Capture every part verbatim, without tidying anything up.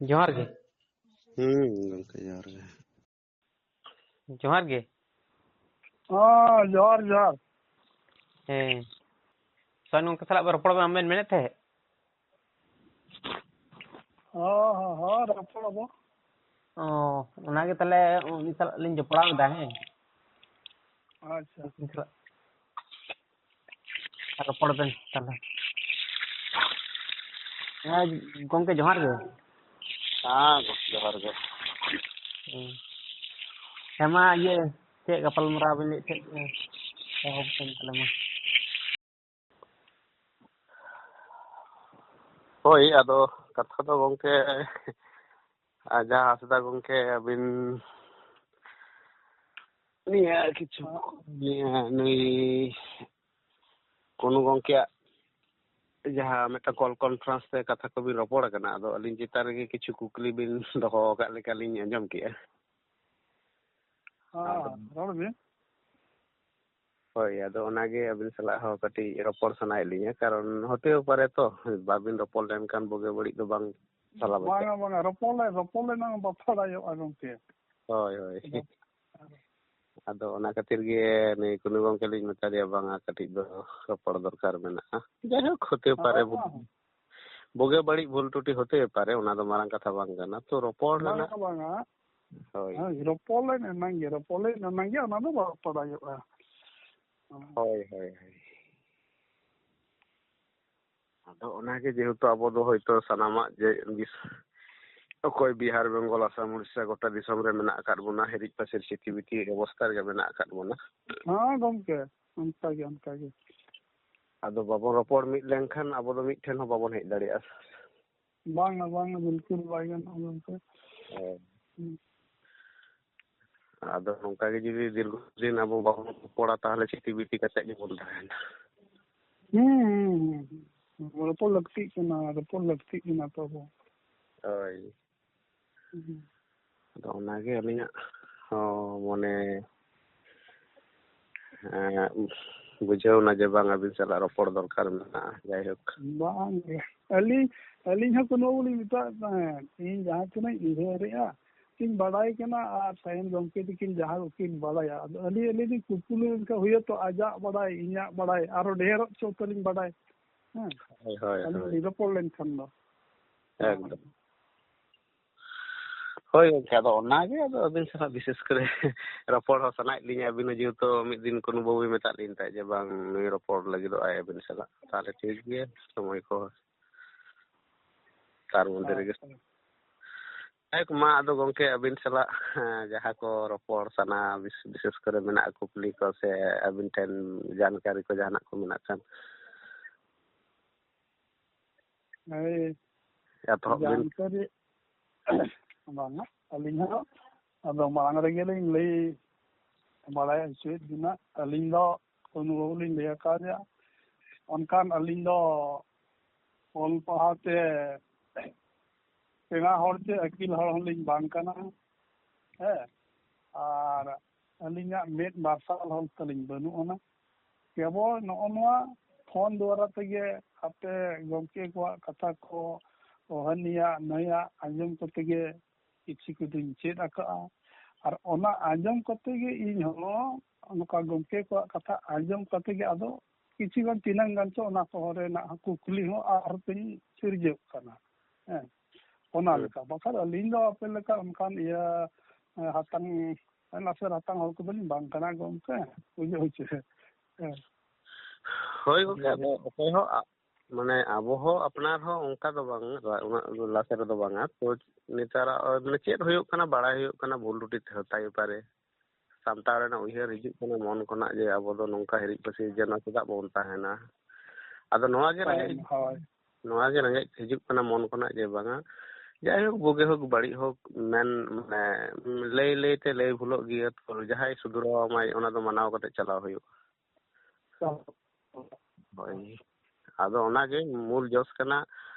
ᱡᱚᱦᱟᱨ ᱜᱮ᱾ ᱦᱩᱸ, ᱜᱚᱢᱠᱮ, ᱡᱚᱦᱟᱨ ᱜᱮ᱾ ᱡᱚᱦᱟᱨ ᱜᱮ᱾ ᱦᱮᱸ, ᱡᱚᱦᱟᱨ, ᱡᱚᱦᱟᱨ᱾ ᱦᱮᱸ᱾ ᱥᱚᱨᱮᱱ ᱜᱚᱢᱠᱮ ᱥᱟᱞᱟᱜ ᱵᱮᱱ ᱨᱚᱯᱚᱲ ᱵᱮᱱ ᱢᱮᱱᱮᱫ ᱛᱟᱦᱮᱸᱫ? ᱦᱚᱸ, ᱦᱚᱸ, ᱦᱚᱸ, ᱨᱚᱯᱚᱲ ᱟᱵᱚ᱾ ᱚ, ᱚᱱᱟᱜᱮ ᱛᱟᱦᱞᱮ ᱩᱱᱤ ᱥᱟᱞᱟᱜ ᱞᱤᱧ ᱡᱚᱯᱲᱟᱣ ᱮᱫᱟ, ᱦᱮᱸ᱾ ᱟᱪᱪᱷᱟ᱾ ᱩᱱᱤ ᱥᱟᱞᱟᱜ ᱨᱚᱯᱚᱲ ᱵᱮᱱ ᱛᱟᱦᱞᱮ᱾ ᱦᱮᱸ, ᱜᱚᱢᱠᱮ, ᱡᱚᱦᱟᱨ ᱜᱮ᱾ ᱦᱮᱸ, ᱡᱚᱦᱟᱨ ᱜᱮ᱾ ᱦᱮᱸ᱾ ᱦᱮᱸ, ᱢᱟ, ᱤᱭᱟᱹ, ᱪᱮᱫ ᱜᱟᱯᱟᱞᱢᱟᱨᱟᱣ ᱵᱮᱱ ᱞᱟᱹᱭᱮᱫ ᱛᱟᱦᱮᱸᱫ? ᱮᱦᱚᱵ ᱵᱮᱱ ᱛᱟᱦᱞᱮ ᱢᱟ᱾ ᱦᱳᱭ, ᱟᱫᱚ ᱠᱟᱛᱷᱟ ᱫᱚ ᱜᱚᱢᱠᱮ, ᱟᱨ ᱡᱟᱦᱟᱸ ᱦᱟᱸᱥᱫᱟ ᱜᱚᱢᱠᱮ ᱟᱹᱵᱤᱱ ᱱᱤᱭᱟᱹ ᱠᱤᱪᱷᱩ, ᱱᱤᱭᱟᱹ ᱱᱩᱭ ᱠᱩᱱᱩ ᱜᱚᱢᱠᱮᱭᱟᱜ ᱡᱟᱦᱟᱸ ᱢᱤᱫᱴᱟᱝ ᱠᱚᱞ ᱠᱚᱱᱯᱷᱟᱨᱮᱱᱥ ᱛᱮ ᱠᱟᱛᱷᱟ ᱠᱚᱵᱤᱱ ᱨᱚᱯᱚᱲ ᱠᱟᱱᱟ, ᱟᱫᱚ ᱟᱹᱞᱤᱧ ᱪᱮᱛᱟᱱ ᱨᱮᱜᱮ ᱠᱤᱪᱷᱩ ᱠᱩᱠᱞᱤ ᱵᱤᱱ ᱫᱚᱦᱚ ᱟᱠᱟᱫ ᱞᱮᱠᱟᱞᱤᱧ ᱟᱸᱡᱚᱢ ᱠᱮᱜᱼᱟ᱾ ᱦᱮᱸ, ᱟᱫᱚ ᱨᱚᱲ ᱵᱤᱱ᱾ ᱦᱳᱭ, ᱟᱫᱚ ᱚᱱᱟᱜᱮ ᱟᱹᱵᱤᱱ ᱥᱟᱞᱟᱜ ᱦᱚᱸ ᱠᱟᱹᱴᱤᱡ ᱨᱚᱯᱚᱲ ᱥᱟᱱᱟᱭᱮᱫ ᱞᱤᱧᱟᱹ, ᱠᱟᱨᱚᱱ ᱦᱚᱛᱮ ᱯᱟᱨᱮ ᱛᱚ ᱵᱟᱵᱤᱱ ᱨᱚᱯᱚᱲ ᱞᱮᱱᱠᱷᱟᱱ ᱵᱩᱜᱤ ᱵᱟᱹᱲᱤᱡ ᱫᱚ ᱵᱟᱝ ᱥᱟᱞᱟ ᱵᱟᱝᱟ, ᱵᱟᱪᱷᱟᱜᱼᱟ᱾ ᱵᱟᱝᱟ, ᱨᱚᱯᱚᱲ ᱞᱮ-, ᱨᱚᱯᱚᱲ ᱞᱮᱱᱟ ᱵᱟᱯᱷᱟᱲᱟᱭᱚᱜᱼᱟ ᱜᱚᱢᱠᱮ᱾ ᱦᱳᱭ, ᱦᱳᱭ᱾ ᱵᱟᱯ-, ᱟᱫᱚ ᱚᱱᱟ ᱠᱷᱟᱹᱛᱤᱨ ᱜᱮ ᱱᱩᱭ ᱠᱩᱱᱩ ᱜᱚᱢᱠᱮ ᱞᱤᱧ ᱢᱮᱛᱟ ᱫᱮᱭᱟ, ᱵᱟᱝᱟ, ᱠᱟᱹᱴᱤᱡ ᱫᱚ ᱨᱚᱯᱚᱲ ᱫᱚᱨᱠᱟᱨ ᱢᱮᱱᱟᱜᱼᱟ᱾ ᱡᱟᱭᱦᱳᱠ, ᱦᱚᱛᱮ ᱯᱟᱨᱮ, ᱦᱮᱸ, ᱵᱩ-, ᱦᱮᱸ᱾ ᱵᱩᱜᱤ ᱵᱟᱹᱲᱤᱡ ᱵᱷᱩᱞ ᱴᱩᱴᱤ ᱦᱚᱛᱮ ᱯᱟᱨᱮ, ᱚᱱᱟ ᱫᱚ ᱢᱟᱨᱟᱝ ᱠᱟᱛᱷᱟ ᱵᱟᱝ ᱠᱟᱱᱟ᱾ ᱛᱚ, ᱨᱚᱯᱚᱲ ᱵᱟᱝᱟ, ᱨᱮᱱᱟᱜ ᱵᱟᱝᱟ᱾ ᱦᱳᱭ᱾ ᱦᱮᱸ, ᱨᱚᱯᱚᱲ ᱞᱮᱱ ᱮᱱᱟᱝ ᱜᱮ, ᱨᱚᱯᱚᱲ ᱞᱮᱱ ᱮᱱᱟᱝ ᱜᱮ, ᱚᱱᱟ ᱫᱚ ᱵᱟᱯᱷᱟᱲᱟᱭᱚᱜᱼᱟ᱾ ᱦᱳᱭ, ᱦᱳᱭ, ᱦᱳᱭ᱾ ᱟᱫᱚ ᱚᱱᱟᱜᱮ, ᱡᱮᱦᱮᱛᱩ ᱟᱵᱚ ᱫᱚ ᱦᱚᱭᱛᱳ ᱥᱟᱱᱟᱢᱟᱜ ᱡᱮ ᱵᱤᱥ-, ᱚᱠᱚᱭ ᱵᱤᱦᱟᱨ, ᱵᱮᱝᱜᱚᱞ, ᱟᱥᱟᱢ, ᱩᱲᱤᱥᱥᱟ, ᱜᱚᱴᱟ ᱫᱤᱥᱚᱢ ᱨᱮ ᱢᱮᱱᱟᱜ ᱟᱠᱟᱫ ᱵᱚᱱᱟ, ᱦᱤᱨᱤᱡ ᱯᱟᱹᱥᱤᱨ ᱪᱤᱴᱤᱵᱤᱴᱤ ᱚᱵᱚᱥᱛᱟ ᱨᱮᱜᱮ ᱢᱮᱱᱟᱜ ᱟᱠᱟᱫ ᱵᱚᱱᱟ᱾ ᱦᱮᱸ ᱜᱚᱢᱠᱮ, ᱚᱱᱠᱟ ᱜᱮ, ᱚᱱᱠᱟ ᱜᱮ᱾ ᱟᱫᱚ ᱵᱟᱵᱚᱱ ᱨᱚᱯᱚᱲ ᱢᱤᱫ ᱞᱮᱱᱠᱷᱟᱱ ᱟᱵᱚ ᱫᱚ ᱢᱤᱫ ᱴᱷᱮᱱ ᱦᱚᱸ ᱵᱟᱵᱚᱱ ᱦᱮᱡ ᱫᱟᱲᱮᱭᱟᱜᱼᱟ᱾ ᱵᱟᱝᱟ, ᱵᱟᱝᱟ, ᱵᱤᱞᱠᱩᱞ ᱵᱟᱭ ᱜᱟᱱᱚᱜᱼᱟ ᱜᱚᱢᱠᱮ᱾ ᱦᱮᱸ᱾ ᱦᱩᱸ᱾ ᱟᱫᱚ ᱱᱚᱝᱠᱟ ᱜᱮ ᱡᱩᱫᱤ ᱫᱤᱨᱜᱷᱚ ᱫᱤᱱ ᱟᱵᱚ ᱵᱟᱵᱚᱱ ᱨᱚᱯᱚᱲᱟ, ᱛᱟᱦᱚᱞᱮ ᱪᱤᱴᱤᱵᱤᱴᱤ ᱠᱟᱛᱮ ᱜᱮᱵᱚᱱ ᱛᱟᱦᱮᱱᱟ᱾ ᱦᱩᱸ, ᱦᱩᱸ, ᱦᱩᱸ, ᱦᱩᱸ᱾ ᱨᱚᱯᱚᱲ ᱞᱟᱹᱠᱛᱤᱜ ᱠᱟᱱᱟ, ᱨᱚᱯᱚᱲ ᱞᱟᱹᱠᱛᱤᱜ ᱠᱟᱱᱟ ᱛᱚ ᱟᱵᱚ᱾ ᱦᱳᱭ᱾ ᱦᱩᱸ᱾ ᱟᱫᱚ ᱚᱱᱟᱜᱮ ᱟᱹᱞᱤᱧᱟᱜ ᱦᱚᱸ ᱢᱚᱱᱮ, ᱮᱸ, ᱵᱩᱡᱷᱟᱹᱣ ᱮᱱᱟ ᱡᱮ ᱵᱟᱝ, ᱟᱹᱵᱤᱱ ᱥᱟᱞᱟᱜ ᱨᱚᱯᱚᱲ ᱫᱚᱨᱠᱟᱨ ᱢᱮᱱᱟᱜᱼᱟ᱾ ᱡᱟᱭᱦᱳᱠ᱾ ᱵᱟᱝ ᱜᱮ᱾ ᱟᱹᱞᱤᱧ, ᱟᱹᱞᱤᱧ ᱦᱚᱸ ᱠᱳᱱᱳ ᱵᱟᱹᱞᱤᱧ ᱢᱮᱛᱟᱜ ᱛᱟᱦᱮᱸᱫ, ᱤᱧ ᱡᱟᱦᱟᱸ ᱛᱤᱱᱟᱹᱜ ᱤᱧ ᱩᱭᱦᱟᱹᱨᱮᱜᱼᱟ, ᱤᱧ ᱵᱟᱰᱟᱭ ᱠᱟᱱᱟ, ᱟᱨ ᱥᱟᱭᱮᱱ ᱜᱚᱢᱠᱮ ᱛᱟᱹᱠᱤᱱ ᱡᱟᱦᱟᱸ ᱠᱚᱠᱤᱱ ᱵᱟᱰᱟᱭᱟ, ᱟᱫᱚ ᱟᱹᱞᱤᱧ, ᱟᱹᱞᱤᱧ ᱞᱤᱧ ᱠᱩᱠᱞᱤ ᱞᱮᱱᱠᱷᱟᱱ ᱦᱩᱭᱩᱜᱼᱟ ᱛᱚ, ᱟᱡᱟᱜ ᱵᱟᱰᱟᱭ, ᱤᱧᱟᱹᱜ ᱵᱟᱰᱟᱭ, ᱟᱨᱚ ᱰᱷᱮᱨᱚᱜ ᱪᱚ ᱛᱟᱹᱞᱤᱧ ᱵᱟᱰᱟᱭ᱾ ᱦᱮᱸ, ᱦᱳᱭ ᱦᱳᱭ ᱟᱹᱞᱤᱧ ᱦᱳᱭ ᱞᱤᱧ ᱨᱚᱯᱚᱲ ᱞᱮᱱᱠᱷᱟᱱ ᱫᱚ᱾ ᱮᱠᱫᱚᱢ᱾ ᱦᱳᱭ ᱜᱚᱢᱠᱮ, ᱟᱫᱚ ᱚᱱᱟᱜᱮ ᱟᱫᱚ ᱟᱹᱵᱤᱱ ᱥᱟᱞᱟᱜ ᱵᱤᱥᱮᱥ ᱠᱚᱨᱮ ᱨᱚᱯᱚᱲ ᱦᱚᱸ ᱥᱟᱱᱟᱭᱮᱫ ᱞᱤᱧᱟ᱾ ᱟᱹᱵᱤᱱ ᱦᱚᱸ ᱡᱮᱦᱮᱛᱩ ᱢᱤᱫ ᱫᱤᱱ ᱠᱳᱱᱳ ᱵᱟᱹᱵᱩᱭ ᱢᱮᱛᱟᱫ ᱞᱤᱧ ᱛᱟᱦᱮᱸᱫ ᱡᱮ ᱵᱟᱝ, ᱱᱩᱭ ᱨᱚᱯᱚᱲ ᱞᱟᱹᱜᱤᱫᱚᱜ ᱟᱭ ᱟᱹᱵᱤᱱ ᱥᱟᱞᱟᱜ, ᱛᱟᱦᱚᱞᱮ ᱴᱷᱤᱠ ᱜᱮᱭᱟ, ᱥᱚᱢᱚᱭ ᱠᱚ ᱛᱟᱨ ᱢᱚᱫᱽᱫᱷᱮ ᱨᱮᱜᱮ᱾ ᱡᱟᱭᱦᱳᱠ, ᱢᱟ ᱟᱫᱚ ᱜᱚᱢᱠᱮ, ᱟᱹᱵᱤᱱ ᱥᱟᱞᱟᱜ ᱦᱮᱸ, ᱡᱟᱦᱟᱸ ᱠᱚ ᱨᱚᱯᱚᱲ ᱥᱟᱱᱟ, ᱵᱤᱥ- ᱵᱤᱥᱮᱥ ᱠᱚᱨᱮ ᱢᱮᱱᱟᱜ ᱠᱩᱠᱞᱤ ᱠᱚ ᱥᱮ ᱟᱹᱵᱤᱱ ᱴᱷᱮᱱ ᱡᱟᱱᱠᱟᱨᱤ ᱠᱚ ᱡᱟᱦᱟᱱᱟᱜ ᱠᱚ ᱢᱮᱱᱟᱜ ᱠᱷᱟᱱ ᱦᱳᱭ, ᱮᱛᱚᱦᱚᱵ ᱵᱤᱱ᱾ ᱡᱟᱱᱠᱟᱨᱤ ᱵᱟᱝᱟ, ᱟᱹᱞᱤᱧ ᱦᱚᱸ ᱟᱫᱚ ᱢᱟᱲᱟᱝ ᱨᱮᱜᱮ ᱞᱤᱧ ᱞᱟᱹᱭ ᱵᱟᱲᱟᱭ ᱦᱚᱪᱚᱭᱮᱫ ᱵᱤᱱᱟ᱾ ᱟᱹᱞᱤᱧ ᱫᱚ ᱠᱳᱱᱳ ᱵᱟᱹᱵᱩ ᱞᱤᱧ ᱞᱟᱹᱭ ᱟᱠᱟᱫᱮᱭᱟ, ᱚᱱᱠᱟᱱ ᱟᱹᱞᱤᱧ ᱫᱚ ᱚᱞ ᱯᱟᱲᱦᱟᱣ ᱛᱮ ᱥᱮᱬᱟ ᱦᱚᱲ ᱪᱮ ᱟᱹᱠᱤᱞ ᱦᱚᱲ ᱦᱚᱸᱞᱤᱧ ᱵᱟᱝ ᱠᱟᱱᱟ᱾ ᱦᱮᱸ, ᱟᱨ ᱟᱹᱞᱤᱧᱟᱜ ᱢᱮᱫ ᱢᱟᱨᱥᱟᱞ ᱦᱚᱸ ᱛᱟᱹᱞᱤᱧ ᱵᱟᱹᱱᱩᱜ ᱟᱱᱟ᱾ ᱠᱮᱵᱚᱞ ᱱᱚᱜᱼᱚ ᱱᱚᱣᱟ ᱯᱷᱳᱱ ᱫᱣᱟᱨᱟ ᱛᱮᱜᱮ ᱟᱯᱮ ᱜᱚᱢᱠᱮ ᱠᱚᱣᱟᱜ ᱠᱟᱛᱷᱟ ᱠᱚ, ᱦᱟᱹᱱᱤᱭᱟᱜ ᱱᱟᱹᱭᱟᱜ ᱟᱸᱡᱚᱢ ᱠᱚᱛᱮ ᱜᱮ ᱠᱤᱪᱷᱩ ᱠᱚᱫᱚᱧ ᱪᱮᱫ ᱟᱠᱟᱫᱼᱟ᱾ ᱟᱨ ᱚᱱᱟ ᱟᱸᱡᱚᱢ ᱠᱟᱛᱮ ᱜᱮ ᱤᱧ ᱦᱚᱸ ᱱᱚᱝᱠᱟ ᱜᱚᱢᱠᱮ ᱠᱚᱣᱟᱜ ᱠᱟᱛᱷᱟ ᱟᱸᱡᱚᱢ ᱠᱟᱛᱮ ᱜᱮ ᱟᱫᱚ ᱠᱤᱪᱷᱩ ᱜᱟᱱ ᱛᱤᱱᱟᱹᱝ ᱜᱟᱱ ᱪᱚ ᱚᱱᱟ ᱠᱚ ᱨᱮᱱᱟᱜ ᱦᱚᱸ ᱠᱩᱠᱞᱤ ᱦᱚᱸ ᱟᱨᱦᱚᱸ ᱛᱤᱧ ᱥᱤᱨᱡᱟᱹᱜ ᱠᱟᱱᱟ᱾ ᱦᱮᱸ, ᱚᱱᱟ ᱦᱩᱸ᱾ ᱞᱮᱠᱟ᱾ ᱵᱟᱠᱷᱟᱱ ᱟᱹᱞᱤᱧ ᱫᱚ ᱟᱯᱮ ᱞᱮᱠᱟ ᱚᱱᱠᱟᱱ ᱤᱭᱟᱹ, ᱦᱟᱛᱟᱝ, ᱞᱟᱥᱮᱨ ᱦᱟᱛᱟᱝ ᱦᱚᱲ ᱠᱚᱫᱚ ᱞᱤᱧ ᱵᱟᱝ ᱠᱟᱱᱟ ᱜᱚᱢᱠᱮ, ᱵᱩᱡᱷᱟᱹᱣ ᱦᱚᱪᱚ᱾ ᱦᱮᱸ᱾ ᱦᱳᱭ ᱜᱚᱢᱠᱮ, ᱟᱫᱚ ᱚᱠᱚᱭ ᱦᱚᱸ ᱟ-, ᱢᱟᱱᱮ ᱟᱵᱚ ᱦᱚᱸ ᱟᱯᱱᱟᱨ ᱦᱚᱸ ᱚᱱᱠᱟ ᱫᱚ ᱵᱟᱝ, ᱩᱱᱟᱹᱜ ᱞᱟᱥᱮᱨ ᱫᱚ ᱵᱟᱝᱟ᱾ ᱛᱚ ᱱᱮᱛᱟᱨᱟᱜ ᱢᱟᱱᱮ ᱪᱮᱫ ᱦᱩᱭᱩᱜ ᱠᱟᱱᱟ, ᱵᱟᱲᱟᱭ ᱦᱩᱭᱩᱜ ᱠᱟᱱᱟ, ᱵᱷᱩᱞ ᱴᱩᱴᱤ ᱛᱟᱦᱮᱸ ᱯᱟᱨᱮ᱾ ᱥᱟᱱᱛᱟᱲ ᱨᱮᱱᱟᱜ ᱩᱭᱦᱟᱹᱨ ᱦᱤᱡᱩᱜ ᱠᱟᱱᱟ ᱢᱚᱱ ᱠᱷᱚᱱᱟᱜ ᱡᱮ ᱟᱵᱚ ᱫᱚ ᱱᱚᱝᱠᱟ ᱦᱤᱨᱤᱡ ᱯᱟᱹᱥᱤᱨ ᱡᱮ ᱱᱚᱣᱟ ᱪᱮᱫᱟᱜ ᱵᱚᱱ ᱛᱟᱦᱮᱱᱟ᱾ ᱟᱫᱚ ᱱᱚᱣᱟ ᱜᱮ ᱨᱮᱸᱜᱮᱡ, ᱦᱳᱭ᱾ ᱱᱚᱣᱟ ᱜᱮ ᱨᱮᱸᱜᱮᱡ ᱦᱤᱡᱩᱜ ᱠᱟᱱᱟ ᱢᱚᱱ ᱠᱷᱚᱱᱟᱜ ᱡᱮ ᱵᱟᱝᱟ, ᱡᱟᱭᱦᱳᱠ, ᱵᱩᱜᱤ ᱦᱳᱠ ᱵᱟᱹᱲᱤᱡ ᱦᱳᱠ, ᱢᱮᱱ, ᱢᱟᱱᱮ, ᱞᱟᱹᱭ ᱞᱟᱹᱭ ᱛᱮ ᱞᱟᱹᱭ ᱵᱷᱩᱞᱚᱜ ᱜᱮᱭᱟ, ᱛᱚ ᱡᱟᱦᱟᱸᱭ ᱥᱩᱫᱷᱨᱟᱹᱣ ᱟᱢᱟᱭ ᱚᱱᱟ ᱫᱚ ᱢᱟᱱᱟᱣ ᱠᱟᱛᱮ ᱪᱟᱞᱟᱣ ᱦᱩᱭᱩᱜᱼᱟ᱾ ᱦᱳᱭ, ᱟᱫᱚ ᱚᱱᱟᱜᱮ ᱢᱩᱞ ᱡᱚᱥ ᱠᱟᱱᱟ᱾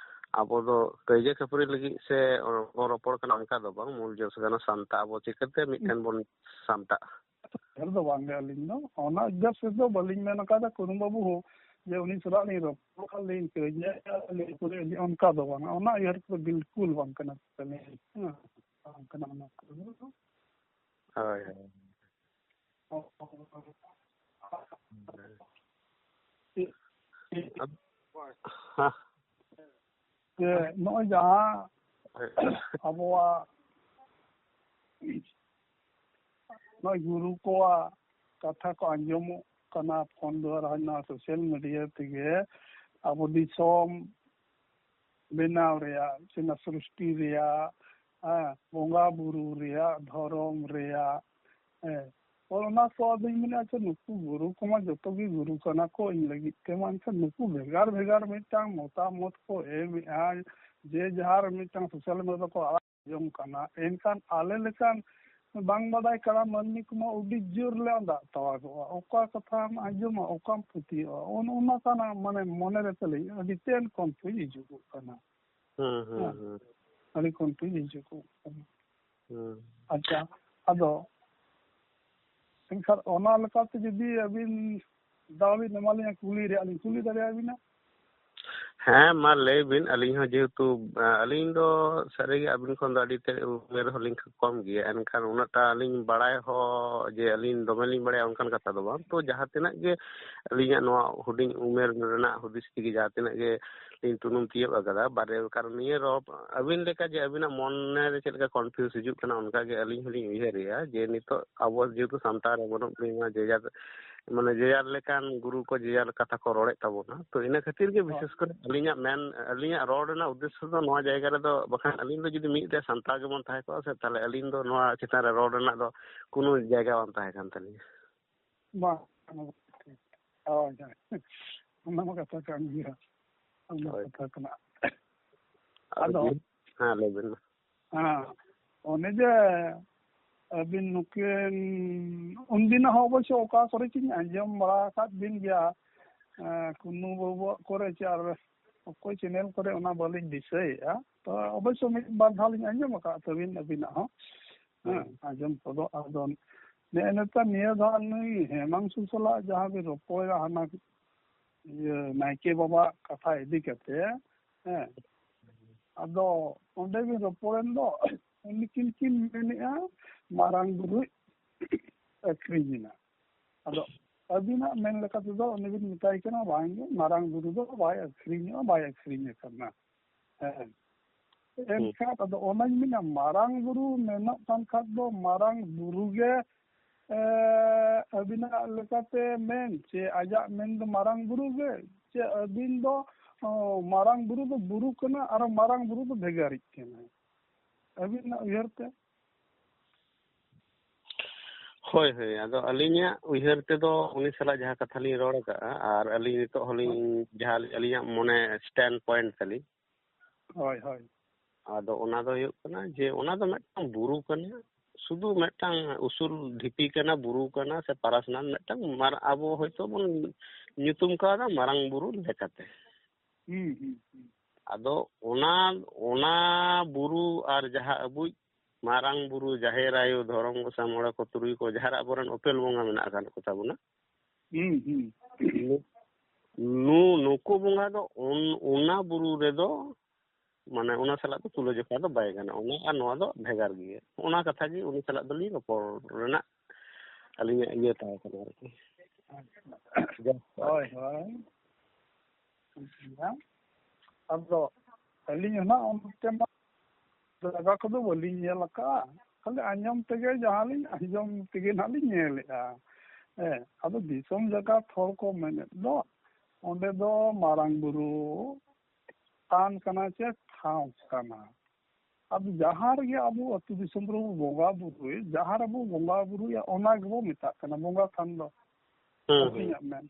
ᱟᱵᱚ ᱫᱚ ᱠᱟᱹᱭᱡᱟᱹ ᱠᱷᱟᱹᱯᱟᱹᱨᱤ ᱞᱟᱹᱜᱤᱫ ᱥᱮ ᱵᱚᱱ ᱨᱚᱯᱚᱲ ᱠᱟᱱᱟ, ᱚᱱᱠᱟ ᱫᱚ ᱵᱟᱝ᱾ ᱢᱩᱞ ᱡᱚᱥ ᱠᱟᱱᱟ ᱥᱟᱱᱛᱟᱲ, ᱟᱵᱚ ᱪᱤᱠᱟᱹᱛᱮ ᱢᱤᱫᱴᱮᱱ ᱵᱚᱱ ᱥᱟᱱᱛᱟᱜᱼᱟ᱾ ᱰᱷᱮᱨ ᱫᱚ ᱵᱟᱝᱜᱮ ᱟᱹᱞᱤᱧ ᱫᱚ, ᱚᱱᱟ ᱡᱟᱹᱥᱛᱤ ᱫᱚ ᱵᱟᱹᱞᱤᱧ ᱢᱮᱱ ᱟᱠᱟᱫᱟ ᱠᱩᱨᱩᱢ ᱵᱟᱹᱵᱩ ᱦᱚᱸ᱾ ᱡᱮ ᱩᱱᱤ ᱥᱟᱞᱟᱜ ᱞᱤᱧ ᱨᱚᱯᱚᱲᱟ, ᱞᱤᱧ ᱠᱟᱹᱭᱡᱟᱹᱜᱼᱟ, ᱞᱤᱧ ᱠᱩᱞᱤ, ᱚᱱᱠᱟ ᱫᱚ ᱵᱟᱝᱟ᱾ ᱚᱱᱟ ᱩᱭᱦᱟᱹᱨ ᱠᱚᱫᱚ ᱵᱤᱞᱠᱩᱞ ᱵᱟᱝ ᱠᱟᱱᱟ ᱛᱟᱹᱞᱤᱧ᱾ ᱦᱮᱸ, ᱵᱟᱝ ᱠᱟᱱᱟ ᱚᱱᱟ ᱠᱚᱫᱚ᱾ ᱦᱳᱭ, ᱦᱳᱭ᱾ ᱦᱮᱸ᱾ ᱡᱮ ᱱᱚᱜᱼᱚᱭ ᱡᱟᱦᱟᱸ ᱟᱵᱚᱣᱟᱜ ᱱᱚᱜᱼᱚᱭ ᱜᱩᱨᱩ ᱠᱚᱣᱟᱜ ᱠᱟᱛᱷᱟ ᱠᱚ ᱟᱸᱡᱚᱢᱚᱜ ᱠᱟᱱᱟ ᱯᱷᱳᱱ ᱫᱩᱣᱟᱨᱟ, ᱱᱚᱣᱟ ᱥᱳᱥᱟᱞ ᱢᱤᱰᱤᱭᱟ ᱛᱮᱜᱮ ᱟᱵᱚ ᱫᱤᱥᱚᱢ ᱵᱮᱱᱟᱣ ᱨᱮᱭᱟᱜ, ᱥᱮ ᱱᱚᱣᱟ ᱥᱨᱤᱥᱴᱤ ᱨᱮᱭᱟᱜ, ᱦᱮᱸ, ᱵᱚᱸᱜᱟ ᱵᱩᱨᱩ ᱨᱮᱭᱟᱜ, ᱫᱷᱚᱨᱚᱢ ᱨᱮᱭᱟᱜ, ᱦᱮᱸ, ᱚᱱᱟ ᱠᱚ ᱟᱫᱚᱧ ᱢᱮᱱᱟ, ᱟᱪᱪᱷᱟ, ᱱᱩᱠᱩ ᱜᱩᱨᱩ ᱠᱚᱢᱟ ᱡᱚᱛᱚ ᱜᱮ ᱜᱩᱨᱩ ᱠᱟᱱᱟ ᱠᱚ ᱤᱧ ᱞᱟᱹᱜᱤᱫ ᱛᱮᱢᱟ, ᱮᱱᱠᱷᱟᱱ ᱱᱩᱠᱩ ᱵᱷᱮᱜᱟᱨ ᱵᱷᱮᱜᱟᱨ ᱢᱤᱫᱴᱟᱝ ᱢᱚᱛᱟᱢᱚᱛ ᱠᱚ ᱮᱢᱮᱜᱼᱟ, ᱡᱮ ᱡᱟᱦᱟᱨ ᱢᱤᱫᱴᱟᱝ ᱥᱳᱥᱟᱞ ᱢᱤᱰᱤᱭᱟ ᱨᱮᱠᱚ ᱟᱲᱟᱜ ᱡᱚᱝ ᱠᱟᱱᱟ, ᱮᱱᱠᱷᱟᱱ ᱟᱞᱮ ᱞᱮᱠᱟᱱ ᱵᱟᱝ ᱵᱟᱰᱟᱭ ᱠᱟᱱᱟ ᱢᱟᱹᱱᱢᱤ ᱠᱚᱢᱟ ᱟᱹᱰᱤ ᱡᱳᱨ ᱞᱮ ᱟᱸᱫᱟᱜ ᱛᱟᱣᱟᱜᱚᱜᱼᱟ᱾ ᱚᱠᱟ ᱠᱟᱛᱷᱟᱢ ᱟᱸᱡᱚᱢᱟ, ᱚᱠᱟᱢ ᱯᱟᱹᱛᱭᱟᱹᱜᱼᱟ, ᱚᱱ-, ᱚᱱᱟ ᱠᱟᱱᱟ, ᱢᱟᱱᱮ, ᱢᱚᱱᱮ ᱨᱮ ᱛᱟᱹᱞᱤᱧ ᱟᱹᱰᱤ ᱛᱮᱫ ᱠᱚᱱᱯᱷᱤᱭᱩᱡᱽ ᱦᱤᱡᱩᱜᱚᱜ ᱠᱟᱱᱟ᱾ ᱦᱩᱸ, ᱦᱩᱸ, ᱦᱮᱸ, ᱦᱩᱸ᱾ ᱟᱹᱰᱤ ᱠᱚᱱᱯᱷᱤᱭᱩᱡᱽ ᱦᱤᱡᱩᱜᱚᱜ ᱠᱟᱱᱟ᱾ ᱦᱩᱸ᱾ ᱟᱪᱪᱷᱟ, ᱟᱫᱚ ᱮᱱᱠᱷᱟᱱ ᱚᱱᱟ ᱞᱮᱠᱟᱛᱮ ᱡᱩᱫᱤ ᱟᱹᱵᱤᱱ ᱫᱟᱣ ᱵᱤᱱ ᱮᱢᱟᱞᱤᱧᱟ, ᱠᱩᱞᱤ ᱨᱮᱭᱟᱜ ᱞᱤᱧ ᱠᱩᱞᱤ ᱫᱟᱲᱮᱭᱟᱵᱤᱱᱟ? ᱦᱮᱸ, ᱢᱟ ᱞᱟᱹᱭ ᱵᱤᱱ᱾ ᱟᱹᱞᱤᱧ ᱦᱚᱸ ᱡᱮᱦᱮᱛᱩ, ᱟ, ᱟᱹᱞᱤᱧ ᱫᱚ ᱥᱟᱹᱨᱤᱜᱮ ᱟᱹᱵᱤᱱ ᱠᱷᱚᱱ ᱫᱚ ᱟᱹᱰᱤ ᱛᱮᱫ ᱩᱢᱮᱨ ᱦᱚᱸᱞᱤᱧ ᱠᱚᱢ ᱜᱮᱭᱟ, ᱮᱱᱠᱷᱟᱱ ᱩᱱᱟᱹᱜ ᱴᱟ ᱟᱹᱞᱤᱧ ᱵᱟᱲᱟᱭ ᱦᱚᱸ ᱡᱮ ᱟᱹᱞᱤᱧ ᱫᱚᱢᱮ ᱞᱤᱧ ᱵᱟᱲᱟᱭᱟ ᱚᱱᱠᱟᱱ ᱠᱟᱛᱷᱟ ᱫᱚ ᱵᱟᱝ᱾ ᱛᱚ ᱡᱟᱦᱟᱸ ᱛᱤᱱᱟᱹᱜ ᱜᱮ ᱟᱹᱞᱤᱧᱟᱜ ᱱᱚᱣᱟ ᱦᱩᱰᱤᱧ ᱩᱢᱮᱨ ᱨᱮᱱᱟᱜ ᱦᱩᱫᱤᱥ ᱛᱮᱜᱮ ᱡᱟᱦᱟᱸ ᱛᱤᱱᱟᱹᱜ ᱜᱮ ᱞᱤᱧ ᱛᱩᱱᱩᱢ ᱛᱤᱭᱳᱜ ᱟᱠᱟᱫᱟ, ᱵᱟᱨᱭᱟ, ᱠᱟᱨᱚᱱ ᱱᱤᱭᱟᱹ ᱨᱚᱯ ᱟᱹᱵᱤᱱ ᱞᱮᱠᱟ ᱡᱮ ᱟᱹᱵᱤᱱᱟᱜ ᱢᱚᱱᱮ ᱨᱮ ᱪᱮᱫ ᱞᱮᱠᱟ ᱠᱚᱱᱯᱷᱤᱭᱩᱡᱽ ᱦᱤᱡᱩᱜ ᱠᱟᱱᱟ, ᱚᱱᱠᱟ ᱜᱮ ᱟᱹᱞᱤᱧ ᱦᱚᱸᱞᱤᱧ ᱩᱭᱦᱟᱹᱨᱮᱜᱼᱟ ᱡᱮ ᱱᱤᱛᱚᱜ ᱟᱵᱚ ᱡᱮᱦᱮᱛᱩ ᱥᱟᱱᱛᱟᱲ ᱨᱮ ᱵᱟᱹᱱᱩᱜ ᱵᱚᱱᱟ, ᱡᱮ ᱡᱟᱨ, ᱢᱟᱱᱮ, ᱡᱮ ᱡᱟᱨ ᱞᱮᱠᱟᱱ ᱜᱩᱨᱩ ᱠᱚ ᱡᱮ ᱡᱟᱨ ᱠᱟᱛᱷᱟ ᱠᱚ ᱨᱚᱲᱮᱫ ᱛᱟᱵᱚᱱᱟ᱾ ᱛᱚ, ᱤᱱᱟᱹ ᱠᱷᱟᱹᱛᱤᱨ ᱜᱮ ᱦᱳᱭ᱾ ᱵᱤᱥᱮᱥ ᱠᱚᱨᱮ ᱟᱹᱞᱤᱧᱟᱜ ᱢᱮᱱ, ᱟᱹᱞᱤᱧᱟᱜ ᱨᱚᱲ ᱨᱮᱱᱟᱜ ᱩᱫᱽᱫᱮᱥᱥᱚ ᱫᱚ ᱱᱚᱣᱟ ᱡᱟᱭᱜᱟ ᱨᱮᱫᱚ, ᱵᱟᱠᱷᱟᱱ ᱟᱹᱞᱤᱧ ᱫᱚ ᱡᱩᱫᱤ ᱢᱤᱫ ᱨᱮ ᱥᱟᱱᱛᱟᱲ ᱜᱮᱵᱚᱱ ᱛᱟᱦᱮᱸ ᱠᱚᱜᱼᱟ ᱥᱮ, ᱛᱟᱦᱚᱞᱮ ᱟᱹᱞᱤᱧ ᱫᱚ ᱱᱚᱣᱟ ᱪᱮᱛᱟᱱ ᱨᱮ ᱨᱚᱲ ᱨᱮᱱᱟᱜ ᱫᱚ ᱠᱳᱱᱳ ᱡᱟᱭᱜᱟ ᱵᱟᱝ ᱛᱟᱦᱮᱸ ᱠᱟᱱ ᱛᱟᱹᱞᱤᱧᱟ᱾ ᱵᱟᱝ, ᱦᱳᱭ, ᱦᱳᱭ᱾ ᱚᱱᱟ ᱢᱟ ᱠᱟᱛᱷᱟ ᱠᱟᱱ ᱜᱮᱭᱟ᱾ ᱚᱱᱟ ᱦᱳᱭ᱾ ᱠᱟᱛᱷᱟ ᱠᱟᱱᱟ᱾ ᱟᱫᱚ ᱟᱫᱚ ᱦᱮᱸ, ᱞᱟᱹᱭ ᱵᱮᱱ ᱢᱟ᱾ ᱦᱮᱸ, ᱚᱱᱮ ᱡᱮ ᱟᱹᱵᱤᱱ ᱱᱩᱠᱤᱱ, ᱩᱱᱫᱤᱱᱟᱜ ᱦᱚᱸ ᱚᱵᱚᱥᱥᱚ ᱚᱠᱟ ᱠᱚᱨᱮ ᱪᱚᱧ ᱟᱸᱡᱚᱢ ᱵᱟᱲᱟ ᱟᱠᱟᱫ ᱵᱤᱱ ᱜᱮᱭᱟ, ᱮᱸ, ᱠᱩᱱᱩ ᱵᱟᱹᱵᱩᱣᱟᱜ ᱠᱚᱨᱮ ᱪᱮ ᱟᱨ ᱚᱠᱚᱭ ᱪᱮᱱᱮᱞ ᱠᱚᱨᱮ, ᱚᱱᱟ ᱵᱟᱹᱞᱤᱧ ᱫᱤᱥᱟᱹᱭᱮᱫᱼᱟ᱾ ᱛᱚ ᱚᱵᱚᱥᱥᱚ ᱢᱤᱫ ᱵᱟᱨ ᱫᱷᱟᱣ ᱞᱤᱧ ᱟᱸᱡᱚᱢ ᱟᱠᱟᱫ ᱛᱟᱹᱵᱤᱱ, ᱟᱹᱵᱤᱱᱟᱜ ᱦᱚᱸ᱾ ᱦᱮᱸ, ᱦᱮᱸ᱾ ᱟᱸᱡᱚᱢ ᱠᱚᱫᱚ᱾ ᱟᱫᱚ ᱱᱮᱜᱼᱮ ᱱᱮᱛᱟᱨ ᱱᱤᱭᱟᱹ ᱫᱷᱟᱣ ᱱᱩᱭ ᱦᱮᱢᱟᱝᱥᱩ ᱥᱟᱞᱟᱜ ᱡᱟᱦᱟᱸ ᱵᱤᱱ ᱨᱚᱯᱚᱲᱟ, ᱦᱟᱱᱟ ᱤᱭᱟᱹ, ᱱᱟᱭᱠᱮ ᱵᱟᱵᱟ ᱠᱟᱛᱷᱟ ᱤᱫᱤ ᱠᱟᱛᱮ, ᱦᱮᱸ, ᱟᱫᱚ ᱚᱸᱰᱮ ᱜᱮ ᱨᱚᱯᱚᱲᱮᱱ ᱫᱚ, ᱩᱱᱠᱤᱱ ᱠᱤᱱ ᱢᱮᱱᱮᱜᱼᱟ ᱢᱟᱨᱟᱝ ᱵᱩᱨᱩᱭ ᱟᱹᱠᱷᱨᱤᱧ ᱮᱱᱟ᱾ ᱟᱫᱚ ᱟᱹᱵᱤᱱᱟᱜ ᱢᱮᱱ ᱞᱮᱠᱟ ᱛᱮᱫᱚ ᱩᱱᱤ ᱵᱤᱱ ᱢᱮᱛᱟᱭ ᱠᱟᱱᱟ, ᱵᱟᱝ ᱜᱮ, ᱢᱟᱨᱟᱝ ᱵᱩᱨᱩ ᱫᱚ ᱵᱟᱭ ᱟᱹᱠᱷᱨᱤᱧᱚᱜᱼᱟ, ᱵᱟᱭ ᱟᱹᱠᱷᱨᱤᱧ ᱟᱠᱟᱱᱟ᱾ ᱦᱮᱸ᱾ ᱮᱱᱠᱷᱟᱱ ᱟᱫᱚ ᱚᱱᱟᱧ ᱢᱮᱱᱟ, ᱢᱟᱨᱟᱝ ᱵᱩᱨᱩ ᱢᱮᱱᱚᱜ ᱠᱟᱱ ᱠᱷᱟᱱ ᱫᱚ ᱢᱟᱨᱟᱝ ᱵᱩᱨᱩ ᱜᱮ, ᱮ, ᱟᱹᱵᱤᱱᱟᱜ ᱞᱮᱠᱟᱛᱮ ᱢᱮᱱ ᱪᱮ ᱟᱡᱟᱜ ᱢᱮᱱ ᱫᱚ ᱢᱟᱨᱟᱝ ᱵᱩᱨᱩ ᱜᱮ, ᱪᱮ ᱟᱹᱵᱤᱱ ᱫᱚ, ᱚ, ᱢᱟᱨᱟᱝ ᱵᱩᱨᱩ ᱫᱚ ᱵᱩᱨᱩ ᱠᱟᱱᱟ ᱟᱨ ᱢᱟᱨᱟᱝ ᱵᱩᱨᱩ ᱫᱚ ᱵᱷᱮᱜᱟᱨᱤᱡ ᱠᱟᱱᱟ? ᱟᱹᱵᱤᱱᱟᱜ ᱩᱭᱦᱟᱹᱨ ᱛᱮ? ᱦᱳᱭ, ᱦᱳᱭ᱾ ᱟᱫᱚ ᱟᱹᱞᱤᱧᱟᱜ ᱩᱭᱦᱟᱹᱨ ᱛᱮᱫᱚ ᱩᱱᱤ ᱥᱟᱞᱟᱜ ᱡᱟᱦᱟᱸ ᱠᱟᱛᱷᱟ ᱞᱤᱧ ᱨᱚᱲ ᱟᱠᱟᱫᱼᱟ, ᱟᱨ ᱟᱹᱞᱤᱧ ᱱᱤᱛᱚᱜ ᱦᱚᱸᱞᱤᱧ, ᱡᱟᱦᱟᱸ ᱟᱹᱞᱤᱧᱟᱜ ᱢᱚᱱᱮ stand point ᱛᱟᱹᱞᱤᱧ, ᱦᱳᱭ, ᱦᱳᱭ᱾ ᱟᱫᱚ ᱚᱱᱟ ᱫᱚ ᱦᱩᱭᱩᱜ ᱠᱟᱱᱟ ᱡᱮ ᱚᱱᱟ ᱫᱚ ᱢᱤᱫᱴᱟᱝ ᱵᱩᱨᱩ ᱠᱟᱱᱟ, ᱥᱩᱫᱷᱩ ᱢᱤᱫᱴᱟᱝ ᱩᱥᱩᱞ ᱰᱷᱤᱯᱤ ᱠᱟᱱᱟ, ᱵᱩᱨᱩ ᱠᱟᱱᱟ, ᱥᱮ ᱯᱟᱨᱟᱥᱱᱟᱛᱷ ᱢᱤᱫᱴᱟᱝ ᱢᱟᱨ-, ᱟᱵᱚ ᱦᱚᱭᱛᱳ ᱵᱚᱱ ᱧᱩᱛᱩᱢ ᱠᱟᱣᱫᱟ ᱢᱟᱨᱟᱝ ᱵᱩᱨᱩ ᱞᱮᱠᱟᱛᱮ᱾ ᱦᱩᱸ, ᱦᱩᱸ, ᱦᱩᱸ᱾ ᱟᱫᱚ ᱚᱱᱟ, ᱚᱱᱟ ᱵᱩᱨᱩ ᱟᱨ ᱡᱟᱦᱟᱸ ᱟᱵᱚᱭᱤᱡ ᱢᱟᱨᱟᱝ ᱵᱩᱨᱩ, ᱡᱟᱦᱮᱨ ᱟᱭᱳ, ᱫᱷᱚᱨᱚᱢ ᱜᱚᱸᱥᱟᱭ, ᱢᱚᱬᱮ ᱠᱚ, ᱛᱩᱨᱩᱭ ᱠᱚ, ᱡᱟᱦᱟᱸ ᱨᱮ ᱟᱵᱚᱨᱮᱱ ᱚᱯᱮᱞ ᱵᱚᱸᱜᱟ ᱢᱮᱱᱟᱜ ᱟᱠᱟᱫ ᱠᱚ ᱛᱟᱵᱚᱱᱟ, ᱦᱩᱸ, ᱦᱩᱸ᱾ ᱱᱩ-, ᱱᱩ-, ᱱᱩᱠᱩ ᱵᱚᱸᱜᱟ ᱫᱚ ᱚᱱ-, ᱚᱱᱟ ᱵᱩᱨᱩ ᱨᱮᱫᱚ, ᱢᱟᱱᱮ, ᱚᱱᱟ ᱥᱟᱞᱟᱜ ᱫᱚ ᱛᱩᱞᱟᱹᱡᱚᱠᱷᱟ ᱫᱚ ᱵᱟᱭ ᱜᱟᱱᱚᱜᱼᱟ᱾ ᱚᱱᱟ ᱟᱨ ᱱᱚᱣᱟ ᱫᱚ ᱵᱷᱮᱜᱟᱨ ᱜᱮᱭᱟ᱾ ᱚᱱᱟ ᱠᱟᱛᱷᱟ ᱜᱮ ᱩᱱᱤ ᱥᱟᱞᱟᱜ ᱫᱚᱞᱤᱧ ᱨᱚᱯᱚᱲ ᱨᱮᱱᱟᱜ ᱟᱹᱞᱤᱧᱟᱜ ᱤᱭᱟᱹ ᱛᱟᱦᱮᱸ ᱠᱟᱱᱟ ᱟᱨᱠᱤ᱾ ᱦᱳᱭ, ᱦᱳᱭ᱾ ᱟᱫᱚ ᱟᱹᱞᱤᱧ ᱦᱚᱸ ᱱᱟᱜ ᱚᱱᱛᱮ ᱢᱟ ᱡᱟᱭᱜᱟ ᱠᱚᱫᱚ ᱵᱟᱹᱞᱤᱧ ᱧᱮᱞ ᱟᱠᱟᱫᱼᱟ, ᱠᱷᱟᱹᱞᱤ ᱟᱸᱡᱚᱢ ᱛᱮᱜᱮ, ᱡᱟᱦᱟᱸ ᱞᱤᱧ ᱟᱸᱡᱚᱢ ᱛᱮᱜᱮ ᱱᱟᱜ ᱞᱤᱧ ᱧᱮᱞᱮᱫᱼᱟ᱾ ᱦᱮᱸ, ᱟᱫᱚ ᱫᱤᱥᱚᱢ ᱡᱟᱠᱟᱛ ᱦᱚᱲ ᱠᱚ ᱢᱮᱱᱮᱫ ᱫᱚ ᱚᱸᱰᱮ ᱫᱚ ᱢᱟᱨᱟᱝ ᱵᱩᱨᱩ ᱛᱷᱟᱱ ᱠᱟᱱᱟ ᱪᱮ ᱴᱷᱟᱶ ᱠᱟᱱᱟ᱾ ᱟᱫᱚ ᱡᱟᱦᱟᱸ ᱨᱮᱜᱮ ᱟᱵᱚ ᱟᱹᱛᱩ ᱫᱤᱥᱚᱢ ᱨᱮᱵᱚ ᱵᱚᱸᱜᱟ ᱵᱩᱨᱩᱭ, ᱡᱟᱦᱟᱸ ᱨᱮᱵᱚ ᱵᱚᱸᱜᱟ ᱵᱩᱨᱩᱭᱟ, ᱚᱱᱟ ᱜᱮᱵᱚ ᱢᱮᱛᱟᱜ ᱠᱟᱱᱟ ᱵᱚᱸᱜᱟ ᱛᱷᱟᱱ ᱫᱚ᱾ ᱦᱩᱸ, ᱦᱩᱸ᱾ ᱟᱹᱞᱤᱧᱟᱜ ᱢᱮᱱ᱾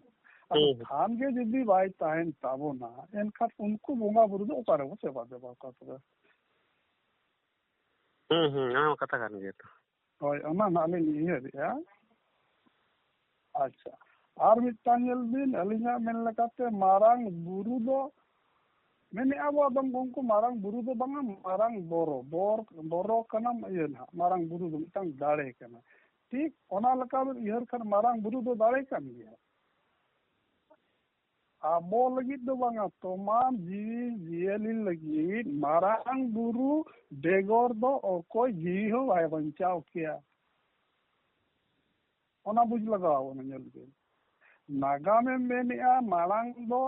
ᱟᱫᱚ ᱦᱩᱸ, ᱦᱩᱸ᱾ ᱛᱷᱟᱱ ᱜᱮ ᱡᱩᱫᱤ ᱵᱟᱭ ᱛᱟᱦᱮᱱ ᱛᱟᱵᱚᱱᱟ, ᱮᱱᱠᱷᱟᱱ ᱩᱱᱠᱩ ᱵᱚᱸᱜᱟ ᱵᱩᱨᱩ ᱫᱚ ᱚᱠᱟ ᱨᱮᱵᱚ ᱥᱮᱵᱟ ᱫᱮᱵᱟ ᱠᱚᱣᱟ ᱛᱚᱵᱮ? ᱦᱩᱸ, ᱦᱩᱸ, ᱚᱱᱟ ᱢᱟ ᱠᱟᱛᱷᱟ ᱠᱟᱱ ᱜᱮᱭᱟ ᱛᱚ᱾ ᱦᱳᱭ, ᱚᱱᱟ ᱱᱟᱜ ᱞᱤᱧ ᱩᱭᱦᱟᱹᱨᱮᱜᱼᱟ᱾ ᱟᱪᱪᱷᱟ, ᱟᱨ ᱢᱤᱫᱴᱟᱝ ᱧᱮᱞ ᱵᱤᱱ, ᱟᱹᱞᱤᱧᱟᱜ ᱢᱮᱱ ᱞᱮᱠᱟᱛᱮ ᱢᱟᱨᱟᱝ ᱵᱩᱨᱩ ᱫᱚ, ᱢᱮᱱᱮᱜᱼᱟ ᱵᱚ ᱟᱫᱚᱢ ᱠᱚ, ᱩᱱᱠᱩ ᱢᱟᱨᱟᱝ ᱵᱩᱨᱩ ᱫᱚ ᱵᱟᱝᱟ, ᱢᱟᱨᱟᱝ ᱵᱚᱨᱚ, ᱵᱚᱨ-, ᱵᱚᱨᱚ ᱠᱟᱱᱟᱢ, ᱤᱭᱟᱹ ᱱᱟᱦᱟᱜ, ᱢᱟᱨᱟᱝ ᱵᱩᱨᱩ ᱫᱚ ᱢᱤᱫᱴᱟᱝ ᱫᱟᱲᱮ ᱠᱟᱱᱟ᱾ ᱴᱷᱤᱠ ᱚᱱᱟ ᱞᱮᱠᱟ ᱵᱤᱱ ᱩᱭᱦᱟᱹᱨ ᱠᱷᱟᱱ ᱢᱟᱨᱟᱝ ᱵᱩᱨᱩ ᱫᱚ ᱫᱟᱲᱮ ᱠᱟᱱ ᱜᱮᱭᱟ᱾ ᱟᱵᱚ ᱞᱟᱹᱜᱤᱫ ᱫᱚ ᱵᱟᱝᱟ, ᱛᱚᱢᱟᱢ ᱡᱤᱣᱤ ᱡᱤᱭᱟᱹᱞᱤ ᱞᱟᱹᱜᱤᱫ ᱢᱟᱨᱟᱝ ᱵᱩᱨᱩ ᱵᱮᱜᱚᱨ ᱫᱚ ᱚᱠᱚᱭ ᱡᱤᱣᱤ ᱦᱚᱸ ᱵᱟᱭ ᱵᱟᱧᱪᱟᱣ ᱠᱮᱭᱟ᱾ ᱚᱱᱟ ᱵᱩᱡᱽ ᱞᱟᱜᱟᱣ ᱟᱵᱚᱱᱟ᱾ ᱧᱮᱞ ᱵᱤᱱ, ᱱᱟᱜᱟᱢᱮ ᱢᱮᱱᱮᱜᱼᱟ, ᱢᱟᱲᱟᱝ ᱫᱚ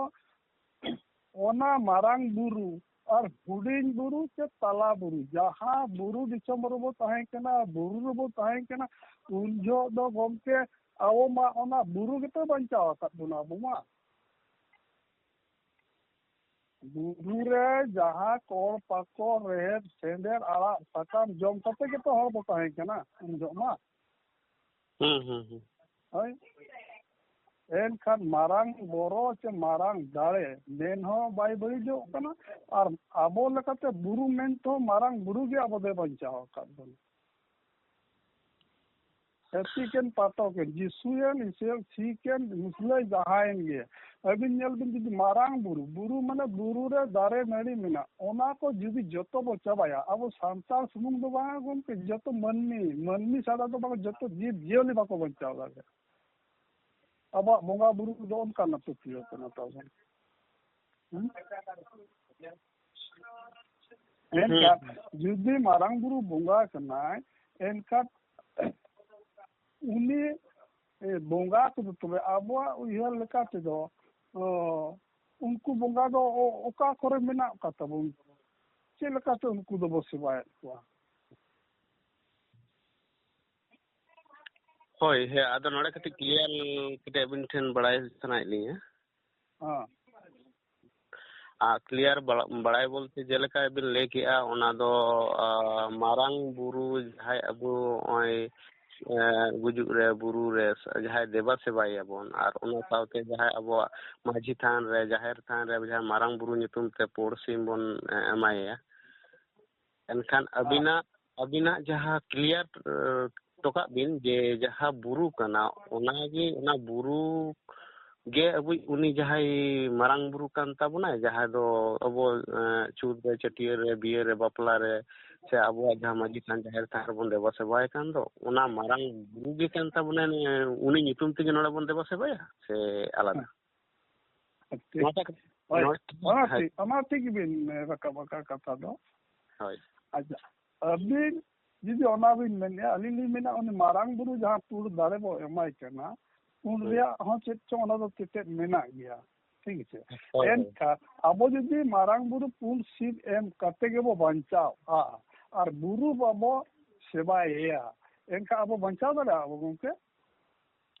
ᱚᱱᱟ ᱢᱟᱨᱟᱝ ᱵᱩᱨᱩ ᱟᱨ ᱦᱩᱰᱤᱧ ᱵᱩᱨᱩ ᱪᱮ ᱛᱟᱞᱟ ᱵᱩᱨᱩ, ᱡᱟᱦᱟᱸ ᱵᱩᱨᱩ ᱫᱤᱥᱚᱢ ᱨᱮᱵᱚ ᱛᱟᱦᱮᱸ ᱠᱟᱱᱟ, ᱵᱩᱨᱩ ᱨᱮᱵᱚ ᱛᱟᱦᱮᱸ ᱠᱟᱱᱟ, ᱩᱱ ᱡᱚᱦᱚᱜ ᱫᱚ ᱜᱚᱢᱠᱮ ᱟᱵᱚ ᱢᱟ ᱚᱱᱟ ᱵᱩᱨᱩ ᱜᱮᱛᱚ ᱵᱟᱧᱪᱟᱣ ᱟᱠᱟᱫ ᱵᱚᱱᱟ ᱟᱵᱚ ᱢᱟ᱾ ᱵᱩᱨᱩ ᱨᱮ ᱡᱟᱦᱟᱸ ᱠᱚᱲ ᱯᱟᱠᱚᱲ, ᱨᱮᱦᱮᱫ ᱥᱮᱸᱫᱮᱫ, ᱟᱲᱟᱜ ᱥᱟᱠᱟᱢ ᱡᱚᱢ ᱠᱟᱛᱮ ᱜᱮᱛᱚ ᱦᱚᱲ ᱵᱚ ᱛᱟᱦᱮᱸ ᱠᱟᱱᱟ ᱩᱱ ᱡᱚᱦᱚᱜ ᱢᱟ᱾ ᱦᱩᱸ, ᱦᱩᱸ, ᱦᱩᱸ᱾ ᱦᱳᱭ᱾ ᱮᱱᱠᱷᱟᱱ ᱢᱟᱨᱟᱝ ᱵᱚᱨᱚ ᱪᱮ ᱢᱟᱨᱟᱝ ᱫᱟᱲᱮ ᱢᱮᱱ ᱦᱚᱸ ᱵᱟᱭ ᱵᱟᱹᱲᱤᱡᱚᱜ ᱠᱟᱱᱟ, ᱟᱨ ᱟᱵᱚ ᱞᱮᱠᱟᱛᱮ ᱵᱩᱨᱩ ᱢᱮᱱ ᱛᱮᱦᱚᱸ ᱢᱟᱨᱟᱝ ᱵᱩᱨᱩ ᱜᱮ ᱟᱵᱚ ᱫᱚᱭ ᱵᱟᱧᱪᱟᱣ ᱟᱠᱟᱫ ᱵᱚᱱᱟ᱾ ᱦᱟᱹᱛᱤ ᱠᱮᱱ ᱯᱟᱛᱚ ᱠᱮᱱ, ᱡᱤᱥᱩᱭᱮᱱ, ᱤᱥᱟᱹᱭ, ᱥᱤ ᱠᱮᱱ, ᱢᱩᱥᱞᱟᱹᱭ ᱡᱟᱦᱟᱸᱭᱮᱱ ᱜᱮ, ᱟᱹᱵᱤᱱ ᱧᱮᱞ ᱵᱤᱱ, ᱡᱩᱫᱤ ᱢᱟᱨᱟᱝ ᱵᱩᱨᱩ, ᱵᱩᱨᱩ ᱢᱟᱱᱮ ᱵᱩᱨᱩ ᱨᱮ ᱫᱟᱨᱮ ᱱᱟᱹᱲᱤ ᱢᱮᱱᱟᱜ, ᱚᱱᱟ ᱠᱚ ᱡᱩᱫᱤ ᱡᱚᱛᱚ ᱵᱚ ᱪᱟᱵᱟᱭᱟ, ᱟᱵᱚ ᱥᱟᱱᱛᱟᱲ ᱥᱩᱢᱩᱝ ᱫᱚ ᱵᱟᱝ ᱜᱚᱢᱠᱮ, ᱡᱚᱛᱚ ᱢᱟᱹᱱᱢᱤ, ᱢᱟᱹᱱᱢᱤ ᱪᱷᱟᱲᱟ ᱫᱚ ᱵᱟᱝ, ᱡᱚᱛᱚ ᱡᱤᱵᱽ ᱡᱤᱭᱟᱹᱞᱤ ᱵᱟᱠᱚ ᱵᱟᱧᱪᱟᱣ ᱫᱟᱲᱮᱭᱟᱜᱼᱟ᱾ ᱟᱵᱚᱣᱟᱜ ᱵᱚᱸᱜᱟ ᱵᱩᱨᱩ ᱫᱚ ᱚᱱᱠᱟᱱᱟᱜ ᱯᱟᱹᱛᱭᱟᱹᱣ ᱠᱟᱱᱟ ᱛᱟᱵᱚᱱ᱾ ᱦᱮᱸ? ᱮᱱᱠᱷᱟᱱ ᱡᱩᱫᱤ ᱢᱟᱨᱟᱝ ᱵᱩᱨᱩ ᱵᱚᱸᱜᱟ ᱠᱟᱱᱟᱭ, ᱮᱱᱠᱷᱟᱱ ᱩᱱᱤ, ᱮ, ᱵᱚᱸᱜᱟ ᱠᱚᱫᱚ ᱛᱚᱵᱮ ᱟᱵᱚᱣᱟᱜ ᱩᱭᱦᱟᱹᱨ ᱞᱮᱠᱟ ᱛᱮᱫᱚ, ᱚ, ᱩᱱᱠᱩ ᱵᱚᱸᱜᱟ ᱫᱚ ᱚ-, ᱚᱠᱟ ᱠᱚᱨᱮ ᱢᱮᱱᱟᱜ ᱟᱠᱟᱫ ᱛᱟᱵᱚᱱ? ᱪᱮᱫ ᱞᱮᱠᱟᱛᱮ ᱩᱱᱠᱩ ᱫᱚᱵᱚ ᱥᱮᱵᱟᱭᱮᱫ ᱠᱚᱣᱟ? ᱦᱳᱭ, ᱦᱮᱸ, ᱟᱫᱚ ᱱᱚᱰᱮ ᱠᱟᱹᱴᱤᱡ ᱠᱞᱤᱭᱟᱨ ᱠᱟᱹᱴᱤᱡ ᱟᱹᱵᱤᱱ ᱴᱷᱮᱱ ᱵᱟᱲᱟᱭ ᱥᱟᱱᱟᱭᱮᱫ ᱞᱤᱧᱟ᱾ ᱦᱮᱸ᱾ ᱟᱨ ᱠᱞᱤᱭᱟᱨ ᱵᱟᱲᱟ-, ᱵᱟᱲᱟᱭ ᱵᱚᱞᱛᱮ ᱡᱮᱞᱮᱠᱟ ᱵᱤᱱ ᱞᱟᱹᱭ ᱠᱮᱜᱼᱟ, ᱚᱱᱟ ᱫᱚ, ᱟ, ᱢᱟᱨᱟᱝ ᱵᱩᱨᱩ ᱡᱟᱦᱟᱸᱭ ᱟᱵᱚ ᱱᱚᱜᱼᱚᱭ, ᱮ, ᱜᱩᱡᱩᱜ ᱨᱮ, ᱵᱩᱨᱩ ᱨᱮ ᱡᱟᱦᱟᱸᱭ ᱫᱮᱵᱟ ᱥᱮᱵᱟᱭᱮᱭᱟᱵᱚᱱ, ᱟᱨ ᱚᱱᱟ ᱥᱟᱶᱛᱮ ᱡᱟᱦᱟᱸᱭ ᱟᱵᱚᱣᱟᱜ ᱢᱟᱹᱡᱷᱤ ᱛᱷᱟᱱ ᱨᱮ, ᱡᱟᱦᱮᱨ ᱛᱷᱟᱱ ᱨᱮ ᱡᱟᱦᱟᱸᱭ ᱢᱟᱨᱟᱝ ᱵᱩᱨᱩ ᱧᱩᱛᱩᱢ ᱛᱮ ᱯᱩᱸᱰ ᱥᱤᱢ ᱵᱚᱱ, ᱮ, ᱮᱢᱟᱭᱟ, ᱮᱱᱠᱷᱟᱱ ᱟᱹᱵᱤᱱᱟᱜ, ᱟᱹᱵᱤᱱᱟᱜ ᱡᱟᱦᱟᱸ ᱠᱞᱤᱭᱟᱨ, ᱮ, ᱦᱚᱴᱚ ᱠᱟᱜ ᱵᱤᱱ ᱡᱮ ᱡᱟᱦᱟᱸ ᱵᱩᱨᱩ ᱠᱟᱱᱟ, ᱚᱱᱟᱜᱮ, ᱚᱱᱟ ᱵᱩᱨᱩ ᱜᱮ ᱟᱵᱚᱭᱤᱡ ᱩᱱᱤ ᱡᱟᱦᱟᱸᱭ ᱢᱟᱨᱟᱝ ᱵᱩᱨᱩ ᱠᱟᱱ ᱛᱟᱵᱚᱱᱟᱭ, ᱡᱟᱦᱟᱸ ᱫᱚ ᱟᱵᱚ, ᱮ, ᱪᱷᱩᱛ ᱨᱮ, ᱪᱷᱟᱹᱴᱭᱟᱹᱨ ᱨᱮ, ᱵᱤᱭᱟᱹ ᱨᱮ, ᱵᱟᱯᱞᱟ ᱨᱮ, ᱥᱮ ᱟᱵᱚᱣᱟᱜ ᱡᱟᱦᱟᱸ ᱢᱟᱹᱡᱷᱤ ᱛᱷᱟᱱ, ᱡᱟᱦᱮᱨ ᱛᱷᱟᱱ ᱨᱮᱵᱚᱱ ᱫᱮᱵᱟ ᱥᱮᱵᱟᱭᱮ ᱠᱟᱱ ᱫᱚ, ᱚᱱᱟ ᱢᱟᱨᱟᱝ ᱵᱩᱨᱩ ᱜᱮ ᱠᱟᱱ ᱛᱟᱵᱚᱱᱟᱭ, ᱩᱱᱤ ᱧᱩᱛᱩᱢ ᱛᱮᱜᱮ ᱱᱚᱰᱮ ᱵᱚᱱ ᱫᱮᱵᱟ ᱥᱮᱵᱟᱭᱟ ᱥᱮ ᱟᱞᱟᱫᱟ? ᱴᱷᱤᱠ᱾ ᱱᱚᱣᱟ ᱴᱟᱜ ᱦᱳᱭ, ᱱᱚᱣᱟ ᱚᱱᱟ ᱦᱳᱭ᱾ ᱴᱷᱤᱠ, ᱚᱱᱟ ᱴᱷᱤᱠ ᱜᱮᱵᱤᱱ ᱨᱟᱠᱟᱵ ᱟᱠᱟᱫ ᱠᱟᱛᱷᱟ ᱫᱚ᱾ ᱦᱳᱭ᱾ ᱟᱪᱪᱷᱟ, ᱟᱹᱵᱤᱱ ᱡᱩᱫᱤ ᱚᱱᱟ ᱵᱤᱱ ᱢᱮᱱᱮᱫᱼᱟ, ᱟᱹᱞᱤᱧ ᱞᱤᱧ ᱢᱮᱱᱟ, ᱩᱱᱤ ᱢᱟᱨᱟᱝ ᱵᱩᱨᱩ ᱡᱟᱦᱟᱸ ᱯᱩᱨ ᱫᱟᱲᱮ ᱵᱚ ᱮᱢᱟᱭ ᱠᱟᱱᱟ, ᱩᱱ ᱦᱳᱭ᱾ ᱨᱮᱭᱟᱜ ᱦᱚᱸ ᱪᱮᱫ ᱪᱚᱝ ᱚᱱᱟ ᱫᱚ ᱛᱮᱛᱮᱫ ᱢᱮᱱᱟᱜ ᱜᱮᱭᱟ, ᱴᱷᱤᱠ ᱟᱪᱷᱮ? ᱦᱳᱭ, ᱦᱳᱭ᱾ ᱮᱱᱠᱷᱟᱱ ᱟᱵᱚ ᱡᱩᱫᱤ ᱢᱟᱨᱟᱝ ᱵᱩᱨᱩ ᱯᱩᱨ ᱥᱤᱢ ᱮᱢ ᱠᱟᱛᱮ ᱜᱮᱵᱚ ᱵᱟᱧᱪᱟᱣᱼᱟ ᱟᱨ ᱵᱩᱨᱩ ᱵᱟᱵᱚ ᱥᱮᱵᱟᱭᱮᱭᱟ, ᱮᱱᱠᱷᱟᱱ ᱟᱵᱚ ᱵᱟᱧᱪᱟᱣ ᱫᱟᱲᱮᱭᱟᱜᱼᱟ ᱵᱚ, ᱜᱚᱢᱠᱮ?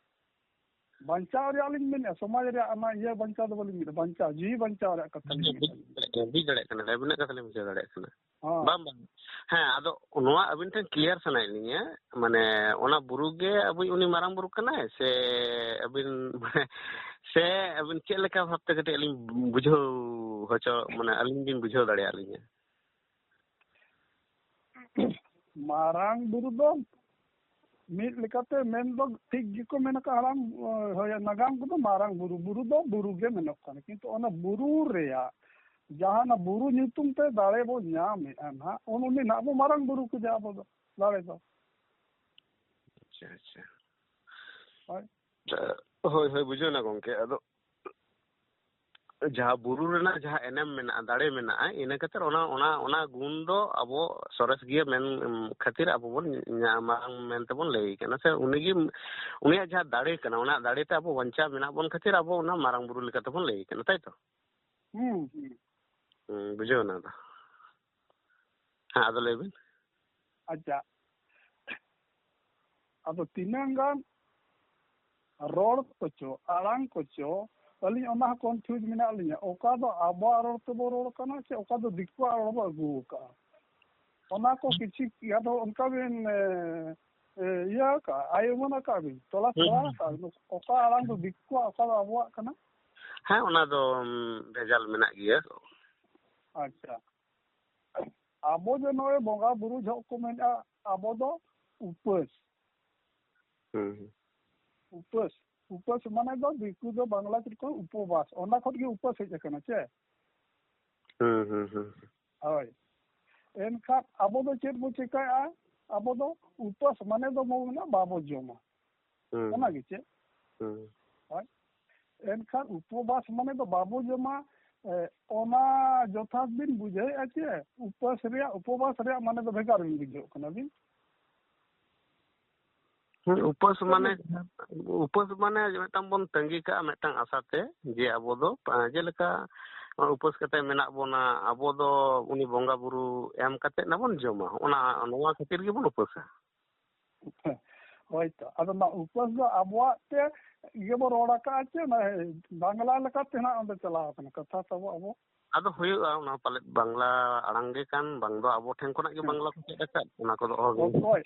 ᱵᱟᱧᱪᱟᱣ ᱨᱮᱭᱟᱜ ᱞᱤᱧ ᱢᱮᱱᱮᱫᱼᱟ, ᱥᱚᱢᱟᱡᱽ ᱨᱮᱭᱟᱜ ᱚᱱᱟ ᱤᱭᱟᱹ ᱵᱟᱧᱪᱟᱣ ᱫᱚ ᱵᱟᱹᱞᱤᱧ ᱢᱮᱱᱮᱫᱼᱟ, ᱵᱟᱧᱪᱟᱣ, ᱡᱤᱣᱤ ᱵᱟᱧᱪᱟᱣ ᱨᱮᱭᱟᱜ ᱠᱟᱛᱷᱟ ᱞᱤᱧ ᱵᱩᱡᱽ ᱢᱮᱱᱮᱫᱼᱟ᱾ ᱫᱟᱲᱮᱭᱟᱜ ᱠᱟᱱᱟ, ᱵᱩᱡᱽ ᱫᱟᱲᱮᱭᱟᱜ ᱠᱟᱱᱟ, ᱟᱹᱵᱤᱱᱟᱜ ᱠᱟᱛᱷᱟ ᱞᱤᱧ ᱵᱩᱡᱷᱟᱹᱣ ᱫᱟᱲᱮᱭᱟᱜ ᱠᱟᱱᱟ᱾ ᱦᱚᱸ᱾ ᱵᱟᱝ, ᱵᱟᱝ᱾ ᱦᱮᱸ, ᱟᱫᱚ ᱱᱚᱣᱟ ᱟᱹᱵᱤᱱ ᱴᱷᱮᱱ clear ᱥᱟᱱᱟᱭᱮᱫ ᱞᱤᱧᱟᱹ, ᱢᱟᱱᱮ, ᱚᱱᱟ ᱵᱩᱨᱩ ᱜᱮ ᱟᱵᱚᱭᱤᱡ ᱩᱱᱤ ᱢᱟᱨᱟᱝ ᱵᱩᱨᱩ ᱠᱟᱱᱟᱭ, ᱥᱮ ᱟᱹᱵᱤᱱ, ᱢᱟᱱᱮ, ᱥᱮ ᱟᱹᱵᱤᱱ ᱪᱮᱫ ᱞᱮᱠᱟ ᱵᱷᱟᱵᱽᱛᱮ ᱠᱟᱹᱴᱤᱡ ᱟᱹᱞᱤᱧ ᱵᱩᱡᱷᱟᱹᱣ ᱦᱚᱪᱚ, ᱢᱟᱱᱮ, ᱟᱹᱞᱤᱧ ᱵᱤᱱ ᱵᱩᱡᱷᱟᱹᱣ ᱫᱟᱲᱮᱭᱟᱜ ᱞᱤᱧᱟᱹ? ᱢᱟᱨᱟᱝ ᱵᱩᱨᱩ ᱫᱚ ᱢᱤᱫ ᱞᱮᱠᱟᱛᱮ ᱢᱮᱱ ᱫᱚ ᱴᱷᱤᱠ ᱜᱮᱠᱚ ᱢᱮᱱ ᱟᱠᱟᱫ, ᱦᱟᱲᱟᱢ, ᱦᱳᱭ, ᱱᱟᱜᱟᱢ ᱠᱚᱫᱚ ᱢᱟᱨᱟᱝ ᱵᱩᱨᱩ, ᱵᱩᱨᱩ ᱫᱚ ᱵᱩᱨᱩ ᱜᱮ ᱢᱮᱱᱚᱜ ᱠᱟᱱᱟ, ᱠᱤᱱᱛᱩ ᱚᱱᱟ ᱵᱩᱨᱩ ᱨᱮᱭᱟᱜ ᱡᱟᱦᱟᱸ ᱚᱱᱟ ᱵᱩᱨᱩ ᱧᱩᱛᱩᱢ ᱛᱮ ᱫᱟᱲᱮ ᱵᱚ ᱧᱟᱢᱮᱫᱼᱟ ᱱᱟᱦᱟᱜ, ᱩᱱ-, ᱩᱱᱤ ᱱᱟᱦᱟᱜ ᱵᱚ ᱢᱟᱨᱟᱝ ᱵᱩᱨᱩ ᱠᱚ ᱡᱟᱦᱟᱸ ᱟᱵᱚ ᱫᱚ ᱫᱟᱲᱮ ᱫᱚ᱾ ᱟᱪᱪᱷᱟ, ᱟᱪᱪᱷᱟ᱾ ᱦᱳᱭ᱾ ᱦᱳᱭ, ᱦᱳᱭ, ᱵᱩᱡᱷᱟᱹᱣ ᱮᱱᱟ ᱜᱚᱢᱠᱮ᱾ ᱟᱫᱚ ᱡᱟᱦᱟᱸ ᱵᱩᱨᱩ ᱨᱮᱱᱟᱜ ᱡᱟᱦᱟᱸ ᱮᱱᱮᱢ ᱢᱮᱱᱟᱜᱼᱟ, ᱫᱟᱲᱮ ᱢᱮᱱᱟᱜᱼᱟ, ᱤᱱᱟᱹ ᱠᱷᱟᱹᱛᱤᱨ ᱚᱱᱟ, ᱚᱱᱟ, ᱚᱱᱟ ᱜᱩᱱ ᱫᱚ ᱟᱵᱚ ᱥᱚᱨᱮᱥ ᱜᱮᱭᱟ ᱢᱮᱱ ᱠᱷᱟᱹᱛᱤᱨ ᱟᱵᱚ ᱵᱚᱱ ᱧᱟ-, ᱢᱟᱨᱟᱝ ᱢᱮᱱᱛᱮ ᱵᱚᱱ ᱞᱟᱹᱭ ᱠᱟᱱᱟ, ᱥᱮ ᱩᱱᱤᱜᱮ, ᱩᱱᱤᱭᱟᱜ ᱡᱟᱦᱟᱸ ᱫᱟᱲᱮ ᱠᱟᱱᱟ, ᱚᱱᱟ ᱫᱟᱲᱮ ᱛᱮ ᱟᱵᱚ ᱵᱟᱧᱪᱟᱣ ᱢᱮᱱᱟᱜ ᱵᱚᱱ ᱠᱷᱟᱹᱛᱤᱨ ᱟᱵᱚ ᱚᱱᱟ ᱢᱟᱨᱟᱝ ᱵᱩᱨᱩ ᱞᱮᱠᱟ ᱛᱮᱵᱚᱱ ᱞᱟᱹᱭ ᱠᱟᱱᱟ, ᱛᱟᱭ ᱛᱚ? ᱦᱩᱸ, ᱦᱩᱸ᱾ ᱦᱩᱸ, ᱵᱩᱡᱷᱟᱹᱣ ᱮᱱᱟ ᱟᱫᱚ᱾ ᱦᱮᱸ, ᱟᱫᱚ ᱞᱟᱹᱭ ᱵᱤᱱ᱾ ᱟᱪᱪᱷᱟ, ᱟᱫᱚ ᱛᱤᱱᱟᱹᱝ ᱜᱟᱱ ᱨᱚᱲ ᱠᱚᱪᱚ, ᱟᱲᱟᱝ ᱠᱚᱪᱚ, ᱟᱹᱞᱤᱧ ᱚᱱᱟ ᱦᱚᱸ confuse ᱢᱮᱱᱟᱜ ᱞᱤᱧᱟ᱾ ᱚᱠᱟ ᱫᱚ ᱟᱵᱚᱣᱟᱜ ᱨᱚᱲ ᱛᱮᱵᱚ ᱨᱚᱲ ᱠᱟᱱᱟ, ᱥᱮ ᱚᱠᱟ ᱫᱚ ᱫᱤᱠᱩᱣᱟᱜ ᱨᱚᱲ ᱵᱚ ᱟᱹᱜᱩ ᱟᱠᱟᱜᱼᱟ? ᱚᱱᱟ ᱠᱚ ᱠᱤᱪᱷᱤ ᱟᱫᱚ ᱚᱱᱠᱟ ᱵᱤᱱ, ᱮ, ᱮ, ᱤᱭᱟᱹ ᱟᱠᱟᱜᱼᱟ, ᱟᱭ ᱩᱢᱟᱹᱱ ᱟᱠᱟᱜᱼᱟ ᱵᱤᱱ, ᱛᱚᱞᱟᱥ ᱦᱩᱸ, ᱵᱟᱲᱟ ᱦᱩᱸ᱾ ᱟᱠᱟᱜᱼᱟ ᱵᱤᱱ, ᱚᱠᱟ ᱟᱲᱟᱝ ᱫᱚ ᱫᱤᱠᱩᱣᱟᱜ, ᱚᱠᱟ ᱫᱚ ᱟᱵᱚᱣᱟᱜ ᱠᱟᱱᱟ? ᱦᱮᱸ, ᱚᱱᱟ ᱫᱚ, ᱩᱢ, ᱵᱷᱮᱡᱟᱞ ᱢᱮᱱᱟᱜ ᱜᱮᱭᱟ᱾ ᱟᱪᱪᱷᱟ, ᱟᱵᱚ ᱡᱮ ᱱᱚᱜᱼᱚᱭ ᱵᱚᱸᱜᱟ ᱵᱩᱨᱩ ᱡᱚᱦᱚᱜ ᱠᱚ ᱢᱮᱱᱮᱫᱼᱟ, ᱟᱵᱚ ᱫᱚ ᱩᱯᱟᱹᱥ᱾ ᱦᱩᱸ, ᱦᱩᱸ᱾ ᱩᱯᱟᱹᱥ, ᱩᱯᱟᱹᱥ ᱢᱟᱱᱮ ᱫᱚ ᱫᱤᱠᱩ ᱫᱚ ᱵᱟᱝᱞᱟ ᱪᱮᱫ ᱠᱚ ᱩᱯᱚᱵᱟᱥ, ᱚᱱᱟ ᱠᱷᱚᱱ ᱜᱮ ᱩᱯᱟᱹᱥ ᱦᱮᱡ ᱟᱠᱟᱱᱟ ᱪᱮ? ᱦᱩᱸ, ᱦᱩᱸ, ᱦᱩᱸ᱾ ᱦᱳᱭ᱾ ᱮᱱᱠᱷᱟᱱ ᱟᱵᱚ ᱫᱚ ᱪᱮᱫ ᱵᱚ ᱪᱮᱠᱟᱭᱟ? ᱟᱵᱚ ᱫᱚ ᱩᱯᱟᱹᱥ ᱢᱟᱱᱮ ᱫᱚ ᱵᱚ ᱢᱮᱱᱟ ᱵᱟᱵᱚ ᱡᱚᱢᱟ᱾ ᱦᱩᱸ᱾ ᱚᱱᱟ ᱜᱮ ᱪᱮᱫ? ᱦᱩᱸ᱾ ᱦᱳᱭ᱾ ᱮᱱᱠᱷᱟᱱ ᱩᱯᱚᱵᱟᱥ ᱢᱟᱱᱮ ᱫᱚ ᱵᱟᱵᱚ ᱡᱚᱢᱟ᱾ ᱮ, ᱚᱱᱟ ᱡᱚᱛᱷᱟᱛ ᱵᱤᱱ ᱵᱩᱡᱷᱟᱹᱣᱮᱫᱼᱟ ᱪᱮ? ᱩᱯᱟᱹᱥ ᱨᱮᱭᱟᱜ, ᱩᱯᱚᱵᱟᱥ ᱨᱮᱭᱟᱜ ᱢᱟᱱᱮ ᱫᱚ ᱵᱷᱮᱜᱟᱨ ᱵᱤᱱ ᱵᱩᱡᱷᱟᱹᱣ ᱠᱟᱱᱟ ᱵᱤᱱ? ᱦᱮᱸ, ᱩᱯᱟᱹᱥ ᱢᱟᱱᱮ, ᱩᱯᱟᱹᱥ ᱢᱟᱱᱮ ᱢᱤᱫᱴᱟᱝ ᱵᱚᱱ ᱛᱟᱺᱜᱤ ᱠᱟᱜᱼᱟ ᱢᱤᱫᱴᱟᱝ ᱟᱥᱟᱛᱮ, ᱡᱮ ᱟᱵᱚ ᱫᱚ, ᱡᱮᱞᱮᱠᱟ ᱩᱯᱟᱹᱥ ᱠᱟᱛᱮ ᱢᱮᱱᱟᱜ ᱵᱚᱱᱟ, ᱟᱵᱚ ᱫᱚ ᱩᱱᱤ ᱵᱚᱸᱜᱟ ᱵᱩᱨᱩ ᱮᱢ ᱠᱟᱛᱮ ᱱᱟ ᱵᱚᱱ ᱡᱚᱢᱟ, ᱚᱱᱟ, ᱱᱚᱣᱟ ᱠᱷᱟᱹᱛᱤᱨ ᱜᱮᱵᱚᱱ ᱩᱯᱟᱹᱥᱟ᱾ ᱦᱳᱭᱛᱚ, ᱟᱫᱚ ᱱᱚᱣᱟ ᱩᱯᱟᱹᱥ ᱫᱚ ᱟᱵᱚᱣᱟᱜ ᱛᱮ ᱜᱮᱵᱚ ᱨᱚᱲ ᱟᱠᱟᱫᱼᱟ ᱪᱮ ᱚᱱᱟ ᱵᱟᱝᱞᱟ ᱞᱮᱠᱟᱛᱮ ᱱᱟᱜ ᱚᱸᱰᱮ ᱪᱟᱞᱟᱣ ᱟᱠᱟᱱᱟ ᱠᱟᱛᱷᱟ ᱛᱟᱵᱚ ᱟᱵᱚ? ᱟᱫᱚ ᱦᱩᱭᱩᱜᱼᱟ, ᱚᱱᱟ ᱯᱟᱞᱮᱫ ᱵᱟᱝᱞᱟ ᱟᱲᱟᱝ ᱜᱮ ᱠᱟᱱ, ᱵᱟᱝ ᱫᱚ ᱟᱵᱚ ᱴᱷᱮᱱ ᱠᱷᱚᱱᱟᱜ ᱜᱮ ᱦᱮᱸ᱾ ᱵᱟᱝᱞᱟ ᱠᱚ ᱪᱮᱫ ᱟᱠᱟᱫ, ᱚᱱᱟ ᱠᱚᱫᱚ ᱚᱦᱚ ᱜᱮ᱾ ᱚᱠᱚᱭ?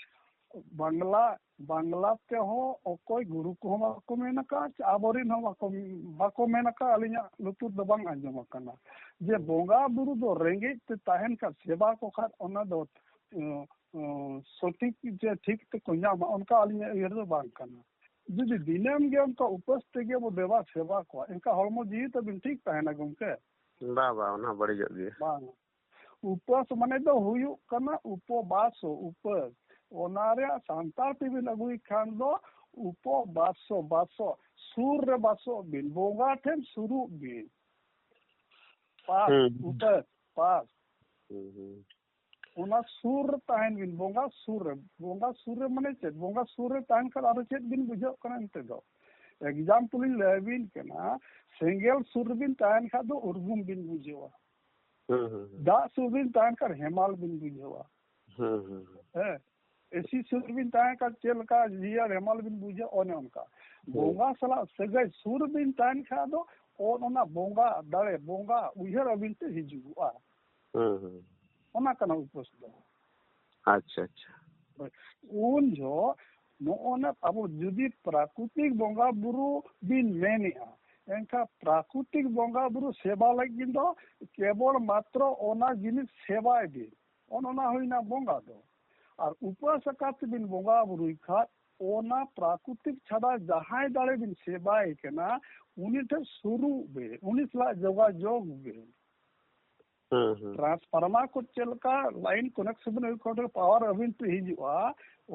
ᱵᱟᱝᱞᱟ, ᱵᱟᱝᱞᱟ ᱛᱮᱦᱚᱸ ᱚᱠᱚᱭ ᱜᱩᱨᱩ ᱠᱚᱦᱚᱸ ᱵᱟᱠᱚ ᱢᱮᱱ ᱟᱠᱟᱫ, ᱪᱮ ᱟᱵᱚᱨᱮᱱ ᱦᱚᱸ ᱵᱟᱠᱚ, ᱵᱟᱠᱚ ᱢᱮᱱ ᱟᱠᱟᱫ, ᱟᱹᱞᱤᱧᱟᱜ ᱞᱩᱛᱩᱨ ᱫᱚ ᱵᱟᱝ ᱟᱸᱡᱚᱢ ᱟᱠᱟᱱᱟ ᱡᱮ ᱵᱚᱸᱜᱟ ᱵᱩᱨᱩ ᱫᱚ ᱨᱮᱸᱜᱮᱡ ᱛᱮ ᱛᱟᱦᱮᱱ ᱠᱷᱟᱱ ᱥᱮᱵᱟ ᱠᱚ ᱠᱷᱟᱱ ᱚᱱᱟ ᱫᱚ, ᱩᱸ, ᱩᱸ, ᱥᱚᱴᱷᱤᱠ ᱡᱮ ᱴᱷᱤᱠ ᱛᱮᱠᱚ ᱧᱟᱢᱟ, ᱚᱱᱠᱟ ᱟᱹᱞᱤᱧᱟᱜ ᱩᱭᱦᱟᱹᱨ ᱫᱚ ᱵᱟᱝ ᱠᱟᱱᱟ᱾ ᱡᱩᱫᱤ ᱫᱤᱱᱟᱹᱢ ᱜᱮ ᱚᱱᱠᱟ ᱩᱯᱟᱹᱥ ᱛᱮᱜᱮ ᱵᱚ ᱫᱮᱵᱟ ᱥᱮᱵᱟ ᱠᱚᱣᱟ, ᱮᱱᱠᱷᱟᱱ ᱦᱚᱲᱢᱚ ᱡᱤᱣᱤ ᱛᱟᱵᱤᱱ ᱴᱷᱤᱠ ᱛᱟᱦᱮᱱᱟ ᱜᱚᱢᱠᱮ? ᱵᱟ, ᱵᱟ, ᱚᱱᱟ ᱵᱟᱹᱲᱤᱡᱚᱜ ᱜᱮᱭᱟ᱾ ᱵᱟᱝ᱾ ᱩᱯᱟᱹᱥ ᱢᱟᱱᱮ ᱫᱚ ᱦᱩᱭᱩᱜ ᱠᱟᱱᱟ ᱩᱯᱚᱵᱟᱥᱚ, ᱩᱯᱟᱹᱥ᱾ ᱚᱱᱟ ᱨᱮᱭᱟᱜ ᱥᱟᱱᱛᱟᱲ ᱛᱮᱵᱤᱱ ᱟᱹᱜᱩᱭ ᱠᱷᱟᱱ ᱫᱚ ᱩᱯᱚᱵᱟᱥᱚ, ᱵᱟᱥᱚ, ᱥᱩᱨ ᱨᱮ ᱵᱟᱥᱚᱜ ᱵᱤᱱ, ᱵᱚᱸᱜᱟ ᱴᱷᱮᱱ ᱥᱩᱨᱩᱜ ᱵᱤᱱ᱾ ᱯᱟᱥ, ᱦᱩᱸ᱾ ᱩᱯᱟᱹᱥ, ᱯᱟᱥ᱾ ᱦᱩᱸ, ᱦᱩᱸ᱾ ᱚᱱᱟ ᱥᱩᱨ ᱨᱮ ᱛᱟᱦᱮᱱ ᱵᱤᱱ, ᱵᱚᱸᱜᱟ ᱥᱩᱨ ᱨᱮ᱾ ᱵᱚᱸᱜᱟ ᱥᱩᱨ ᱨᱮ ᱢᱟᱱᱮ ᱪᱮᱫ? ᱵᱚᱸᱜᱟ ᱥᱩᱨ ᱨᱮ ᱛᱟᱦᱮᱱ ᱠᱷᱟᱱ ᱟᱨᱚ ᱪᱮᱫ ᱵᱤᱱ ᱵᱩᱡᱷᱟᱹᱣ ᱠᱟᱱᱟ ᱮᱱᱛᱮ ᱫᱚ? Example ᱤᱧ ᱞᱟᱹᱭ ᱟᱹᱵᱤᱱ ᱠᱟᱱᱟ, ᱥᱮᱸᱜᱮᱞ ᱥᱩᱨ ᱨᱮᱵᱤᱱ ᱛᱟᱦᱮᱱ ᱠᱷᱟᱱ ᱫᱚ ᱩᱨᱜᱩᱢ ᱵᱤᱱ ᱵᱩᱡᱷᱟᱹᱣᱟ᱾ ᱦᱩᱸ, ᱦᱩᱸ, ᱦᱩᱸ᱾ ᱫᱟᱜ ᱥᱩᱨ ᱨᱮᱵᱤᱱ ᱛᱟᱦᱮᱱ ᱠᱷᱟᱱ ᱦᱮᱢᱟᱞ ᱵᱤᱱ ᱵᱩᱡᱷᱟᱹᱣᱟ᱾ ᱦᱩᱸ, ᱦᱩᱸ, ᱦᱩᱸ᱾ ᱦᱮᱸ, ᱮᱥᱤ ᱥᱩᱨ ᱨᱮᱵᱤᱱ ᱛᱟᱦᱮᱱ ᱠᱷᱟᱱ ᱪᱮᱫ ᱞᱮᱠᱟ ᱡᱤᱭᱟᱹᱲ ᱦᱮᱢᱟᱞ ᱵᱤᱱ ᱵᱩᱡᱷᱟᱹᱣᱟ, ᱚᱱᱮ ᱚᱱᱠᱟ᱾ ᱦᱩᱸ᱾ ᱵᱚᱸᱜᱟ ᱥᱟᱞᱟᱜ ᱥᱟᱹᱜᱟᱹᱭ ᱥᱩᱨ ᱨᱮᱵᱤᱱ ᱛᱟᱦᱮᱱ ᱠᱷᱟᱱ ᱫᱚ ᱚᱱ-, ᱚᱱᱟ ᱵᱚᱸᱜᱟ ᱫᱟᱲᱮ, ᱵᱚᱸᱜᱟ ᱩᱭᱦᱟᱹᱨ ᱟᱹᱵᱤᱱ ᱛᱮ ᱦᱤᱡᱩᱜᱚᱜᱼᱟ᱾ ᱦᱩᱸ, ᱦᱩᱸ᱾ ᱚᱱᱟ ᱠᱟᱱᱟ ᱩᱯᱟᱹᱥ ᱫᱚ᱾ ᱟᱪᱪᱷᱟ, ᱟᱪᱪᱷᱟ᱾ ᱦᱳᱭ᱾ ᱩᱱ ᱡᱚᱦᱚᱜ ᱱᱚᱜᱼᱚ ᱱᱟ ᱟᱵᱚ ᱡᱩᱫᱤ ᱯᱨᱟᱠᱨᱤᱛᱤᱠ ᱵᱚᱸᱜᱟ ᱵᱩᱨᱩ ᱵᱤᱱ ᱢᱮᱱᱮᱜᱼᱟ, ᱮᱱᱠᱷᱟᱱ ᱯᱨᱟᱠᱨᱤᱛᱤᱠ ᱵᱚᱸᱜᱟ ᱵᱩᱨᱩ ᱥᱮᱵᱟ ᱞᱟᱹᱜᱤᱫ ᱫᱚ ᱠᱮᱵᱚᱞ ᱢᱟᱛᱨᱚ ᱚᱱᱟ ᱡᱤᱱᱤᱥ ᱥᱮᱵᱟᱭ ᱵᱤᱱ, ᱚᱱ-, ᱚᱱᱟ ᱦᱩᱭᱱᱟ ᱵᱚᱸᱜᱟ ᱫᱚ᱾ ᱟᱨ ᱩᱯᱟᱹᱥ ᱟᱠᱟᱫ ᱛᱮᱵᱤᱱ ᱵᱚᱸᱜᱟ ᱵᱩᱨᱩᱭ ᱠᱷᱟᱱ, ᱚᱱᱟ ᱯᱨᱟᱠᱨᱤᱛᱤᱠ ᱪᱷᱟᱰᱟ ᱡᱟᱦᱟᱸᱭ ᱫᱟᱲᱮ ᱵᱤᱱ ᱥᱮᱵᱟᱭᱮ ᱠᱟᱱᱟ, ᱩᱱᱤ ᱴᱷᱮᱱ ᱥᱩᱨᱩᱜ ᱵᱤᱱ, ᱩᱱᱤ ᱥᱟᱞᱟᱜ ᱡᱳᱜᱟᱡᱳᱜᱽ ᱵᱤᱱ᱾ ᱦᱩᱸ, ᱦᱩᱸ᱾ ᱴᱨᱟᱱᱥᱯᱷᱟᱨᱢᱟᱨ ᱠᱚ ᱪᱮᱫ ᱞᱮᱠᱟ ᱞᱟᱭᱤᱱ ᱠᱚᱱᱮᱠᱥᱚᱱ ᱵᱤᱱ ᱟᱹᱜᱩ ᱠᱷᱟᱱ ᱯᱟᱣᱟᱨ ᱟᱹᱵᱤᱱ ᱴᱷᱮᱱ ᱦᱤᱡᱩᱜᱼᱟ,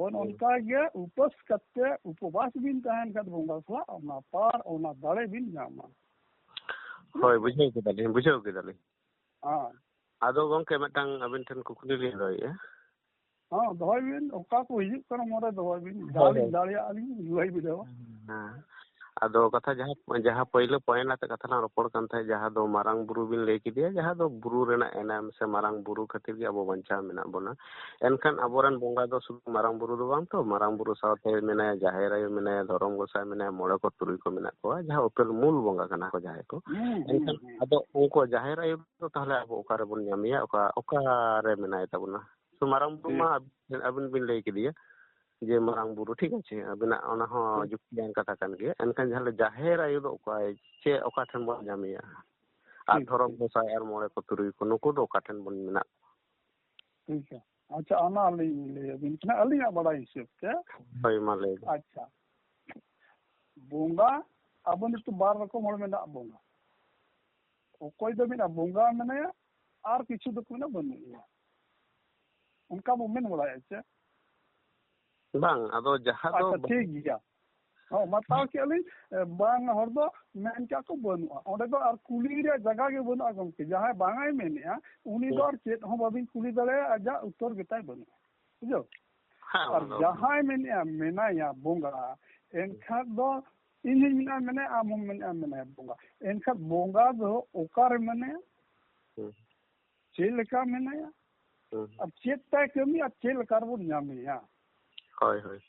ᱚᱱ-, ᱦᱩᱸ᱾ ᱚᱱᱠᱟ ᱜᱮ ᱩᱯᱟᱹᱥ ᱠᱟᱛᱮ, ᱩᱯᱚᱵᱟᱥ ᱵᱤᱱ ᱛᱟᱦᱮᱱ ᱠᱷᱟᱱ ᱵᱚᱸᱜᱟ ᱥᱟᱞᱟᱜ, ᱚᱱᱟ ᱯᱟᱣᱟᱨ, ᱚᱱᱟ ᱫᱟᱲᱮ ᱵᱤᱱ ᱧᱟᱢᱟ᱾ ᱦᱳᱭ, ᱵᱩᱡᱷᱟᱹᱣ ᱠᱮᱫᱟᱞᱤᱧ, ᱵᱩᱡᱷᱟᱹᱣ ᱠᱮᱫᱟᱞᱤᱧ᱾ ᱦᱮᱸ᱾ ᱟᱫᱚ ᱜᱚᱢᱠᱮ, ᱢᱤᱫᱴᱟᱝ ᱟᱹᱵᱤᱱ ᱴᱷᱮᱱ ᱠᱩᱠᱞᱤ ᱞᱤᱧ ᱫᱚᱦᱚᱭᱮᱫᱼᱟ᱾ ᱦᱚᱸ, ᱫᱚᱦᱚᱭ ᱵᱤᱱ, ᱚᱠᱟ ᱠᱚ ᱦᱤᱡᱩᱜ ᱠᱟᱱᱟ ᱢᱚᱱᱮ ᱫᱚᱦᱚᱭ ᱵᱤᱱ, ᱦᱳᱭ, ᱡᱟᱦᱟᱸ ᱞᱤᱧ ᱦᱳᱭ᱾ ᱫᱟᱲᱮᱭᱟᱜᱼᱟ ᱞᱤᱧ ᱞᱟᱹᱭ ᱵᱤᱰᱟᱹᱣᱟ᱾ ᱦᱮᱸ᱾ ᱟᱫᱚ ᱠᱟᱛᱷᱟ ᱡᱟᱦᱟᱸ, ᱡᱟᱦᱟᱸ ᱯᱳᱭᱞᱳ ᱯᱚᱭᱮᱱᱴ ᱟᱛᱮ ᱠᱟᱛᱷᱟ ᱞᱟᱝ ᱨᱚᱯᱚᱲ ᱠᱟᱱ ᱛᱟᱦᱮᱸᱫ, ᱡᱟᱦᱟᱸ ᱫᱚ ᱢᱟᱨᱟᱝ ᱵᱩᱨᱩ ᱵᱤᱱ ᱞᱟᱹᱭ ᱠᱮᱫᱮᱭᱟ, ᱡᱟᱦᱟᱸ ᱫᱚ ᱵᱩᱨᱩ ᱨᱮᱱᱟᱜ ᱮᱱᱮᱢ ᱥᱮ ᱢᱟᱨᱟᱝ ᱵᱩᱨᱩ ᱠᱷᱟᱹᱛᱤᱨ ᱜᱮ ᱟᱵᱚ ᱵᱟᱧᱪᱟᱣ ᱢᱮᱱᱟᱜ ᱵᱚᱱᱟ᱾ ᱮᱱᱠᱷᱟᱱ ᱟᱵᱚᱨᱮᱱ ᱵᱚᱸᱜᱟ ᱫᱚ ᱥᱩᱫᱷᱩ ᱢᱟᱨᱟᱝ ᱵᱩᱨᱩ ᱫᱚ ᱵᱟᱝ ᱛᱚ, ᱢᱟᱨᱟᱝ ᱵᱩᱨᱩ ᱥᱟᱶᱛᱮ ᱢᱮᱱᱟᱭᱟ ᱡᱟᱦᱮᱨ ᱟᱭᱳ, ᱢᱮᱱᱟᱭᱟ ᱫᱷᱚᱨᱚᱢ ᱜᱚᱸᱥᱟᱭ, ᱢᱮᱱᱟᱭᱟ ᱢᱚᱬᱮ ᱠᱚ ᱛᱩᱨᱩᱭ ᱠᱚ ᱢᱮᱱᱟᱜ ᱠᱚᱣᱟ, ᱡᱟᱦᱟᱸ ᱩᱯᱮᱞ ᱢᱩᱞ ᱵᱚᱸᱜᱟ ᱠᱟᱱᱟ ᱠᱚ ᱡᱟᱦᱟᱸᱭ ᱠᱚ᱾ ᱦᱩᱸ, ᱦᱩᱸ, ᱮᱱᱠᱷᱟᱱ ᱦᱩᱸ᱾ ᱟᱫᱚ ᱩᱱᱠᱩ ᱡᱟᱦᱮᱨ ᱟᱭᱳ ᱫᱚ ᱛᱟᱦᱚᱞᱮ ᱟᱵᱚ ᱚᱠᱟᱨᱮᱵᱚᱱ ᱧᱟᱢᱮᱭᱟ, ᱚᱠᱟ, ᱚᱠᱟᱨᱮ ᱢᱮᱱᱟᱭ ᱛᱟᱵᱚᱱᱟ? ᱛᱚ ᱢᱟᱨᱟᱝ ᱵᱩᱨᱩ ᱦᱩᱸ᱾ ᱢᱟ ᱟᱵ-, ᱟᱵᱤᱱ ᱵᱤᱱ ᱞᱟᱹᱭ ᱠᱮᱫᱮᱭᱟ ᱡᱮ ᱢᱟᱨᱟᱝ ᱵᱩᱨᱩ, ᱴᱷᱤᱠ ᱟᱪᱷᱮ, ᱟᱵᱤᱱᱟᱜ ᱚᱱᱟ ᱦᱚᱸ ᱦᱩᱸ᱾ ᱡᱩᱠᱛᱤᱭᱟᱱ ᱠᱟᱛᱷᱟ ᱠᱟᱱ ᱜᱮᱭᱟ᱾ ᱮᱱᱠᱷᱟᱱ ᱡᱟᱦᱟᱸ ᱞᱮ ᱡᱟᱦᱮᱨ ᱟᱭᱳ ᱫᱚ ᱚᱠᱚᱭ, ᱪᱮᱫ, ᱚᱠᱟ ᱴᱷᱮᱱ ᱵᱚᱱ ᱧᱟᱢᱮᱭᱟ? ᱟᱨ ᱴᱷᱤᱠ, ᱫᱷᱚᱨᱚᱢ ᱴᱷᱤᱠ᱾ ᱜᱚᱸᱥᱟᱭ ᱟᱨ ᱢᱚᱬᱮ ᱠᱚ ᱛᱩᱨᱩᱭ ᱠᱚ, ᱱᱩᱠᱩ ᱫᱚ ᱚᱠᱟ ᱴᱷᱮᱱ ᱵᱚᱱ ᱢᱮᱱᱟᱜ ᱠᱚᱣᱟ? ᱴᱷᱤᱠ ᱜᱮᱭᱟ᱾ ᱟᱪᱪᱷᱟ, ᱚᱱᱟ ᱞᱤᱧ ᱞᱟᱹᱭ ᱟᱹᱵᱤᱱ ᱠᱟᱱᱟ ᱟᱹᱞᱤᱧᱟᱜ ᱵᱟᱲᱟᱭ ᱦᱤᱥᱟᱹᱵ ᱛᱮ᱾ ᱦᱳᱭ, ᱢᱟ ᱞᱟᱹᱭ ᱵᱤᱱ᱾ ᱟᱪᱪᱷᱟ, ᱵᱚᱸᱜᱟ ᱟᱵᱚ ᱱᱤᱛᱚᱜ ᱵᱟᱨ ᱨᱚᱠᱚᱢ ᱦᱚᱲ ᱢᱮᱱᱟᱜ ᱵᱚᱱᱟ᱾ ᱚᱠᱚᱭ ᱫᱚ ᱢᱮᱱᱟ ᱵᱚᱸᱜᱟ ᱢᱮᱱᱟᱭᱟ, ᱟᱨ ᱠᱤᱪᱷᱩ ᱫᱚᱠᱚ ᱢᱮᱱᱟ ᱵᱟᱹᱱᱩᱜ ᱮᱭᱟ, ᱚᱱᱠᱟ ᱵᱚ ᱢᱮᱱ ᱵᱟᱲᱟᱭᱟ ᱪᱮ? ᱵᱟᱝ, ᱟᱫᱚ ᱡᱟᱦᱟᱸ ᱫᱚ ᱟᱪᱪᱷᱟ, ᱴᱷᱤᱠ ᱜᱮᱭᱟ᱾ ᱦᱚᱸ, ᱢᱟ ᱛᱟᱣ ᱠᱮᱜᱼᱟ ᱞᱤᱧ, ᱮ, ᱵᱟᱝ ᱦᱚᱲ ᱫᱚ ᱢᱮᱱ ᱠᱮᱜᱼᱟ ᱠᱚ ᱵᱟᱹᱱᱩᱜᱼᱟ᱾ ᱚᱸᱰᱮ ᱫᱚ ᱟᱨ ᱠᱩᱞᱤ ᱨᱮᱭᱟᱜ ᱡᱟᱭᱜᱟ ᱜᱮ ᱵᱟᱹᱱᱩᱜᱼᱟ ᱜᱚᱢᱠᱮ᱾ ᱡᱟᱦᱟᱸᱭ ᱵᱟᱝᱟᱭ ᱢᱮᱱᱮᱜᱼᱟ, ᱩᱱᱤ ᱫᱚ ᱦᱩᱸ᱾ ᱟᱨ ᱪᱮᱫ ᱦᱚᱸ ᱵᱟᱵᱤᱱ ᱠᱩᱞᱤ ᱫᱟᱲᱮᱭᱟᱜᱼᱟ, ᱟᱡᱟᱜ ᱩᱛᱛᱚᱨ ᱜᱮᱛᱟᱭ ᱵᱟᱹᱱᱩᱜᱼᱟ᱾ ᱵᱩᱡᱷᱟᱹᱣ? ᱦᱮᱸ, ᱟᱨ ᱚᱱᱟ ᱫᱚ ᱡᱟᱦᱟᱸᱭ ᱢᱮᱱᱮᱜᱼᱟ ᱢᱮᱱᱟᱭᱟ ᱵᱚᱸᱜᱟ, ᱮᱱᱠᱷᱟᱱ ᱫᱚ ᱤᱧ ᱦᱚᱧ ᱢᱮᱱᱟ ᱢᱮᱱᱟᱭᱟ, ᱟᱢ ᱦᱚᱸᱢ ᱢᱮᱱᱮᱜᱼᱟ ᱢᱮᱱᱟᱭᱟ ᱵᱚᱸᱜᱟ᱾ ᱮᱱᱠᱷᱟᱱ ᱵᱚᱸᱜᱟ ᱫᱚ ᱚᱠᱟᱨᱮ ᱢᱮᱱᱟᱭᱟ? ᱦᱩᱸ᱾ ᱪᱮᱫ ᱞᱮᱠᱟ ᱢᱮᱱᱟᱭᱟ? ᱦᱩᱸ᱾ ᱟᱨ ᱪᱮᱫ ᱛᱟᱭ ᱠᱟᱹᱢᱤ ᱟᱨ ᱪᱮᱫ ᱞᱮᱠᱟ ᱨᱮᱵᱚᱱ ᱧᱟᱢᱮᱭᱟ? ᱦᱳᱭ, ᱦᱳᱭ᱾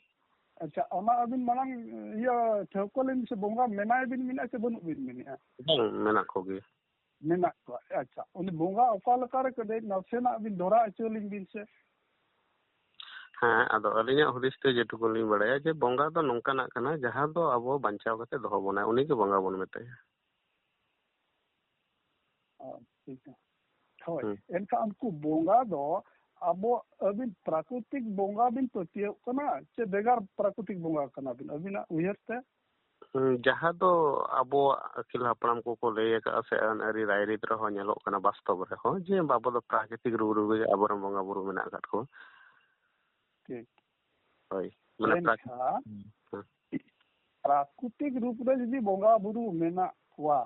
ᱟᱪᱪᱷᱟ, ᱚᱱᱟ ᱟᱹᱵᱤᱱ ᱢᱟᱲᱟᱝ ᱤᱭᱟᱹ ᱴᱷᱟᱹᱣᱠᱟᱹ ᱞᱮᱱ ᱥᱮ, ᱵᱚᱸᱜᱟ ᱢᱮᱱᱟᱭ ᱵᱤᱱ ᱢᱮᱱᱮᱫᱼᱟ ᱥᱮ ᱵᱟᱹᱱᱩᱜ ᱵᱤᱱ ᱢᱮᱱᱮᱫᱼᱟ? ᱵᱟᱝ, ᱢᱮᱱᱟᱜ ᱠᱚᱜᱮ᱾ ᱢᱮᱱᱟᱜ ᱠᱚᱣᱟ᱾ ᱟᱪᱪᱷᱟ, ᱩᱱᱤ ᱵᱚᱸᱜᱟ ᱚᱠᱟ ᱞᱮᱠᱟ ᱨᱮ ᱠᱟᱹᱴᱤᱡ ᱱᱟᱥᱮᱱᱟᱜ ᱵᱤᱱ ᱫᱷᱚᱨᱟ ᱦᱚᱪᱚ ᱞᱤᱧ ᱵᱤᱱ ᱥᱮ᱾ ᱦᱮᱸ, ᱟᱫᱚ ᱟᱹᱞᱤᱧᱟᱜ ᱦᱩᱫᱤᱥ ᱛᱮ ᱡᱮᱴᱩᱠᱩ ᱞᱤᱧ ᱵᱟᱲᱟᱭᱟ ᱡᱮ ᱵᱚᱸᱜᱟ ᱫᱚ ᱱᱚᱝᱠᱟᱱᱟᱜ ᱠᱟᱱᱟ ᱡᱟᱦᱟᱸ ᱫᱚ ᱟᱵᱚ ᱵᱟᱧᱪᱟᱣ ᱠᱟᱛᱮ ᱫᱚᱦᱚ ᱵᱚᱱᱟᱭ, ᱩᱱᱤ ᱜᱮ ᱵᱚᱸᱜᱟ ᱵᱚᱱ ᱢᱮᱛᱟᱭᱟ᱾ ᱚ, ᱴᱷᱤᱠ ᱜᱮᱭᱟ᱾ ᱦᱳᱭ, ᱦᱩᱸ᱾ ᱮᱱᱠᱷᱟᱱ ᱩᱱᱠᱩ ᱵᱚᱸᱜᱟ ᱫᱚ ᱟᱵᱚ, ᱟᱹᱵᱤᱱ ᱯᱨᱟᱠᱨᱤᱛᱤᱠ ᱵᱚᱸᱜᱟ ᱵᱤᱱ ᱯᱟᱹᱛᱭᱟᱹᱣᱚᱜ ᱠᱟᱱᱟ ᱪᱮ ᱵᱮᱜᱟᱨ ᱯᱨᱟᱠᱨᱤᱛᱤᱠ ᱵᱚᱸᱜᱟ ᱠᱟᱱᱟ ᱵᱤᱱ ᱟᱹᱵᱤᱱᱟᱜ ᱩᱭᱦᱟᱹᱨ ᱛᱮ? ᱦᱩᱸ, ᱡᱟᱦᱟᱸ ᱫᱚ ᱟᱵᱚᱣᱟᱜ ᱟᱹᱜᱤᱞ ᱦᱟᱯᱲᱟᱢ ᱠᱚᱠᱚ ᱞᱟᱹᱭ ᱟᱠᱟᱫᱼᱟ ᱥᱮ ᱟᱹᱱ ᱟᱹᱨᱤ ᱨᱟᱭᱨᱤᱛ ᱨᱮᱦᱚᱸ ᱧᱮᱞᱚᱜ ᱠᱟᱱᱟ, ᱵᱟᱥᱛᱚᱵ ᱨᱮᱦᱚᱸ, ᱡᱮ ᱟᱵᱚ ᱫᱚ ᱯᱨᱟᱠᱨᱤᱛᱤᱠ ᱨᱩᱯ ᱨᱮᱜᱮ ᱟᱵᱚᱨᱮᱱ ᱵᱚᱸᱜᱟ ᱵᱩᱨᱩ ᱢᱮᱱᱟᱜ ᱟᱠᱟᱫ ᱠᱚᱣᱟ᱾ ᱴᱷᱤᱠ᱾ ᱦᱳᱭ, ᱢᱟᱱᱮ ᱯᱨᱟᱠ- ᱮᱱᱠᱷᱟᱱ ᱦᱩᱸ, ᱦᱩᱸ, ᱯᱨᱟᱠᱨᱤᱛᱤᱠ ᱨᱩᱯ ᱨᱮ ᱡᱩᱫᱤ ᱵᱚᱸᱜᱟ ᱵᱩᱨᱩ ᱢᱮᱱᱟᱜ ᱠᱚᱣᱟ,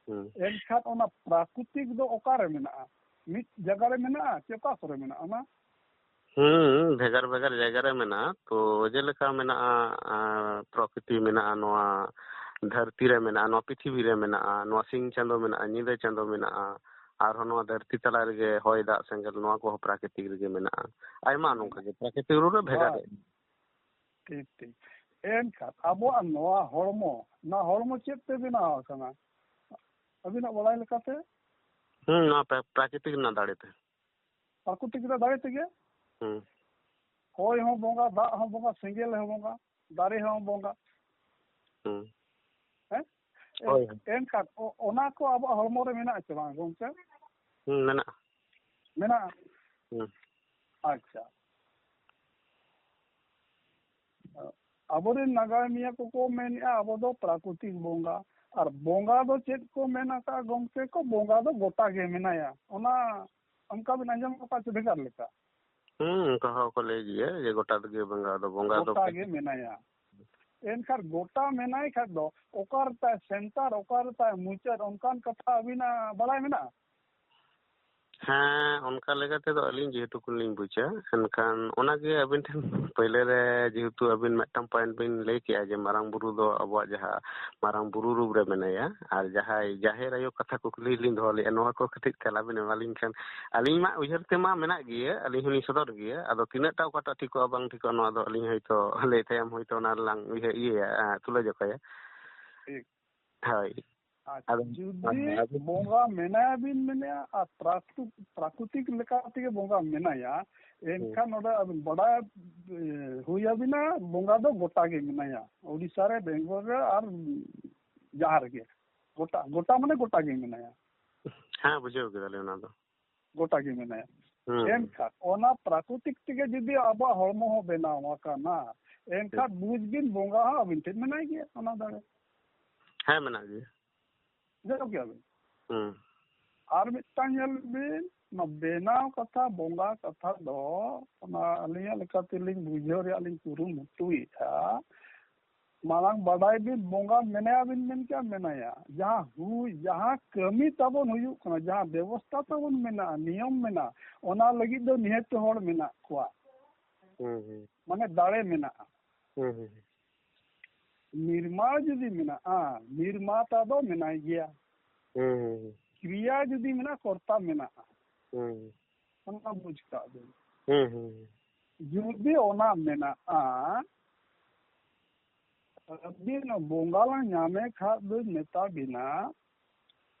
ᱦᱩᱸ᱾ ᱮᱱᱠᱷᱟᱱ ᱚᱱᱟ ᱯᱨᱟᱠᱨᱤᱛᱤᱠ ᱫᱚ ᱚᱠᱟᱨᱮ ᱢᱮᱱᱟᱜᱼᱟ? ᱢᱤᱫ ᱡᱟᱭᱜᱟ ᱨᱮ ᱢᱮᱱᱟᱜᱼᱟ ᱪᱮ ᱚᱠᱟ ᱠᱚᱨᱮ ᱢᱮᱱᱟᱜᱼᱟ ᱚᱱᱟ? ᱦᱩᱸ, ᱵᱷᱮᱜᱟᱨ ᱵᱷᱮᱜᱟᱨ ᱡᱟᱭᱜᱟ ᱨᱮ ᱢᱮᱱᱟᱜᱼᱟ᱾ ᱛᱚ, ᱡᱮᱞᱮᱠᱟ ᱢᱮᱱᱟᱜᱼᱟ, ᱟᱸ, ᱯᱨᱚᱠᱨᱤᱛᱤ ᱢᱮᱱᱟᱜᱼᱟ, ᱱᱚᱣᱟ ᱫᱷᱟᱹᱨᱛᱤ ᱨᱮ ᱢᱮᱱᱟᱜᱼᱟ, ᱱᱚᱣᱟ ᱯᱨᱤᱛᱷᱤᱵᱤ ᱨᱮ ᱢᱮᱱᱟᱜᱼᱟ, ᱱᱚᱣᱟ ᱥᱤᱧ ᱪᱟᱸᱫᱚ ᱢᱮᱱᱟᱜᱼᱟ, ᱧᱤᱫᱟᱹ ᱪᱟᱸᱫᱚ ᱢᱮᱱᱟᱜᱼᱟ, ᱟᱨᱦᱚᱸ ᱱᱚᱣᱟ ᱫᱷᱟᱹᱨᱛᱤ ᱛᱟᱞᱟ ᱨᱮᱜᱮ ᱦᱚᱭ, ᱫᱟᱜ, ᱥᱮᱸᱜᱮᱞ, ᱱᱚᱣᱟ ᱠᱚᱦᱚᱸ ᱯᱨᱟᱠᱨᱤᱛᱤᱠ ᱨᱮᱜᱮ ᱢᱮᱱᱟᱜᱼᱟ᱾ ᱟᱭᱢᱟ ᱱᱚᱝᱠᱟ ᱜᱮ ᱯᱨᱟᱠᱨᱤᱛᱤᱠ ᱨᱩᱯ ᱨᱮ ᱵᱷᱮᱜᱟᱨ᱾ ᱦᱳᱭ᱾ ᱴᱷᱤᱠ, ᱴᱷᱤᱠ᱾ ᱮᱱᱠᱷᱟᱱ ᱟᱵᱚᱣᱟᱜ ᱱᱚᱣᱟ ᱦᱚᱲᱢᱚ, ᱱᱚᱣᱟ ᱦᱚᱲᱢᱚ ᱪᱮᱫ ᱛᱮ ᱵᱮᱱᱟᱣ ᱟᱠᱟᱱᱟ? ᱟᱹᱵᱤᱱᱟᱜ ᱵᱟᱲᱟᱭ ᱞᱮᱠᱟᱛᱮ? ᱦᱩᱸ, ᱱᱚᱣᱟ ᱯᱨᱟ-, ᱯᱨᱟᱠᱨᱤᱛᱤᱠ ᱨᱮᱱᱟᱜ ᱫᱟᱲᱮ ᱛᱮ᱾ ᱯᱨᱟᱠᱨᱤᱛᱤᱠ ᱨᱮᱱᱟᱜ ᱫᱟᱲᱮ ᱛᱮᱜᱮ? ᱦᱩᱸ᱾ ᱦᱚᱭ ᱦᱚᱸ ᱵᱚᱸᱜᱟ, ᱫᱟᱜ ᱦᱚᱸ ᱵᱚᱸᱜᱟ, ᱥᱮᱸᱜᱮᱞ ᱦᱚᱸ ᱵᱚᱸᱜᱟ, ᱫᱟᱨᱮ ᱦᱚᱸ ᱵᱚᱸᱜᱟ᱾ ᱦᱩᱸ᱾ ᱦᱮᱸ? ᱦᱳᱭ, ᱦᱳᱭ᱾ ᱮᱱᱠᱷᱟᱱ ᱚ-, ᱚᱱᱟ ᱠᱚ ᱟᱵᱚᱣᱟᱜ ᱦᱚᱲᱢᱚ ᱨᱮ ᱢᱮᱱᱟᱜᱼᱟ ᱥᱮ ᱵᱟᱝ ᱜᱚᱢᱠᱮ? ᱦᱩᱸ, ᱢᱮᱱᱟᱜᱼᱟ᱾ ᱢᱮᱱᱟᱜᱼᱟ? ᱦᱩᱸ᱾ ᱟᱪᱪᱷᱟ᱾ ᱟᱵᱚᱨᱮᱱ ᱱᱟᱜᱟᱢᱤᱭᱟᱹ ᱠᱚᱠᱚ ᱢᱮᱱᱮᱫᱼᱟ, ᱟᱵᱚ ᱫᱚ ᱯᱨᱟᱠᱨᱤᱛᱤᱠ ᱵᱚᱸᱜᱟ᱾ ᱟᱨ ᱵᱚᱸᱜᱟ ᱫᱚ ᱪᱮᱫ ᱠᱚ ᱢᱮᱱ ᱟᱠᱟᱫᱼᱟ ᱜᱚᱢᱠᱮ ᱠᱚ? ᱵᱚᱸᱜᱟ ᱫᱚ ᱜᱚᱴᱟ ᱜᱮ ᱢᱮᱱᱟᱭᱟ᱾ ᱚᱱᱟ ᱚᱱᱠᱟ ᱵᱤᱱ ᱟᱸᱡᱚᱢ ᱟᱠᱟᱫ ᱪᱮ ᱵᱷᱮᱜᱟᱨ ᱞᱮᱠᱟ? ᱦᱩᱸ, ᱚᱱᱠᱟ ᱦᱚᱸᱠᱚ ᱞᱟᱹᱭ ᱜᱮᱭᱟ ᱡᱮ ᱜᱚᱴᱟ ᱜᱮ ᱵᱚᱸᱜᱟ ᱫᱚ, ᱵᱚᱸᱜᱟ ᱫᱚ ᱜᱚᱴᱟ ᱜᱮ ᱢᱮᱱᱟᱭᱟ᱾ ᱮᱱᱠᱷᱟᱱ ᱜᱚᱴᱟ ᱢᱮᱱᱟᱭ ᱠᱷᱟᱡ ᱫᱚ ᱚᱠᱟ ᱨᱮ ᱛᱟᱭ ᱥᱮᱱᱴᱟᱨ, ᱚᱠᱟ ᱨᱮ ᱛᱟᱭ ᱢᱩᱪᱟᱹᱫ, ᱚᱱᱠᱟᱱ ᱠᱟᱛᱷᱟ ᱟᱹᱵᱤᱱᱟᱜ ᱵᱟᱲᱟᱭ ᱢᱮᱱᱟᱜᱼᱟ? ᱦᱮᱸ, ᱚᱱᱠᱟ ᱞᱮᱠᱟ ᱛᱮᱫᱚ ᱟᱹᱞᱤᱧ ᱡᱮᱦᱮᱛᱩ ᱠᱚᱞᱤᱧ ᱵᱩᱡᱟ, ᱮᱱᱠᱷᱟᱱ ᱚᱱᱟᱜᱮ ᱟᱹᱵᱤᱱ ᱴᱷᱮᱱ ᱯᱳᱭᱞᱳ ᱨᱮ ᱡᱮᱦᱮᱛᱩ ᱟᱹᱵᱤᱱ ᱢᱤᱫᱴᱟᱝ ᱯᱚᱭᱮᱱᱴ ᱵᱤᱱ ᱞᱟᱹᱭ ᱠᱮᱜᱼᱟ ᱡᱮ ᱢᱟᱨᱟᱝ ᱵᱩᱨᱩ ᱫᱚ ᱟᱵᱚᱣᱟᱜ ᱡᱟᱦᱟᱸ ᱢᱟᱨᱟᱝ ᱵᱩᱨᱩ ᱨᱩᱯ ᱨᱮ ᱢᱮᱱᱟᱭᱟ, ᱟᱨ ᱡᱟᱦᱟᱸᱭ ᱡᱟᱦᱮᱨ ᱟᱭᱳ ᱠᱟᱛᱷᱟ ᱠᱩᱠᱞᱤ ᱞᱤᱧ ᱫᱚᱦᱚ ᱞᱮᱫᱼᱟ, ᱱᱚᱣᱟ ᱠᱚ ᱠᱟᱹᱴᱤᱡ ᱛᱮᱞᱟ ᱵᱤᱱ ᱮᱢᱟᱞᱤᱧ ᱠᱷᱟᱱ, ᱟᱹᱞᱤᱧ ᱢᱟ ᱩᱭᱦᱟᱹᱨ ᱛᱮᱢᱟ ᱢᱮᱱᱟᱜ ᱜᱮᱭᱟ, ᱟᱹᱞᱤᱧ ᱦᱚᱸᱞᱤᱧ ᱥᱚᱫᱚᱨ ᱜᱮᱭᱟ, ᱟᱫᱚ ᱛᱤᱱᱟᱹᱜ ᱴᱟ ᱚᱠᱟᱴᱟᱜ ᱴᱷᱤᱠᱚᱜᱼᱟ ᱵᱟᱝ ᱴᱷᱤᱠᱚᱜᱼᱟ, ᱱᱚᱣᱟ ᱫᱚ ᱟᱹᱞᱤᱧ ᱦᱚᱭᱛᱳ ᱞᱟᱹᱭ ᱛᱟᱭᱚᱢ ᱦᱚᱭᱛᱳ ᱚᱱᱟ ᱨᱮᱞᱟᱝ ᱩᱭᱦᱟᱹᱨ ᱤᱭᱟᱹᱭᱟ, ᱛᱩᱞᱟᱹ ᱡᱚᱠᱷᱟᱭᱟ᱾ ᱴᱷᱤᱠ᱾ ᱦᱳᱭ᱾ ᱟᱪᱪᱷᱟ, ᱟᱫᱚ, ᱡᱩᱫᱤ ᱦᱮᱸ, ᱟᱫᱚ ᱵᱚᱸᱜᱟ ᱢᱮᱱᱟᱭᱟ ᱵᱤᱱ ᱢᱮᱱᱮᱫᱼᱟ ᱟᱨ ᱯᱨᱟᱠᱨᱤ-, ᱯᱨᱟᱠᱨᱤᱛᱤᱠ ᱞᱮᱠᱟ ᱛᱮᱜᱮ ᱵᱚᱸᱜᱟ ᱢᱮᱱᱟᱭᱟ, ᱦᱩᱸ᱾ ᱮᱱᱠᱷᱟᱱ ᱱᱚᱰᱮ ᱟᱹᱵᱤᱱ ᱵᱟᱰᱟᱭ, ᱮ, ᱦᱩᱭ ᱟᱹᱵᱤᱱᱟ, ᱵᱚᱸᱜᱟ ᱫᱚ ᱜᱚᱴᱟ ᱜᱮ ᱢᱮᱱᱟᱭᱟ, ᱳᱰᱤᱥᱟ ᱨᱮ, ᱵᱮᱝᱜᱚᱞ ᱨᱮ ᱟᱨ ᱡᱟᱦᱟᱸ ᱨᱮᱜᱮ᱾ ᱜᱚᱴᱟ, ᱜᱚᱴᱟ ᱢᱟᱱᱮ ᱜᱚᱴᱟ ᱜᱮ ᱢᱮᱱᱟᱭᱟ᱾ ᱦᱮᱸ, ᱵᱩᱡᱷᱟᱹᱣ ᱠᱮᱫᱟᱞᱤᱧ ᱚᱱᱟ ᱫᱚ᱾ ᱜᱚᱴᱟ ᱜᱮ ᱢᱮᱱᱟᱭᱟ᱾ ᱦᱩᱸ᱾ ᱮᱱᱠᱷᱟᱱ ᱚᱱᱟ ᱯᱨᱟᱠᱨᱤᱛᱤᱠ ᱛᱮᱜᱮ ᱡᱩᱫᱤ ᱟᱵᱚᱣᱟᱜ ᱦᱚᱲᱢᱚ ᱦᱚᱸ ᱵᱮᱱᱟᱣ ᱟᱠᱟᱱᱟ, ᱮᱱᱠᱷᱟᱱ ᱵᱩᱡᱽ ᱵᱤᱱ ᱵᱚᱸᱜᱟ ᱦᱚᱸ ᱟᱹᱵᱤᱱ ᱴᱷᱮᱱ ᱢᱮᱱᱟᱭ ᱜᱮᱭᱟ ᱚᱱᱟ ᱫᱟᱲᱮ᱾ ᱦᱮᱸ, ᱢᱮᱱᱟᱜ ᱜᱮᱭᱟ᱾ ᱵᱩᱡᱷᱟᱹᱣ ᱠᱮᱜᱼᱟ ᱵᱤᱱ? ᱦᱩᱸ᱾ ᱟᱨ ᱢᱤᱫᱴᱟᱝ ᱧᱮᱞ ᱵᱤᱱ, ᱚᱱᱟ ᱵᱮᱱᱟᱣ ᱠᱟᱛᱷᱟ, ᱵᱚᱸᱜᱟ ᱠᱟᱛᱷᱟ ᱫᱚ ᱚᱱᱟ ᱟᱹᱞᱤᱧᱟᱜ ᱞᱮᱠᱟ ᱛᱮᱞᱤᱧ ᱵᱩᱡᱷᱟᱹᱣ ᱨᱮᱭᱟᱜ ᱞᱤᱧ ᱠᱩᱨᱩᱢᱩᱴᱩᱭᱮᱫᱼᱟ᱾ ᱢᱟᱲᱟᱝ ᱵᱟᱰᱟᱭ ᱵᱤᱱ, ᱵᱚᱸᱜᱟ ᱢᱮᱱᱟᱭᱟ ᱵᱤᱱ ᱢᱮᱱ ᱠᱮᱜᱼᱟ, ᱢᱮᱱᱟᱭᱟ᱾ ᱡᱟᱦᱟᱸ ᱦᱩᱭ, ᱡᱟᱦᱟᱸ ᱠᱟᱹᱢᱤ ᱛᱟᱵᱚᱱ ᱦᱩᱭᱩᱜ ᱠᱟᱱᱟ, ᱡᱟᱦᱟᱸ ᱵᱮᱵᱚᱥᱛᱷᱟ ᱛᱟᱵᱚᱱ ᱢᱮᱱᱟᱜᱼᱟ, ᱱᱤᱭᱚᱢ ᱢᱮᱱᱟᱜᱼᱟ, ᱚᱱᱟ ᱞᱟᱹᱜᱤᱫ ᱫᱚ ᱱᱤᱦᱟᱹᱛ ᱦᱚᱲ ᱢᱮᱱᱟᱜ ᱠᱚᱣᱟ᱾ ᱦᱩᱸ, ᱦᱩᱸ᱾ ᱢᱟᱱᱮ ᱫᱟᱲᱮ ᱢᱮᱱᱟᱜᱼᱟ᱾ ᱦᱩᱸ, ᱦᱩᱸ, ᱦᱩᱸ᱾ ᱱᱤᱨᱢᱟᱬ ᱡᱩᱫᱤ ᱢᱮᱱᱟᱜᱼᱟ, ᱱᱤᱨᱢᱟᱛᱟ ᱫᱚ ᱢᱮᱱᱟᱭ ᱜᱮᱭᱟ᱾ ᱦᱩᱸ, ᱦᱩᱸ, ᱦᱩᱸ᱾ ᱠᱨᱤᱭᱟ ᱡᱩᱫᱤ ᱢᱮᱱᱟᱜᱼᱟ, ᱠᱚᱨᱛᱟ ᱢᱮᱱᱟᱜᱼᱟ᱾ ᱦᱩᱸ᱾ ᱚᱱᱟ ᱵᱩᱡᱽ ᱠᱟᱜ ᱵᱤᱱ᱾ ᱦᱩᱸ, ᱦᱩᱸ, ᱦᱩᱸ᱾ ᱡᱩᱫᱤ ᱚᱱᱟ ᱢᱮᱱᱟᱜᱼᱟ, ᱟᱹᱵᱤᱱ ᱵᱚᱸᱜᱟ ᱞᱟᱝ ᱧᱟᱢᱮ ᱠᱷᱟᱡ ᱫᱚᱧ ᱢᱮᱛᱟ ᱵᱤᱱᱟ,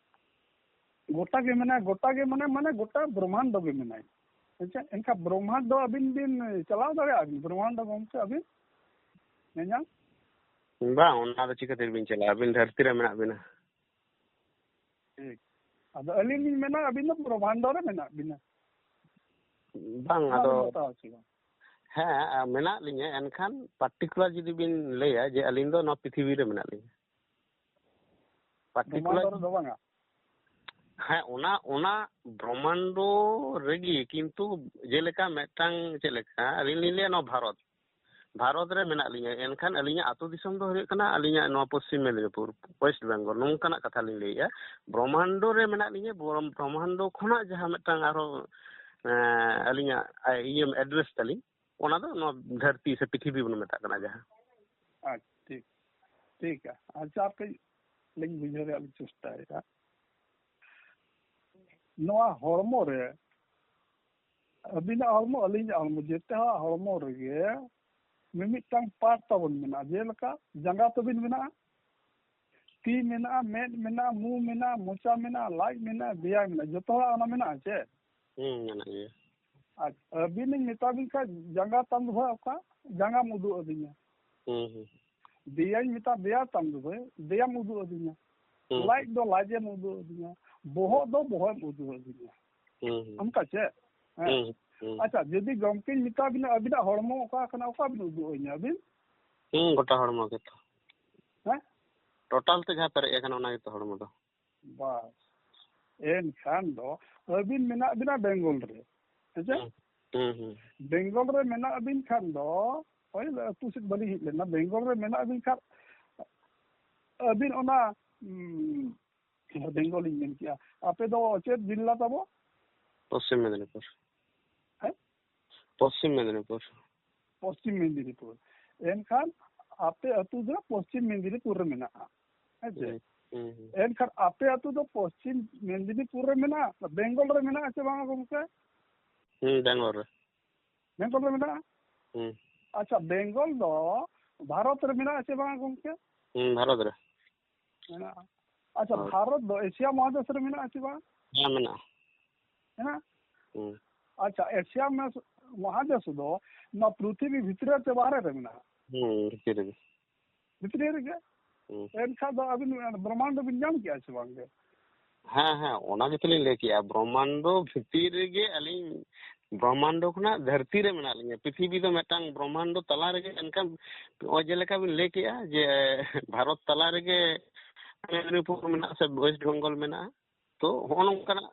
ᱜᱚᱴᱟ ᱜᱮ ᱢᱮᱱᱟᱭ, ᱜᱚᱴᱟ ᱜᱮ ᱢᱟᱱᱮ, ᱢᱟᱱᱮ ᱜᱚᱴᱟ ᱵᱨᱚᱦᱢᱟᱱᱰᱚ ᱜᱮ ᱢᱮᱱᱟᱭ᱾ ᱟᱪᱪᱷᱟ, ᱮᱱᱠᱷᱟᱱ ᱵᱨᱚᱦᱢᱟᱱᱰᱚ ᱟᱹᱵᱤᱱ ᱵᱤᱱ ᱪᱟᱞᱟᱣ ᱫᱟᱲᱮᱭᱟᱜᱼᱟ ᱵᱤᱱ? ᱵᱨᱚᱦᱢᱟᱱᱰᱚ ᱜᱚᱢᱠᱮ ᱟᱹᱵᱤᱱ ᱧᱮᱧᱟᱢ? ᱵᱟᱝ, ᱚᱱᱟ ᱫᱚ ᱪᱤᱠᱟᱹ ᱛᱮᱵᱤᱱ ᱪᱟᱞᱟᱜᱼᱟ? ᱟᱹᱵᱤᱱ ᱫᱷᱟᱹᱨᱛᱤ ᱨᱮ ᱢᱮᱱᱟᱜ ᱵᱤᱱᱟ᱾ ᱴᱷᱤᱠ᱾ ᱟᱫᱚ ᱟᱹᱞᱤᱧ ᱞᱤᱧ ᱢᱮᱱᱟ ᱟᱹᱵᱤᱱ ᱫᱚ ᱵᱨᱚᱦᱢᱟᱱᱰᱚ ᱨᱮ ᱢᱮᱱᱟᱜ ᱵᱤᱱᱟ᱾ ᱵᱟᱝ, ᱚᱱᱟ ᱟᱫᱚ ᱵᱤᱱ ᱵᱟᱛᱟᱣᱟ ᱥᱮ ᱵᱟᱝ? ᱦᱮᱸ, ᱢᱮᱱᱟᱜ ᱞᱤᱧᱟᱹ, ᱮᱱᱠᱷᱟᱱ particular ᱡᱩᱫᱤ ᱵᱤᱱ ᱞᱟᱹᱭᱟ ᱡᱮ ᱟᱹᱞᱤᱧ ᱫᱚ ᱱᱚᱣᱟ ᱯᱨᱤᱛᱷᱤᱵᱤ ᱨᱮ ᱢᱮᱱᱟᱜ ᱞᱤᱧᱟ, particular ᱵᱨᱚᱦᱢᱟᱱᱰᱚ ᱨᱮᱫᱚ ᱵᱟᱝᱟ? ᱦᱮᱸ, ᱚᱱᱟ, ᱚᱱᱟ ᱵᱨᱚᱦᱢᱟᱱᱰᱚ ᱨᱮᱜᱮ, ᱠᱤᱱᱛᱩ ᱡᱮᱞᱮᱠᱟ ᱢᱤᱫᱴᱟᱝ, ᱪᱮᱫ ᱞᱮᱠᱟ, ᱟᱹᱞᱤᱧ ᱞᱤᱧ ᱞᱟᱹᱭᱟ ᱱᱚᱣᱟ ᱵᱷᱟᱨᱚᱛ, ᱵᱷᱟᱨᱚᱛ ᱨᱮ ᱢᱮᱱᱟᱜ ᱞᱤᱧᱟ, ᱮᱱᱠᱷᱟᱱ ᱟᱹᱞᱤᱧᱟᱜ ᱟᱹᱛᱩ ᱫᱤᱥᱚᱢ ᱫᱚ ᱦᱩᱭᱩᱜ ᱠᱟᱱᱟ ᱟᱹᱞᱤᱧᱟᱜ ᱱᱚᱣᱟ ᱯᱚᱥᱪᱤᱢ ᱢᱮᱫᱽᱱᱤᱯᱩᱨ, ᱳᱭᱮᱥᱴ ᱵᱮᱝᱜᱚᱞ, ᱱᱚᱝᱠᱟᱱᱟᱜ ᱠᱟᱛᱷᱟ ᱞᱤᱧ ᱞᱟᱹᱭᱮᱫᱼᱟ᱾ ᱵᱨᱚᱦᱢᱟᱱᱰᱚ ᱨᱮ ᱢᱮᱱᱟᱜ ᱞᱤᱧᱟ, ᱵᱨᱚᱦᱢ-, ᱵᱨᱚᱦᱢᱟᱱᱰᱚ ᱠᱷᱚᱱᱟᱜ ᱡᱟᱦᱟᱸ ᱢᱤᱫᱴᱟᱝ ᱟᱨᱦᱚᱸ, ᱮᱸ, ᱟᱹᱞᱤᱧᱟᱜ, ᱤᱭᱟᱹ, ᱮᱰᱨᱮᱥ ᱛᱟᱹᱞᱤᱧ, ᱚᱱᱟ ᱫᱚ ᱱᱚᱣᱟ ᱫᱷᱟᱹᱨᱛᱤ ᱥᱮ ᱯᱨᱤᱛᱷᱤᱵᱤ ᱵᱚᱱ ᱢᱮᱛᱟᱜ ᱠᱟᱱᱟ ᱡᱟᱦᱟᱸ᱾ ᱟᱪᱪᱷᱟ, ᱴᱷᱤᱠ, ᱴᱷᱤᱠ ᱜᱮᱭᱟ᱾ ᱟᱪᱪᱷᱟ, ᱟᱨ ᱠᱟᱹᱡ ᱞᱤᱧ ᱵᱩᱡᱷᱟᱹᱣ ᱨᱮᱭᱟᱜ ᱞᱤᱧ ᱪᱮᱥᱴᱟᱭᱮᱫᱟ᱾ ᱱᱚᱣᱟ ᱦᱚᱲᱢᱚ ᱨᱮ, ᱟᱹᱵᱤᱱᱟᱜ ᱦᱚᱲᱢᱚ, ᱟᱹᱞᱤᱧᱟᱜ ᱦᱚᱲᱢᱚ, ᱡᱮᱛᱮ ᱦᱚᱲᱟᱜ ᱦᱚᱲᱢᱚ ᱨᱮᱜᱮ ᱢᱤᱢᱤᱫᱴᱟᱝ ᱯᱟᱨᱴ ᱛᱟᱵᱚᱱ ᱢᱮᱱᱟᱜᱼᱟ᱾ ᱡᱮᱞᱮᱠᱟ ᱡᱟᱸᱜᱟ ᱛᱟᱹᱵᱤᱱ ᱢᱮᱱᱟᱜᱼᱟ, ᱛᱤ ᱢᱮᱱᱟᱜᱼᱟ, ᱢᱮᱫ ᱢᱮᱱᱟᱜᱼᱟ, ᱢᱩ ᱢᱮᱱᱟᱜᱼᱟ, ᱢᱚᱪᱟ ᱢᱮᱱᱟᱜᱼᱟ, ᱞᱟᱡ ᱢᱮᱱᱟᱜᱼᱟ, ᱫᱮᱭᱟ ᱢᱮᱱᱟᱜᱼᱟ, ᱡᱚᱛᱚ ᱦᱚᱲᱟᱜ ᱚᱱᱟ ᱢᱮᱱᱟᱜᱼᱟ ᱪᱮ? ᱦᱩᱸ, ᱢᱮᱱᱟᱜ ᱜᱮᱭᱟ᱾ ᱟᱨ ᱟᱹᱵᱤᱱᱤᱧ ᱢᱮᱛᱟ ᱵᱤᱱ ᱠᱷᱟᱡ, ᱡᱟᱸᱜᱟ ᱛᱟᱢ ᱫᱚ ᱵᱷᱟᱹᱭ ᱚᱠᱟ? ᱡᱟᱸᱜᱟᱢ ᱩᱫᱩᱜ ᱟᱹᱫᱤᱧᱟ᱾ ᱦᱩᱸ, ᱦᱩᱸ᱾ ᱫᱮᱭᱟᱧ ᱢᱮᱛᱟ, ᱫᱮᱭᱟ ᱛᱟᱢ ᱫᱚ ᱵᱷᱟᱹᱭ, ᱫᱮᱭᱟᱢ ᱩᱫᱩᱜ ᱟᱹᱫᱤᱧᱟ᱾ ᱦᱩᱸ᱾ ᱞᱟᱡ ᱫᱚ ᱞᱟᱡᱮᱢ ᱩᱫᱩᱜ ᱟᱹᱫᱤᱧᱟ᱾ ᱵᱚᱦᱚᱜ ᱫᱚ ᱵᱚᱦᱚᱜ ᱮᱢ ᱩᱫᱩᱜ ᱟᱹᱫᱤᱧᱟ᱾ ᱦᱩᱸ, ᱦᱩᱸ᱾ ᱚᱱᱠᱟ ᱪᱮ? ᱦᱮᱸ᱾ ᱦᱩᱸ, ᱦᱩᱸ᱾ ᱟᱪᱪᱷᱟ, ᱡᱩᱫᱤ ᱜᱚᱢᱠᱮᱧ ᱢᱮᱛᱟ ᱵᱤᱱᱟ ᱟᱹᱵᱤᱱᱟᱜ ᱦᱚᱲᱢᱚ ᱚᱠᱟ ᱠᱟᱱᱟ, ᱚᱠᱟ ᱵᱤᱱ ᱩᱫᱩᱜ ᱟᱹᱧᱟ ᱟᱹᱵᱤᱱ? ᱦᱩᱸ, ᱜᱚᱴᱟ ᱦᱚᱲᱢᱚ ᱜᱮᱛᱚ᱾ ᱦᱮᱸ? ᱴᱳᱴᱟᱞ ᱛᱮ ᱡᱟᱦᱟᱸ ᱯᱮᱨᱮᱡ ᱟᱠᱟᱱᱟ ᱚᱱᱟ ᱜᱮᱛᱚ ᱦᱚᱲᱢᱚ ᱫᱚ᱾ ᱵᱟᱥ᱾ ᱮᱱᱠᱷᱟᱱ ᱫᱚ ᱟᱹᱵᱤᱱ ᱢᱮᱱᱟᱜ ᱵᱤᱱᱟ ᱵᱮᱝᱜᱚᱞ ᱨᱮ, ᱦᱮᱸ ᱥᱮ? ᱦᱩᱸ, ᱦᱩᱸ, ᱦᱩᱸ᱾ ᱵᱮᱝᱜᱚᱞ ᱨᱮ ᱢᱮᱱᱟᱜ ᱵᱤᱱ ᱠᱷᱟᱱ ᱫᱚ, ᱦᱳᱭ, ᱟᱹᱛᱩ ᱥᱮᱫ ᱵᱟᱹᱞᱤᱧ ᱦᱮᱡ ᱞᱮᱱᱟ, ᱵᱮᱝᱜᱚᱞ ᱨᱮ ᱢᱮᱱᱟᱜ ᱵᱤᱱ ᱠᱷᱟᱱ ᱟᱹᱵᱤᱱ ᱚᱱᱟ, ᱩᱸ, ᱵᱮᱝᱜᱚᱞ ᱤᱧ ᱢᱮᱱ ᱠᱮᱜᱼᱟ, ᱟᱯᱮ ᱫᱚ ᱪᱮᱫ ᱡᱤᱞᱟ ᱛᱟᱵᱚ? ᱯᱚᱥᱪᱤᱢ ᱢᱮᱫᱤᱱᱤᱯᱩᱨ᱾ ᱦᱮᱸ? ᱯᱚᱥᱪᱤᱢ ᱢᱮᱫᱤᱱᱤᱯᱩᱨ᱾ ᱯᱚᱥᱪᱤᱢ ᱢᱮᱫᱤᱱᱤᱯᱩᱨ᱾ ᱮᱱᱠᱷᱟᱱ ᱟᱯᱮ ᱟᱹᱛᱩ ᱫᱚ ᱯᱚᱥᱪᱤᱢ ᱢᱮᱫᱤᱱᱤᱯᱩᱨ ᱨᱮ ᱢᱮᱱᱟᱜᱼᱟ, ᱦᱮᱸ ᱥᱮ? ᱦᱩᱸ, ᱦᱩᱸ, ᱦᱩᱸ᱾ ᱮᱱᱠᱷᱟᱱ ᱟᱯᱮ ᱟᱹᱛᱩ ᱫᱚ ᱯᱚᱥᱪᱤᱢ ᱢᱮᱫᱤᱱᱤᱯᱩᱨ ᱨᱮ ᱢᱮᱱᱟᱜᱼᱟ, ᱵᱮᱝᱜᱚᱞ ᱨᱮ ᱢᱮᱱᱟᱜᱼᱟ ᱥᱮ ᱵᱟᱝᱟ ᱜᱚᱢᱠᱮ? ᱦᱩᱸ, ᱵᱮᱝᱜᱚᱞ ᱨᱮ᱾ ᱵᱮᱝᱜᱚᱞ ᱨᱮ ᱢᱮᱱᱟᱜᱼᱟ? ᱦᱩᱸ᱾ ᱟᱪᱪᱷᱟ, ᱵᱮᱝᱜᱚᱞ ᱫᱚ ᱵᱷᱟᱨᱚᱛ ᱨᱮ ᱢᱮᱱᱟᱜᱼᱟ ᱥᱮ ᱵᱟᱝᱟ ᱜᱚᱢᱠᱮ? ᱦᱩᱸ, ᱵᱷᱟᱨᱚᱛ ᱨᱮ᱾ ᱢᱮᱱᱟᱜᱼᱟ᱾ ᱟᱪᱪᱷᱟ, ᱦᱳᱭ᱾ ᱵᱷᱟᱨᱚᱛ ᱫᱚ ᱮᱥᱤᱭᱟ ᱢᱚᱦᱟᱫᱮᱥ ᱨᱮ ᱢᱮᱱᱟᱜᱼᱟ ᱥᱮ ᱵᱟᱝ? ᱦᱮᱸ, ᱢᱮᱱᱟᱜᱼᱟ᱾ ᱦᱮᱸ? ᱦᱩᱸ᱾ ᱟᱪᱪᱷᱟ, ᱮᱥᱤᱭᱟ ᱢᱮᱥ-, ᱢᱚᱦᱟᱫᱮᱥ ᱫᱚ ᱱᱚᱣᱟ ᱯᱨᱤᱛᱷᱤᱵᱤ ᱵᱷᱤᱛᱨᱤ ᱨᱮ ᱥᱮ ᱵᱟᱦᱨᱮ ᱨᱮ ᱢᱮᱱᱟᱜᱼᱟ? ᱦᱩᱸ, ᱵᱷᱤᱛᱨᱤ ᱨᱮᱜᱮ᱾ ᱵᱷᱤᱛᱨᱤ ᱨᱮᱜᱮ? ᱦᱩᱸ᱾ ᱮᱱᱠᱷᱟᱱ ᱫᱚ ᱟᱹᱵᱤᱱ ᱵᱨᱚᱦᱢᱟᱱᱰ ᱵᱤᱱ ᱧᱟᱢ ᱠᱮᱜᱼᱟ ᱥᱮ ᱵᱟᱝ ᱜᱮ? ᱦᱮᱸ, ᱦᱮᱸ, ᱚᱱᱟ ᱜᱮᱛᱚ ᱞᱤᱧ ᱞᱟᱹᱭ ᱠᱮᱜᱼᱟ, ᱵᱨᱚᱦᱢᱟᱱᱰᱚ ᱵᱷᱤᱛᱤᱨ ᱨᱮᱜᱮ ᱟᱹᱞᱤᱧ ᱵᱨᱚᱦᱢᱟᱱᱰᱚ ᱠᱷᱚᱱᱟᱜ ᱫᱷᱟᱹᱨᱛᱤ ᱨᱮ ᱢᱮᱱᱟᱜ ᱞᱤᱧᱟ᱾ ᱯᱨᱤᱛᱷᱤᱵᱤ ᱫᱚ ᱢᱤᱫᱴᱟᱝ ᱵᱨᱚᱦᱢᱟᱱᱰᱚ ᱛᱟᱞᱟ ᱨᱮᱜᱮ, ᱮᱱᱠᱷᱟᱱ ᱱᱚᱜᱼᱚᱭ ᱡᱮᱞᱮᱠᱟ ᱵᱤᱱ ᱞᱟᱹᱭ ᱠᱮᱜᱼᱟ ᱡᱮ ᱵᱷᱟᱨᱚᱛ ᱛᱟᱞᱟ ᱨᱮᱜᱮ ᱢᱮᱫᱤᱱᱤᱯᱩᱨ ᱢᱮᱱᱟᱜᱼᱟ ᱥᱮ ᱳᱭᱮᱥᱴ ᱵᱮᱝᱜᱚᱞ ᱢᱮᱱᱟᱜᱼᱟ, ᱛᱚ ᱦᱚᱸᱜᱼᱚ ᱱᱚᱝᱠᱟᱱᱟᱜ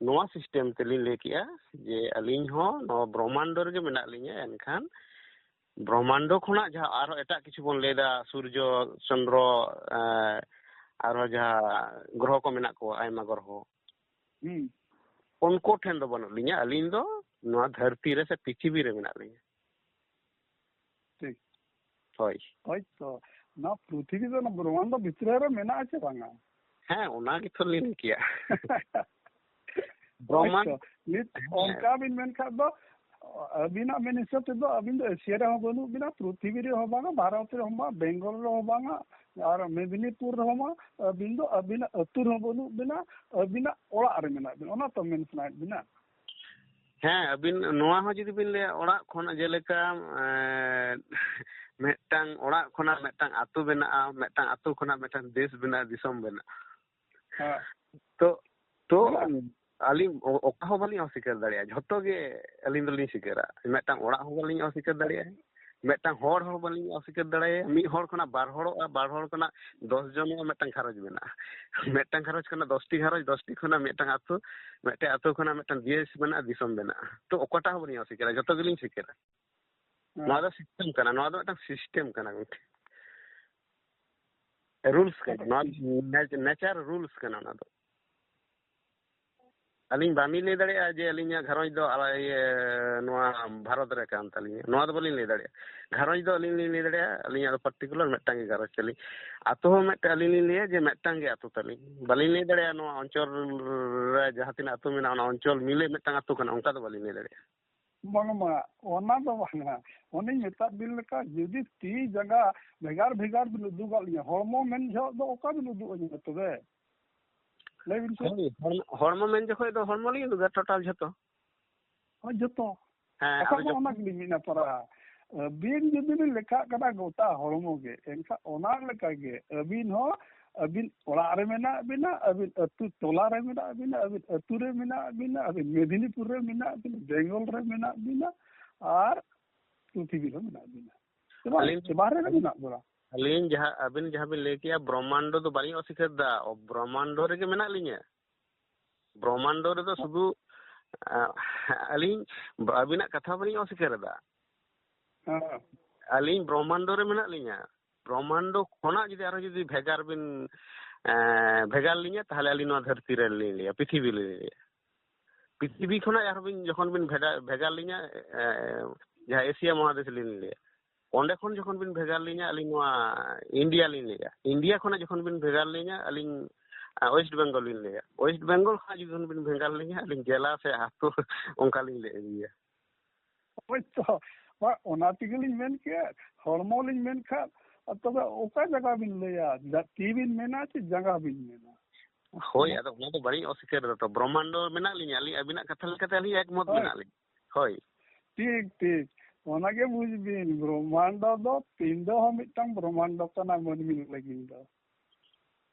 ᱱᱚᱣᱟ ᱥᱤᱥᱴᱮᱢ ᱛᱮᱞᱤᱧ ᱞᱟᱹᱭ ᱠᱮᱜᱼᱟ ᱡᱮ ᱟᱹᱞᱤᱧ ᱦᱚᱸ ᱱᱚᱣᱟ ᱵᱨᱚᱦᱢᱟᱱᱰᱚ ᱨᱮᱜᱮ ᱢᱮᱱᱟᱜ ᱞᱤᱧᱟ, ᱮᱱᱠᱷᱟᱱ ᱵᱨᱚᱦᱢᱟᱱᱰᱚ ᱠᱷᱚᱱᱟᱜ ᱡᱟᱦᱟᱸ ᱟᱨᱦᱚᱸ ᱮᱴᱟᱜ ᱠᱤᱪᱷᱩ ᱵᱚᱱ ᱞᱟᱹᱭᱫᱟ, ᱥᱩᱨᱡᱚ, ᱪᱚᱱᱫᱨᱚ, ᱮᱸ, ᱟᱨᱦᱚᱸ ᱡᱟᱦᱟᱸ ᱜᱨᱚᱦᱚ ᱠᱚ ᱢᱮᱱᱟᱜ ᱠᱚᱣᱟ, ᱟᱭᱢᱟ ᱜᱨᱚᱦᱚ, ᱦᱩᱸ᱾ ᱩᱱᱠᱩ ᱴᱷᱮᱱ ᱫᱚ ᱵᱟᱹᱱᱩᱜ ᱞᱤᱧᱟ, ᱟᱹᱞᱤᱧ ᱫᱚ ᱱᱚᱣᱟ ᱫᱷᱟᱹᱨᱛᱤ ᱨᱮ ᱥᱮ ᱯᱨᱤᱛᱷᱤᱵᱤ ᱨᱮ ᱢᱮᱱᱟᱜ ᱞᱤᱧᱟ᱾ ᱴᱷᱤᱠ᱾ ᱦᱳᱭ᱾ ᱦᱳᱭ ᱛᱚ, ᱱᱚᱣᱟ ᱯᱨᱤᱛᱷᱤᱵᱤ ᱫᱚ ᱚᱱᱟ ᱵᱨᱚᱦᱢᱟᱱᱰᱚ ᱵᱷᱤᱛᱨᱤ ᱨᱮ ᱢᱮᱱᱟᱜᱼᱟ ᱥᱮ ᱵᱟᱝᱟ? ᱦᱮᱸ, ᱚᱱᱟ ᱜᱮᱛᱚ ᱞᱤᱧ ᱞᱟᱹᱭ ᱠᱮᱜᱼᱟ᱾ ᱵᱨᱚᱦᱢᱟᱱᱰ ᱦᱳᱭ ᱛᱚ, ᱱᱤᱛ ᱦᱮᱸ᱾ ᱚᱱᱠᱟ ᱵᱤᱱ ᱢᱮᱱ ᱠᱷᱟᱱ ᱫᱚ, ᱟᱹᱵᱤᱱᱟᱜ ᱢᱮᱱ ᱦᱤᱥᱟᱹᱵ ᱛᱮᱫᱚ ᱟᱹᱵᱤᱱ ᱫᱚ ᱮᱥᱤᱭᱟ ᱨᱮᱦᱚᱸ ᱵᱟᱹᱱᱩᱜ ᱵᱤᱱᱟ, ᱯᱨᱤᱛᱷᱤᱵᱤ ᱨᱮᱦᱚᱸ ᱵᱟᱝᱟ, ᱵᱷᱟᱨᱚᱛ ᱨᱮᱦᱚᱸ ᱵᱟᱝᱟ, ᱵᱮᱝᱜᱚᱞ ᱨᱮᱦᱚᱸ ᱵᱟᱝᱟ, ᱟᱨ ᱢᱮᱫᱤᱱᱤᱯᱩᱨ ᱨᱮᱦᱚᱸ ᱵᱟᱝᱟ, ᱟᱹᱵᱤᱱ ᱫᱚ ᱟᱹᱵᱤᱱᱟᱜ ᱟᱹᱛᱩ ᱨᱮᱦᱚᱸ ᱵᱟᱹᱱᱩᱜ ᱵᱤᱱᱟ, ᱟᱹᱵᱤᱱᱟᱜ ᱚᱲᱟᱜ ᱨᱮ ᱢᱮᱱᱟᱜ ᱵᱤᱱᱟ, ᱚᱱᱟ ᱛᱚ ᱢᱮᱱ ᱥᱟᱱᱟᱭᱮᱫ ᱵᱤᱱᱟ᱾ ᱦᱮᱸ, ᱟᱹᱵᱤᱱ ᱱᱚᱣᱟ ᱦᱚᱸ ᱡᱩᱫᱤ ᱵᱤᱱ ᱞᱟᱹᱭᱟ, ᱚᱲᱟᱜ ᱠᱷᱚᱱᱟᱜ ᱡᱮᱞᱮᱠᱟ, ᱮᱸ, ᱢᱤᱫᱴᱟᱝ ᱚᱲᱟᱜ ᱠᱷᱚᱱᱟᱜ ᱢᱤᱫᱴᱟᱝ ᱟᱹᱛᱩ ᱵᱮᱱᱟᱜᱼᱟ, ᱢᱤᱫᱴᱟᱝ ᱟᱹᱛᱩ ᱠᱷᱚᱱᱟᱜ ᱢᱤᱫᱴᱟᱝ ᱫᱮᱥ ᱵᱮᱱᱟᱜᱼᱟ, ᱫᱤᱥᱚᱢ ᱵᱮᱱᱟᱜᱼᱟ᱾ ᱦᱮᱸ᱾ ᱛᱚ, ᱛᱚ ᱵᱮᱱᱟᱜᱼᱟ᱾ ᱟᱹᱞᱤᱧ ᱚ-, ᱚᱠᱟ ᱦᱚᱸ ᱵᱟᱹᱞᱤᱧ ᱚᱥᱤᱠᱟᱹᱨ ᱫᱟᱲᱮᱭᱟᱜᱼᱟ, ᱡᱷᱚᱛᱚ ᱜᱮ ᱟᱹᱞᱤᱧ ᱫᱚᱞᱤᱧ ᱥᱤᱠᱟᱹᱨᱟ᱾ ᱢᱤᱫᱴᱟᱝ ᱚᱲᱟᱜ ᱦᱚᱸ ᱵᱟᱹᱞᱤᱧ ᱚᱥᱤᱠᱟᱹᱨ ᱫᱟᱲᱮᱭᱟᱜᱼᱟ, ᱢᱤᱫᱴᱟᱝ ᱦᱚᱲ ᱦᱚᱸ ᱵᱟᱹᱞᱤᱧ ᱚᱥᱤᱠᱟᱹᱨ ᱫᱟᱲᱮᱭᱟᱜᱼᱟ᱾ ᱢᱤᱫ ᱦᱚᱲ ᱠᱷᱚᱱᱟᱜ ᱵᱟᱨ ᱦᱚᱲᱚᱜᱼᱟ, ᱵᱟᱨ ᱦᱚᱲ ᱠᱷᱚᱱᱟᱜ ᱫᱚᱥ ᱡᱚᱱᱚᱜᱼᱟ, ᱢᱤᱫᱴᱟᱝ ᱜᱷᱟᱨᱚᱸᱡᱽ ᱵᱮᱱᱟᱜᱼᱟ᱾ ᱢᱤᱫᱴᱟᱝ ᱜᱷᱟᱨᱚᱸᱡᱽ ᱠᱷᱚᱱᱟᱜ ᱫᱚᱥᱴᱤ ᱜᱷᱟᱨᱚᱸᱡᱽ, ᱫᱚᱥᱴᱤ ᱠᱷᱚᱱᱟᱜ ᱢᱤᱫᱴᱟᱝ ᱟᱹᱛᱩ, ᱢᱤᱫᱴᱟᱝ ᱟᱹᱛᱩ ᱠᱷᱚᱱᱟᱜ ᱢᱤᱫᱴᱟᱝ ᱫᱮᱥ ᱵᱮᱱᱟᱜᱼᱟ, ᱫᱤᱥᱚᱢ ᱵᱮᱱᱟᱜᱼᱟ᱾ ᱛᱚ ᱚᱠᱟᱴᱟᱜ ᱦᱚᱸ ᱵᱟᱹᱞᱤᱧ ᱚᱥᱤᱠᱟᱹᱨᱟ, ᱡᱷᱚᱛᱚ ᱜᱮᱞᱤᱧ ᱥᱤᱠᱟᱹᱨᱟ᱾ ᱦᱮᱸ᱾ ᱱᱚᱣᱟ ᱫᱚ ᱥᱤᱥᱴᱮᱢ ᱠᱟᱱᱟ, ᱱᱚᱣᱟ ᱫᱚ ᱢᱤᱫᱴᱟᱝ ᱥᱤᱥᱴᱮᱢ ᱠᱟᱱᱟ ᱜᱚᱝᱠᱮ, ᱨᱩᱞᱥ ᱠᱟᱱᱟ, ᱱᱚᱣᱟ ᱱᱮᱪ-, ᱱᱮᱪᱟᱨ ᱨᱩᱞᱥ ᱠᱟᱱᱟ ᱚᱱᱟ ᱫᱚ᱾ ᱟᱹᱞᱤᱧ ᱵᱟᱹᱞᱤᱧ ᱞᱟᱹᱭ ᱫᱟᱲᱮᱭᱟᱜᱼᱟ ᱡᱮ ᱟᱹᱞᱤᱧᱟᱜ ᱜᱷᱟᱨᱚᱸᱡᱽ ᱫᱚ ᱟᱞᱟ-, ᱤᱭᱟᱹ, ᱱᱚᱣᱟ ᱵᱷᱟᱨᱚᱛ ᱨᱮ ᱠᱟᱱ ᱛᱟᱹᱞᱤᱧᱟ, ᱱᱚᱣᱟ ᱫᱚ ᱵᱟᱹᱞᱤᱧ ᱞᱟᱹᱭ ᱫᱟᱲᱮᱭᱟᱜᱼᱟ᱾ ᱜᱷᱟᱨᱚᱸᱡᱽ ᱫᱚ ᱟᱹᱞᱤᱧ ᱞᱤᱧ ᱞᱟᱹᱭ ᱫᱟᱲᱮᱭᱟᱜᱼᱟ, ᱟᱹᱞᱤᱧᱟᱜ ᱫᱚ ᱯᱟᱨᱴᱤᱠᱩᱞᱟᱨ ᱢᱤᱫᱴᱟᱝ ᱜᱮ ᱜᱷᱟᱨᱚᱸᱡᱽ ᱛᱟᱹᱞᱤᱧ᱾ ᱟᱹᱛᱩ ᱦᱚᱸ ᱢᱤᱫᱴᱟᱝ ᱟᱹᱞᱤᱧ ᱞᱤᱧ ᱞᱟᱹᱭᱟ ᱡᱮ ᱢᱤᱫᱴᱟᱝ ᱜᱮ ᱟᱹᱛᱩ ᱛᱟᱹᱞᱤᱧ᱾ ᱵᱟᱹᱞᱤᱧ ᱞᱟᱹᱭ ᱫᱟᱲᱮᱭᱟᱜᱼᱟ ᱱᱚᱣᱟ ᱚᱧᱪᱚᱞ ᱨᱮ ᱡᱟᱦᱟᱸ ᱛᱤᱱᱟᱹᱜ ᱟᱹᱛᱩ ᱢᱮᱱᱟᱜᱼᱟ, ᱚᱱᱟ ᱚᱧᱪᱚᱞ ᱢᱤᱞᱮ ᱢᱤᱫᱴᱟᱝ ᱟᱹᱛᱩ ᱠᱟᱱᱟ, ᱚᱱᱠᱟ ᱫᱚ ᱵᱟᱹᱞᱤᱧ ᱞᱟᱹᱭ ᱫᱟᱲᱮᱭᱟᱜᱼᱟ᱾ ᱵᱟᱝᱢᱟ, ᱚᱱᱟ ᱫᱚ ᱵᱟᱝᱟ᱾ ᱚᱱᱮᱧ ᱢᱮᱛᱟᱫ ᱵᱤᱱ ᱞᱮᱠᱟ, ᱡᱩᱫᱤ ᱛᱤ ᱡᱟᱸᱜᱟ ᱵᱷᱮᱜᱟᱨ ᱵᱷᱮᱜᱟᱨ ᱵᱤᱱ ᱩᱫᱩᱜᱟᱫ ᱞᱤᱧᱟ, ᱦᱚᱲᱢᱚ ᱢᱮᱱ ᱡᱚᱦᱚᱜ ᱫᱚ ᱚᱠᱟ ᱵᱤᱱ ᱩᱫᱩᱜ ᱟᱹᱧᱟ ᱛᱚᱵᱮ? ᱞᱟᱹᱭ ᱵᱤᱱ ᱥᱮ᱾ ᱦᱳᱭ, ᱦᱚᱲᱢᱚ, ᱦᱚᱲᱢᱚ ᱢᱮᱱ ᱡᱚᱠᱷᱚᱡ ᱫᱚ ᱦᱚᱲᱢᱚ ᱞᱤᱧ ᱩᱫᱩᱜᱟ, ᱴᱳᱴᱟᱞ ᱡᱷᱚᱛᱚ᱾ ᱦᱳᱭ, ᱡᱚᱛᱚ᱾ ᱦᱮᱸ, ᱠᱟᱛᱷᱟ ᱟᱫᱚ ᱢᱟ ᱡᱚᱠᱷᱚᱱ ᱚᱱᱟ ᱜᱮᱞᱤᱧ ᱢᱮᱱᱟ, ᱯᱟᱨᱟ᱾ ᱟᱹᱵᱤᱱ ᱡᱩᱫᱤ ᱵᱤᱱ ᱞᱮᱠᱷᱟᱜ ᱠᱟᱱᱟ ᱜᱚᱴᱟ ᱦᱚᱲᱢᱚ ᱜᱮ, ᱮᱱᱠᱷᱟᱱ ᱚᱱᱟ ᱞᱮᱠᱟᱜᱮ ᱟᱹᱵᱤᱱ ᱦᱚᱸ, ᱟᱹᱵᱤᱱ ᱚᱲᱟᱜ ᱨᱮ ᱢᱮᱱᱟᱜ ᱵᱤᱱᱟ, ᱟᱹᱵᱤᱱ ᱟᱹᱛᱩ ᱴᱚᱞᱟ ᱨᱮ ᱢᱮᱱᱟᱜ ᱵᱤᱱᱟ, ᱟᱹᱵᱤᱱ ᱟᱹᱛᱩ ᱨᱮ ᱢᱮᱱᱟᱜ ᱵᱤᱱᱟ, ᱟᱹᱵᱤᱱ ᱢᱮᱫᱤᱱᱤᱯᱩᱨ ᱨᱮ ᱢᱮᱱᱟᱜ ᱵᱤᱱᱟ, ᱵᱮᱝᱜᱚᱞ ᱨᱮ ᱢᱮᱱᱟᱜ ᱵᱤᱱᱟ, ᱟᱨ ᱯᱨᱤᱛᱷᱤᱵᱤ ᱨᱮ ᱢᱮᱱᱟᱜ ᱵᱤᱱᱟ᱾ ᱥᱮ ᱵᱟᱝ? ᱟᱹᱞᱤᱧ ᱥᱮ ᱵᱟᱦᱨᱮ ᱨᱮ ᱢᱮᱱᱟᱜ ᱵᱚᱱᱟ? ᱟᱹᱞᱤᱧ ᱡᱟᱦᱟᱸ, ᱟᱹᱵᱤᱱ ᱡᱟᱦᱟᱸ ᱵᱤᱱ ᱞᱟᱹᱭ ᱠᱮᱜᱼᱟ, ᱵᱨᱚᱦᱢᱟᱱᱰᱚ ᱫᱚ ᱵᱟᱹᱞᱤᱧ ᱚᱥᱤᱠᱟᱹᱨ ᱮᱫᱟ, ᱚ, ᱵᱨᱚᱦᱢᱟᱱᱰᱚ ᱨᱮᱜᱮ ᱢᱮᱱᱟᱜ ᱞᱤᱧᱟ᱾ ᱵᱨᱚᱦᱢᱟᱱᱰᱚ ᱨᱮᱫᱚ ᱥᱩᱫᱷᱩ, ᱟ, ᱟᱹᱞᱤᱧ ᱟᱹᱵᱤᱱᱟᱜ ᱠᱟᱛᱷᱟ ᱵᱟᱹᱞᱤᱧ ᱚᱥᱤᱠᱟᱹᱨ ᱮᱫᱟ᱾ ᱦᱮᱸ᱾ ᱟᱹᱞᱤᱧ ᱵᱨᱚᱦᱢᱟᱱᱰᱚ ᱨᱮ ᱢᱮᱱᱟᱜ ᱞᱤᱧᱟ᱾ ᱵᱨᱚᱦᱢᱟᱱᱰᱚ ᱠᱷᱚᱱᱟᱜ ᱡᱩᱫᱤ ᱟᱨᱦᱚᱸ ᱡᱩᱫᱤ ᱵᱷᱮᱜᱟᱨ ᱵᱤᱱ, ᱮ, ᱵᱷᱮᱜᱟᱨ ᱞᱤᱧᱟ, ᱛᱟᱦᱚᱞᱮ ᱟᱹᱞᱤᱧ ᱱᱚᱣᱟ ᱫᱷᱟᱹᱨᱛᱤ ᱨᱮ ᱞᱤᱧ ᱞᱟᱹᱭᱟ, ᱯᱨᱤᱛᱷᱤᱵᱤ ᱞᱤᱧ ᱞᱟᱹᱭᱟ᱾ ᱯᱨᱤᱛᱷᱤᱵᱤ ᱠᱷᱚᱱᱟᱜ ᱟᱨᱦᱚᱸ ᱵᱤᱱ, ᱡᱚᱠᱷᱚᱱ ᱵᱤᱱ ᱵᱷᱮᱜᱟᱨ, ᱵᱷᱮᱜᱟᱨ ᱞᱤᱧᱟ, ᱮ, ᱡᱟᱦᱟᱸ ᱮᱥᱤᱭᱟ ᱢᱚᱦᱟᱫᱮᱥ ᱞᱤᱧ ᱞᱟᱹᱭᱟ, ᱚᱸᱰᱮ ᱠᱷᱚᱱ ᱡᱚᱠᱷᱚᱱ ᱵᱤᱱ ᱵᱷᱮᱜᱟᱨ ᱞᱤᱧᱟ, ᱟᱹᱞᱤᱧ ᱱᱚᱣᱟ ᱤᱱᱰᱤᱭᱟ ᱞᱤᱧ ᱞᱟᱹᱭᱟ᱾ ᱤᱱᱰᱤᱭᱟ ᱠᱷᱚᱱᱟᱜ ᱡᱚᱠᱷᱚᱱ ᱵᱤᱱ ᱵᱷᱮᱜᱟᱨ ᱞᱤᱧᱟ, ᱟᱹᱞᱤᱧ, ᱟ, ᱳᱭᱮᱥᱴ ᱵᱮᱝᱜᱚᱞ ᱞᱤᱧ ᱞᱟᱹᱭᱟ᱾ ᱳᱭᱮᱥᱴ ᱵᱮᱝᱜᱚᱞ ᱠᱷᱚᱱᱟᱜ ᱡᱚᱠᱷᱚᱱ ᱵᱤᱱ ᱵᱷᱮᱜᱟᱨ ᱞᱤᱧᱟ, ᱟᱹᱞᱤᱧ ᱡᱮᱞᱟ ᱥᱮ ᱟᱹᱛᱩ ᱚᱱᱠᱟ ᱞᱤᱧ ᱞᱟᱹᱭ ᱤᱫᱤᱭᱟ᱾ ᱦᱳᱭ ᱛᱚ, ᱵᱟ, ᱚᱱᱟ ᱛᱮᱜᱮ ᱞᱤᱧ ᱢᱮᱱ ᱠᱮᱫ, ᱦᱚᱲᱢᱚ ᱞᱤᱧ ᱢᱮᱱ ᱠᱷᱟᱱ, ᱟᱨ ᱛᱚᱵᱮ ᱚᱠᱟ ᱡᱟᱭᱜᱟ ᱵᱤᱱ ᱞᱟᱹᱭᱟ? ᱡᱟ-, ᱛᱤ ᱵᱤᱱ ᱢᱮᱱᱟ ᱪᱮ ᱡᱟᱸᱜᱟ ᱵᱤᱱ ᱢᱮᱱᱟ? ᱦᱳᱭ, ᱟᱫᱚ ᱚᱱᱟ ᱫᱚ ᱵᱟᱹᱞᱤᱧ ᱚᱥᱤᱠᱟᱹᱨ ᱮᱫᱟ ᱛᱚ, ᱵᱨᱚᱦᱢᱟᱱᱰᱚ ᱢᱮᱱᱟᱜ ᱞᱤᱧᱟ, ᱟᱹᱞᱤᱧ ᱟᱹᱵᱤᱱᱟᱜ ᱠᱟᱛᱷᱟ ᱞᱮᱠᱟᱛᱮ ᱟᱹᱞᱤᱧ ᱮᱠᱢᱚᱛ ᱦᱳᱭ᱾ ᱢᱮᱱᱟᱜ ᱞᱤᱧᱟ᱾ ᱦᱳᱭ᱾ ᱴᱷᱤᱠ, ᱴᱷᱤᱠ᱾ ᱚᱱᱟᱜᱮ ᱵᱩᱡᱽ ᱵᱤᱱ, ᱵᱨᱚᱦᱢᱟᱱᱰᱚ ᱫᱚ ᱯᱤᱸᱰᱚ ᱦᱚᱸ ᱢᱤᱫᱴᱟᱝ ᱵᱨᱚᱦᱢᱟᱱᱰᱚ ᱠᱟᱱᱟ ᱢᱟᱹᱱᱢᱤ ᱞᱟᱹᱜᱤᱫ ᱫᱚ᱾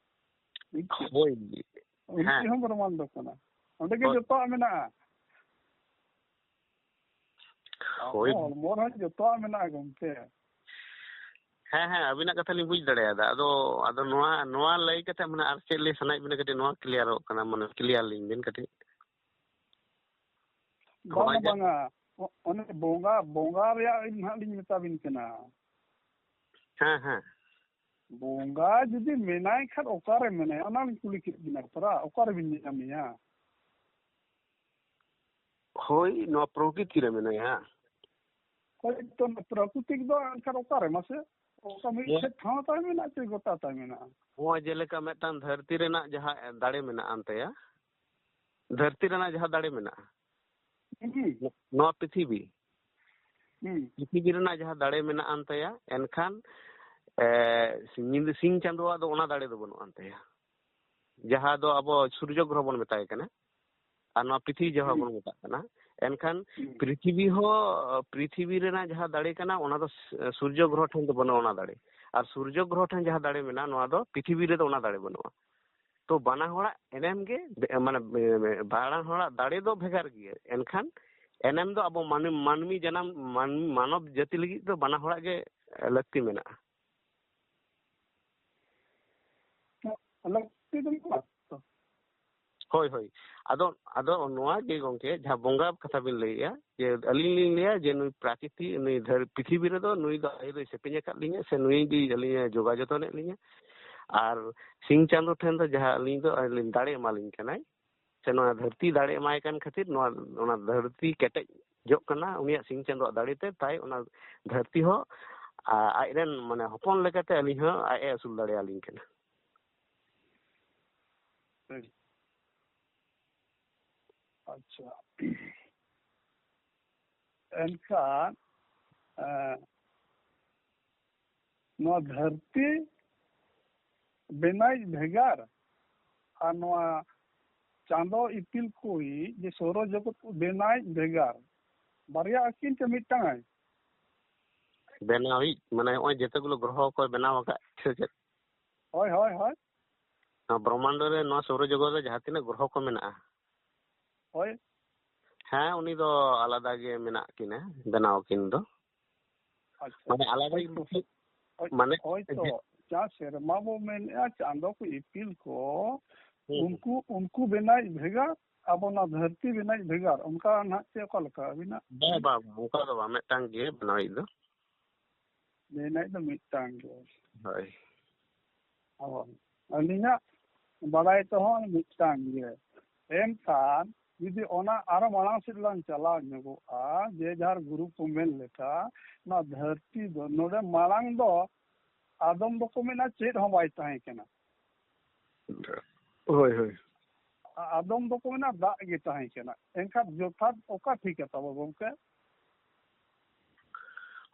ᱦᱳᱭ᱾ ᱩᱱᱠᱩ ᱦᱮᱸ᱾ ᱦᱚᱸ ᱵᱨᱚᱦᱢᱟᱱᱰᱚ ᱠᱟᱱᱟ᱾ ᱚᱸᱰᱮ ᱜᱮ ᱦᱳᱭ᱾ ᱡᱚᱛᱚᱣᱟᱜ ᱢᱮᱱᱟᱜᱼᱟ᱾ ᱦᱳᱭ᱾ ᱟᱵᱚ ᱦᱚᱲᱢᱚ ᱨᱮᱦᱚᱸ ᱡᱚᱛᱚᱣᱟᱜ ᱢᱮᱱᱟᱜᱼᱟ ᱜᱚᱢᱠᱮ᱾ ᱦᱮᱸ, ᱦᱮᱸ, ᱟᱹᱵᱤᱱᱟᱜ ᱠᱟᱛᱷᱟ ᱞᱤᱧ ᱵᱩᱡᱽ ᱫᱟᱲᱮᱭᱟᱫᱟ᱾ ᱟᱫᱚ, ᱟᱫᱚ ᱱᱚᱣᱟ, ᱱᱚᱣᱟ ᱞᱟᱹᱭ ᱠᱟᱛᱮ ᱢᱟᱱᱮ ᱟᱨ ᱪᱮᱫ ᱞᱟᱹᱭ ᱥᱟᱱᱟᱭᱮᱫ ᱵᱤᱱᱟ, ᱠᱟᱹᱴᱤᱡ ᱱᱚᱣᱟ ᱠᱞᱤᱭᱟᱨᱚᱜ ᱠᱟᱱᱟ, ᱢᱟᱱᱮ ᱠᱞᱤᱭᱟᱨ ᱞᱤᱧ ᱵᱤᱱ ᱠᱟᱹᱴᱤᱡ᱾ ᱵᱟᱝᱟ, ᱱᱚᱜᱼᱚᱭ ᱡᱮ ᱵᱟᱝᱟ᱾ ᱚ-, ᱚᱱᱮ ᱵᱚᱸᱜᱟ, ᱵᱚᱸᱜᱟ ᱨᱮᱭᱟᱜ ᱱᱟᱦᱟᱜ ᱞᱤᱧ ᱢᱮᱛᱟ ᱵᱤᱱ ᱠᱟᱱᱟ᱾ ᱦᱮᱸ, ᱦᱮᱸ᱾ ᱵᱚᱸᱜᱟ ᱡᱩᱫᱤ ᱢᱮᱱᱟᱭ ᱠᱷᱟᱱ ᱚᱠᱟᱨᱮ ᱢᱮᱱᱟᱭᱟ? ᱚᱱᱟ ᱞᱤᱧ ᱠᱩᱞᱤ ᱠᱮᱫ ᱵᱤᱱᱟ ᱛᱷᱚᱲᱟ, ᱚᱠᱟᱨᱮ ᱵᱤᱱ ᱧᱟᱢᱮᱭᱟ? ᱦᱳᱭ, ᱱᱚᱣᱟ ᱯᱨᱚᱠᱨᱤᱛᱤ ᱨᱮ ᱢᱮᱱᱟᱭᱟ᱾ ᱦᱳᱭ, ᱛᱚ, ᱯᱨᱟᱠᱨᱤᱛᱤᱠ ᱫᱚ ᱮᱱᱠᱷᱟᱱ ᱚᱠᱟᱨᱮ ᱢᱟᱥᱮ? ᱚᱠᱟ ᱢᱤᱫ ᱦᱮᱸ᱾ ᱴᱷᱮᱱ ᱴᱷᱟᱶ ᱛᱟᱭ ᱢᱮᱱᱟᱜᱼᱟ ᱪᱮ ᱜᱚᱴᱟ ᱛᱟᱭ ᱢᱮᱱᱟᱜᱼᱟ? ᱱᱚᱣᱟ ᱡᱮᱞᱮᱠᱟ ᱢᱤᱫᱴᱟᱝ ᱫᱷᱟᱹᱨᱛᱤ ᱨᱮᱱᱟᱜ ᱡᱟᱦᱟᱸ ᱫᱟᱲᱮ ᱢᱮᱱᱟᱜᱼᱟ ᱮᱱᱛᱮᱭᱟ, ᱫᱷᱟᱹᱨᱛᱤ ᱨᱮᱱᱟᱜ ᱡᱟᱦᱟᱸ ᱫᱟᱲᱮ ᱢᱮᱱᱟᱜᱼᱟ, ᱦᱩᱸ᱾ ᱱᱚᱣᱟ ᱯᱨᱤᱛᱷᱤᱵᱤ, ᱦᱩᱸ᱾ ᱯᱨᱤᱛᱷᱤᱵᱤ ᱨᱮᱱᱟᱜ ᱡᱟᱦᱟᱸ ᱫᱟᱲᱮ ᱢᱮᱱᱟᱜᱼᱟ ᱮᱱᱛᱮᱭᱟ, ᱮᱱᱠᱷᱟᱱ, ᱮ, ᱧᱤᱫᱟᱹ ᱥᱤᱧ ᱪᱟᱸᱫᱳᱣᱟᱜ ᱫᱚ ᱚᱱᱟ ᱫᱟᱲᱮ ᱫᱚ ᱵᱟᱹᱱᱩᱜᱼᱟ ᱮᱱᱛᱮᱭᱟ, ᱡᱟᱦᱟᱸ ᱫᱚ ᱟᱵᱚ ᱥᱩᱨᱡᱚ ᱜᱨᱚᱦᱚ ᱵᱚᱱ ᱢᱮᱛᱟᱭ ᱠᱟᱱᱟ᱾ ᱟᱨ ᱱᱚᱣᱟ ᱯᱨᱤᱛᱷᱤᱵᱤ ᱡᱟᱦᱟᱸ ᱦᱩᱸ᱾ ᱵᱚᱱ ᱢᱮᱛᱟᱜ ᱠᱟᱱᱟ, ᱮᱱᱠᱷᱟᱱ ᱦᱩᱸ᱾ ᱯᱨᱤᱛᱷᱤᱵᱤ ᱦᱚᱸ, ᱯᱨᱤᱛᱷᱤᱵᱤ ᱨᱮᱱᱟᱜ ᱡᱟᱦᱟᱸ ᱫᱟᱲᱮ ᱠᱟᱱᱟ, ᱚᱱᱟ ᱫᱚ ᱥ-, ᱥᱩᱨᱡᱚ ᱜᱨᱚᱦᱚ ᱴᱷᱮᱱ ᱫᱚ ᱵᱟᱹᱱᱩᱜᱼᱟ ᱚᱱᱟ ᱫᱟᱲᱮ᱾ ᱟᱨ ᱥᱩᱨᱡᱚ ᱜᱨᱚᱦᱚ ᱴᱷᱮᱱ ᱡᱟᱦᱟᱸ ᱫᱟᱲᱮ ᱢᱮᱱᱟᱜᱼᱟ, ᱱᱚᱣᱟ ᱫᱚ ᱯᱨᱤᱛᱷᱤᱵᱤ ᱨᱮᱫᱚ ᱚᱱᱟ ᱫᱟᱲᱮ ᱵᱟᱹᱱᱩᱜᱼᱟ᱾ ᱛᱚ ᱵᱟᱱᱟ ᱦᱚᱲᱟᱜ ᱮᱱᱮᱢ ᱜᱮ ᱵᱮ-, ᱢᱟᱱᱮ, ᱵᱮ-, ᱵᱮ-, ᱵᱟᱱᱟ ᱦᱚᱲᱟᱜ ᱫᱟᱲᱮ ᱫᱚ ᱵᱷᱮᱜᱟᱨ ᱜᱮᱭᱟ, ᱮᱱᱠᱷᱟᱱ ᱮᱱᱮᱢ ᱫᱚ ᱟᱵᱚ ᱢᱟᱱ-, ᱢᱟᱹᱱᱢᱤ ᱡᱟᱱᱟᱢ, ᱢᱟᱱ-, ᱢᱟᱱᱚᱵ ᱡᱟᱹᱛᱤ ᱞᱟᱹᱜᱤᱫ ᱫᱚ ᱵᱟᱱᱟ ᱦᱚᱲᱟᱜ ᱜᱮ ᱞᱟᱹᱠᱛᱤ ᱢᱮᱱᱟᱜᱼᱟ᱾ ᱞᱟᱹᱠᱛᱤ ᱫᱚ ᱢᱮᱱᱟᱜᱼᱟ ᱛᱚ᱾ ᱦᱳᱭ, ᱦᱳᱭ᱾ ᱟᱫᱚ, ᱟᱫᱚ ᱱᱚᱣᱟ ᱜᱮ ᱜᱚᱢᱠᱮ, ᱡᱟᱦᱟᱸ ᱵᱚᱸᱜᱟ ᱠᱟᱛᱷᱟ ᱵᱤᱱ ᱞᱟᱹᱭᱮᱜᱼᱟ, ᱡᱮ ᱟᱹᱞᱤᱧ ᱞᱤᱧ ᱞᱟᱹᱭᱟ ᱡᱮ ᱱᱩᱭ ᱯᱨᱟᱠᱨᱤᱛᱤ, ᱱᱩᱭ ᱫᱷᱟᱹᱨ-, ᱯᱨᱤᱛᱷᱤᱵᱤ ᱨᱮᱫᱚ ᱱᱩᱭ ᱫᱚ ᱟᱭᱳ ᱫᱚᱭ ᱥᱮᱯᱮᱧ ᱟᱠᱟᱫ ᱞᱤᱧᱟᱹ, ᱥᱮ ᱱᱩᱭ ᱜᱮ ᱟᱹᱞᱤᱧᱮ ᱡᱚᱜᱟᱣ ᱡᱚᱛᱚᱱᱮᱫ ᱞᱤᱧᱟᱹ᱾ ᱟᱨ ᱥᱤᱧ ᱪᱟᱸᱫᱳ ᱴᱷᱮᱱ ᱫᱚ ᱡᱟᱦᱟᱸ ᱟᱹᱞᱤᱧ ᱫᱚ ᱟᱹᱞᱤᱧ ᱫᱟᱲᱮ ᱮᱢᱟᱞᱤᱧ ᱠᱟᱱᱟᱭ, ᱥᱮ ᱱᱚᱣᱟ ᱫᱷᱟᱹᱨᱛᱤ ᱫᱟᱲᱮ ᱮᱢᱟᱭ ᱠᱟᱱ ᱠᱷᱟᱹᱛᱤᱨ ᱱᱚᱣᱟ, ᱚᱱᱟ ᱫᱷᱟᱹᱨᱛᱤ ᱠᱮᱴᱮᱡ ᱡᱚᱜ ᱠᱟᱱᱟ ᱩᱱᱤᱭᱟᱜ ᱥᱤᱧ ᱪᱟᱸᱫᱳᱣᱟᱜ ᱫᱟᱲᱮ ᱛᱮ, ᱛᱟᱭ ᱚᱱᱟ ᱫᱷᱟᱹᱨᱛᱤ ᱦᱚᱸ, ᱟ-, ᱟᱡ ᱨᱮᱱ ᱢᱟᱱᱮ ᱦᱚᱯᱚᱱ ᱞᱮᱠᱟᱛᱮ ᱟᱹᱞᱤᱧ ᱦᱚᱸ ᱟᱡ ᱮ ᱟᱹᱥᱩᱞ ᱫᱟᱲᱮᱭᱟᱞᱤᱧ ᱠᱟᱱᱟ᱾ ᱦᱩᱸ᱾ ᱟᱪᱪᱷᱟ᱾ ᱮᱱᱠᱷᱟᱱ, ᱮᱸ, ᱱᱚᱣᱟ ᱫᱷᱟᱹᱨᱛᱤ ᱵᱮᱱᱟᱣᱤᱡ ᱵᱷᱮᱜᱟᱨ ᱟᱨ ᱱᱚᱣᱟ ᱪᱟᱸᱫᱚ ᱤᱯᱤᱞ ᱠᱚᱭᱤᱡ ᱡᱮ ᱥᱳᱨᱚ ᱡᱚᱜᱚᱛ ᱠᱚ ᱵᱮᱱᱟᱣᱤᱡ ᱵᱷᱮᱜᱟᱨ, ᱵᱟᱨᱭᱟ ᱟᱹᱠᱤᱱ ᱪᱮ ᱢᱤᱫᱴᱟᱝ ᱟᱭ? ᱵᱮᱱᱟᱣᱤᱡ, ᱢᱟᱱᱮ ᱱᱚᱜᱼᱚᱭ ᱡᱮᱛᱮ ᱜᱩᱞᱳ ᱜᱨᱚᱦᱚ ᱠᱚᱭ ᱵᱮᱱᱟᱣ ᱟᱠᱟᱫ, ᱥᱮ ᱪᱮᱫ? ᱦᱳᱭ, ᱦᱳᱭ, ᱦᱳᱭ᱾ ᱱᱚᱣᱟ ᱵᱨᱚᱦᱢᱟᱱᱰᱚ ᱨᱮ, ᱱᱚᱣᱟ ᱥᱳᱨᱚ ᱡᱚᱜᱚᱛ ᱨᱮ ᱡᱟᱦᱟᱸ ᱛᱤᱱᱟᱹᱜ ᱜᱨᱚᱦᱚ ᱠᱚ ᱢᱮᱱᱟᱜᱼᱟ, ᱦᱳᱭ᱾ ᱦᱮᱸ, ᱩᱱᱤ ᱫᱚ ᱟᱞᱟᱫᱟ ᱜᱮ ᱢᱮᱱᱟᱜ ᱠᱤᱱᱟ, ᱵᱮᱱᱟᱣ ᱠᱤᱱ ᱫᱚ᱾ ᱟᱪᱪᱷᱟ᱾ ᱢᱟᱱᱮ ᱟᱞᱟᱫᱟ ᱦᱳᱭ ᱜᱮ ᱛᱚ᱾ ᱢᱤᱫᱴᱤᱡ, ᱦᱳᱭ, ᱢᱟᱱᱮ ᱦᱳᱭ ᱛᱚ, ᱡᱮ ᱡᱟᱦᱟᱸ ᱥᱮᱨᱢᱟ ᱵᱚ ᱢᱮᱱᱮᱫᱼᱟ, ᱪᱟᱸᱫᱚ ᱠᱚ, ᱤᱯᱤᱞ ᱠᱚ, ᱦᱩᱸ, ᱦᱩᱸ᱾ ᱩᱱᱠᱩ, ᱩᱱᱠᱩ ᱵᱮᱱᱟᱣᱤᱡ ᱵᱷᱮᱜᱟᱨ, ᱟᱵᱚ ᱱᱚᱣᱟ ᱫᱷᱟᱹᱨᱛᱤ ᱵᱮᱱᱟᱣᱤᱡ ᱵᱷᱮᱜᱟᱨ, ᱚᱱᱠᱟ ᱱᱟᱦᱟᱜ ᱪᱮ ᱚᱠᱟ ᱞᱮᱠᱟ ᱟᱹᱵᱤᱱᱟᱜ? ᱵᱟᱝ, ᱵᱟᱝ, ᱚᱱᱠᱟ ᱫᱚ ᱵᱟᱝ, ᱢᱤᱫᱴᱟᱝ ᱜᱮ ᱵᱮᱱᱟᱣᱤᱡ ᱫᱚ᱾ ᱵᱮᱱᱟᱣᱤᱡ ᱫᱚ ᱢᱤᱫᱴᱟᱝ ᱜᱮ᱾ ᱦᱳᱭ᱾ ᱦᱳᱭ᱾ ᱟᱹᱞᱤᱧᱟᱜ ᱵᱟᱲᱟᱭ ᱛᱮᱦᱚᱸ ᱢᱤᱫᱴᱟᱝ ᱜᱮ᱾ ᱮᱱᱠᱷᱟᱱ ᱡᱩᱫᱤ ᱚᱱᱟ ᱟᱨᱚ ᱢᱟᱲᱟᱝ ᱥᱮᱫ ᱞᱟᱝ ᱪᱟᱞᱟᱣ ᱧᱚᱜᱚᱜᱼᱟ, ᱡᱮ ᱡᱟᱦᱟᱸ ᱜᱩᱨᱩ ᱠᱚ ᱢᱮᱱ ᱞᱮᱠᱟ, ᱱᱚᱣᱟ ᱫᱷᱟᱹᱨᱛᱤ ᱫᱚ ᱱᱚᱰᱮ ᱢᱟᱲᱟᱝ ᱫᱚ ᱟᱫᱚᱢ ᱫᱚᱠᱚ ᱢᱮᱱᱟ ᱪᱮᱫ ᱦᱚᱸ ᱵᱟᱭ ᱛᱟᱦᱮᱸ ᱠᱟᱱᱟ᱾ ᱦᱳᱭ, ᱦᱳᱭ᱾ ᱟ-, ᱟᱫᱚᱢ ᱫᱚᱠᱚ ᱢᱮᱱᱟ ᱫᱟᱜ ᱜᱮ ᱛᱟᱦᱮᱸ ᱠᱟᱱᱟ᱾ ᱮᱱᱠᱷᱟᱱ ᱡᱚᱛᱷᱟᱛ ᱚᱠᱟ ᱴᱷᱤᱠᱟ ᱛᱟᱵᱚ ᱜᱚᱢᱠᱮ?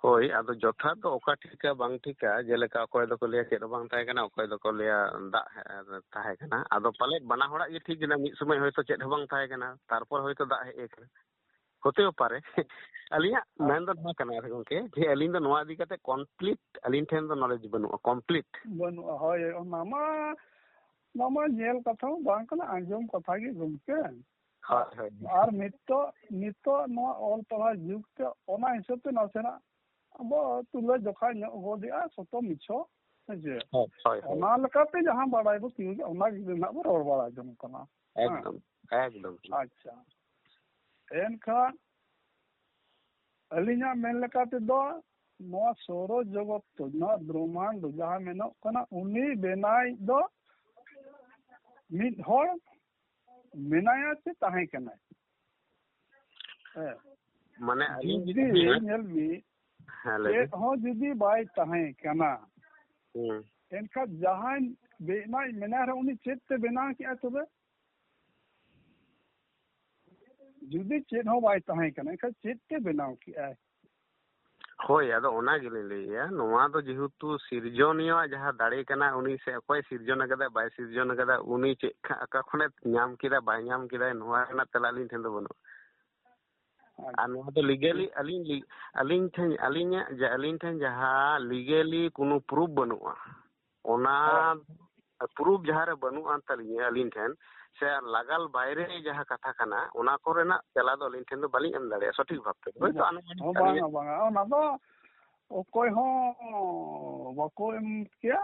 ᱦᱳᱭ, ᱟᱫᱚ ᱡᱚᱛᱷᱟᱛ ᱫᱚ ᱚᱠᱟ ᱴᱷᱤᱠᱟ ᱵᱟᱝ ᱴᱷᱤᱠᱟ, ᱡᱮᱞᱮᱠᱟ ᱚᱠᱚᱭ ᱫᱚᱠᱚ ᱞᱟᱹᱭᱟ ᱪᱮᱫ ᱦᱚᱸ ᱵᱟᱝ ᱛᱟᱦᱮᱸ ᱠᱟᱱᱟ, ᱚᱠᱚᱭ ᱫᱚᱠᱚ ᱞᱟᱹᱭᱟ ᱫᱟᱜ ᱦᱮ-, ᱛᱟᱦᱮᱸ ᱠᱟᱱᱟ᱾ ᱟᱫᱚ ᱯᱟᱞᱮᱫ ᱵᱟᱱᱟ ᱦᱚᱲᱟᱜ ᱜᱮ ᱴᱷᱤᱠ ᱠᱟᱱᱟ, ᱢᱤᱫ ᱥᱚᱢᱚᱭ ᱦᱚᱭᱛᱳ ᱪᱮᱫ ᱦᱚᱸ ᱵᱟᱝ ᱛᱟᱦᱮᱸ ᱠᱟᱱᱟ, ᱛᱟᱨᱯᱚᱨ ᱦᱚᱭᱛᱳ ᱫᱟᱜ ᱦᱮᱡ ᱟᱠᱟᱱᱟ᱾ ᱦᱚᱛᱮ ᱯᱟᱨᱮ᱾ ᱟᱹᱞᱤᱧᱟᱜ ᱟᱨ ᱢᱮᱱ ᱫᱚ ᱱᱚᱣᱟ ᱠᱟᱱᱟ ᱜᱚᱢᱠᱮ, ᱡᱮ ᱟᱹᱞᱤᱧ ᱫᱚ ᱱᱚᱣᱟ ᱤᱫᱤ ᱠᱟᱛᱮ complete ᱟᱹᱞᱤᱧ ᱴᱷᱮᱱ ᱫᱚ knowledge ᱵᱟᱹᱱᱩᱜᱼᱟ, complete᱾ ᱵᱟᱹᱱᱩᱜᱼᱟ, ᱦᱳᱭ, ᱚᱱᱟ ᱢᱟ, ᱚᱱᱟ ᱢᱟ ᱧᱮᱞ ᱠᱟᱛᱷᱟ ᱢᱟ ᱵᱟᱝ ᱠᱟᱱᱟ, ᱟᱸᱡᱚᱢ ᱠᱟᱛᱷᱟ ᱜᱮ ᱜᱚᱢᱠᱮ᱾ ᱦᱳᱭ, ᱦᱳᱭ᱾ ᱟᱨ ᱱᱤᱛᱚᱜ, ᱱᱤᱛᱚᱜ ᱱᱚᱣᱟ ᱚᱞ ᱯᱟᱲᱦᱟᱣ ᱡᱩᱜᱽ ᱛᱮ ᱚᱱᱟ ᱦᱤᱥᱟᱹᱵ ᱛᱮ ᱱᱟᱥᱮᱱᱟᱜ ᱟᱵᱚ ᱛᱩᱞᱟᱹ ᱡᱚᱠᱷᱟ ᱧᱚᱜ ᱜᱚᱫᱮᱜᱼᱟ, ᱥᱚᱛᱚ ᱢᱤᱪᱷᱚ, ᱦᱮᱸ ᱥᱮ? ᱦᱳᱭ, ᱦᱳᱭ, ᱦᱳᱭ᱾ ᱚᱱᱟ ᱞᱮᱠᱟᱛᱮ ᱡᱟᱦᱟᱸ ᱵᱟᱲᱟᱭ ᱵᱚ ᱛᱤᱭᱳᱜᱟ, ᱚᱱᱟ ᱜᱮ ᱱᱟᱦᱟᱜ ᱵᱚ ᱨᱚᱲ ᱵᱟᱲᱟ ᱡᱚᱝ ᱠᱟᱱᱟ᱾ ᱦᱮᱸ᱾ ᱮᱠᱫᱚᱢ, ᱮᱠᱫᱚᱢ᱾ ᱟᱪᱪᱷᱟ᱾ ᱮᱱᱠᱷᱟᱱ ᱟᱹᱞᱤᱧᱟᱜ ᱢᱮᱱ ᱞᱮᱠᱟ ᱛᱮᱫᱚ ᱱᱚᱣᱟ ᱥᱚᱨᱚ ᱡᱚᱜᱚᱛ ᱫᱚ, ᱱᱚᱣᱟ ᱵᱨᱚᱦᱢᱟᱱᱰ ᱡᱟᱦᱟᱸ ᱢᱮᱱᱚᱜ ᱠᱟᱱᱟ, ᱩᱱᱤ ᱵᱮᱱᱟᱣᱤᱡ ᱫᱚ ᱢᱤᱫ ᱦᱚᱲ ᱢᱮᱱᱟᱭᱟ ᱥᱮ ᱛᱟᱦᱮᱸ ᱠᱟᱱᱟᱭ? ᱦᱮᱸ᱾ ᱢᱟᱱᱮ ᱟᱹᱞᱤᱧ ᱡᱩᱫᱤ ᱡᱩᱫᱤ ᱧᱮᱞ ᱵᱤᱱ, ᱦᱮᱸ, ᱞᱟᱹᱭ ᱪᱮᱫ ᱵᱤᱱ᱾ ᱦᱚᱸ ᱡᱩᱫᱤ ᱵᱟᱭ ᱛᱟᱦᱮᱸ ᱠᱟᱱᱟ, ᱦᱩᱸ᱾ ᱮᱱᱠᱷᱟᱱ ᱡᱟᱦᱟᱸᱭ ᱵᱮᱱᱟᱣᱤᱡ ᱢᱮᱱᱟᱭ ᱨᱮᱦᱚᱸ, ᱩᱱᱤ ᱪᱮᱫ ᱛᱮ ᱵᱮᱱᱟᱣ ᱠᱮᱜᱼᱟᱭ ᱛᱚᱵᱮ? ᱡᱩᱫᱤ ᱪᱮᱫ ᱦᱚᱸ ᱵᱟᱭ ᱛᱟᱦᱮᱸ ᱠᱟᱱᱟ, ᱮᱱᱠᱷᱟᱱ ᱪᱮᱫ ᱛᱮ ᱵᱮᱱᱟᱣ ᱠᱮᱜᱼᱟᱭ? ᱦᱳᱭ, ᱟᱫᱚ ᱚᱱᱟ ᱜᱮᱞᱤᱧ ᱞᱟᱹᱭᱮᱜᱼᱟ, ᱱᱚᱣᱟ ᱫᱚ ᱡᱮᱦᱮᱛᱩ ᱥᱤᱨᱡᱚᱱᱤᱭᱟᱹᱣᱟᱜ ᱡᱟᱦᱟᱸ ᱫᱟᱲᱮ ᱠᱟᱱᱟ, ᱩᱱᱤ ᱥᱮ ᱚᱠᱚᱭ ᱥᱤᱨᱡᱚᱱ ᱟᱠᱟᱫᱟ, ᱵᱟᱭ ᱥᱤᱨᱡᱚᱱ ᱟᱠᱟᱫᱟ, ᱩᱱᱤ ᱪᱮᱫ ᱠᱷᱟ-, ᱚᱠᱟ ᱠᱷᱚᱱᱮ ᱧᱟᱢ ᱠᱮᱫᱟ, ᱵᱟᱭ ᱧᱟᱢ ᱠᱮᱫᱟ, ᱱᱚᱣᱟ ᱨᱮᱱᱟᱜ ᱛᱮᱞᱟ ᱟᱹᱞᱤᱧ ᱴᱷᱮᱱ ᱫᱚ ᱵᱟᱹᱱᱩᱜᱼᱟ᱾ ᱟᱪᱪᱷᱟ᱾ ᱟᱨ ᱱᱚᱣᱟ ᱫᱚ legally ᱟᱹᱞᱤᱧ ᱞᱤ-, ᱟᱹᱞᱤᱧ ᱴᱷᱮᱱ, ᱟᱹᱞᱤᱧᱟᱜ ᱡᱟ-, ᱟᱹᱞᱤᱧ ᱴᱷᱮᱱ ᱡᱟᱦᱟᱸ legally ᱠᱳᱱᱳ proof ᱵᱟᱹᱱᱩᱜᱼᱟ, ᱚᱱᱟ ᱦᱳᱭ᱾ Proof ᱡᱟᱦᱟᱸ ᱨᱮ ᱵᱟᱹᱱᱩᱜ ᱟᱱ ᱛᱟᱹᱞᱤᱧᱟ ᱟᱹᱞᱤᱧ ᱴᱷᱮᱱ, ᱥᱮ ᱞᱟᱜᱟᱞ ᱵᱟᱭᱨᱮ ᱡᱟᱦᱟᱸ ᱠᱟᱛᱷᱟ ᱠᱟᱱᱟ, ᱚᱱᱟ ᱠᱚᱨᱮᱱᱟᱜ ᱛᱮᱞᱟ ᱫᱚ ᱟᱹᱞᱤᱧ ᱴᱷᱮᱱ ᱫᱚ ᱵᱟᱹᱞᱤᱧ ᱮᱢ ᱫᱟᱲᱮᱭᱟᱜᱼᱟ ᱥᱚᱴᱷᱤᱠ ᱵᱷᱟᱵᱽ ᱛᱮ᱾ ᱦᱳᱭᱛᱳ ᱟᱹᱞᱤᱧ ᱦᱚᱸ ᱵᱟᱝᱟ, ᱵᱟᱝᱟ, ᱚᱱᱟ ᱫᱚ ᱚᱠᱚᱭ ᱦᱚᱸ ᱵᱟᱠᱚ ᱮᱢ ᱠᱮᱭᱟ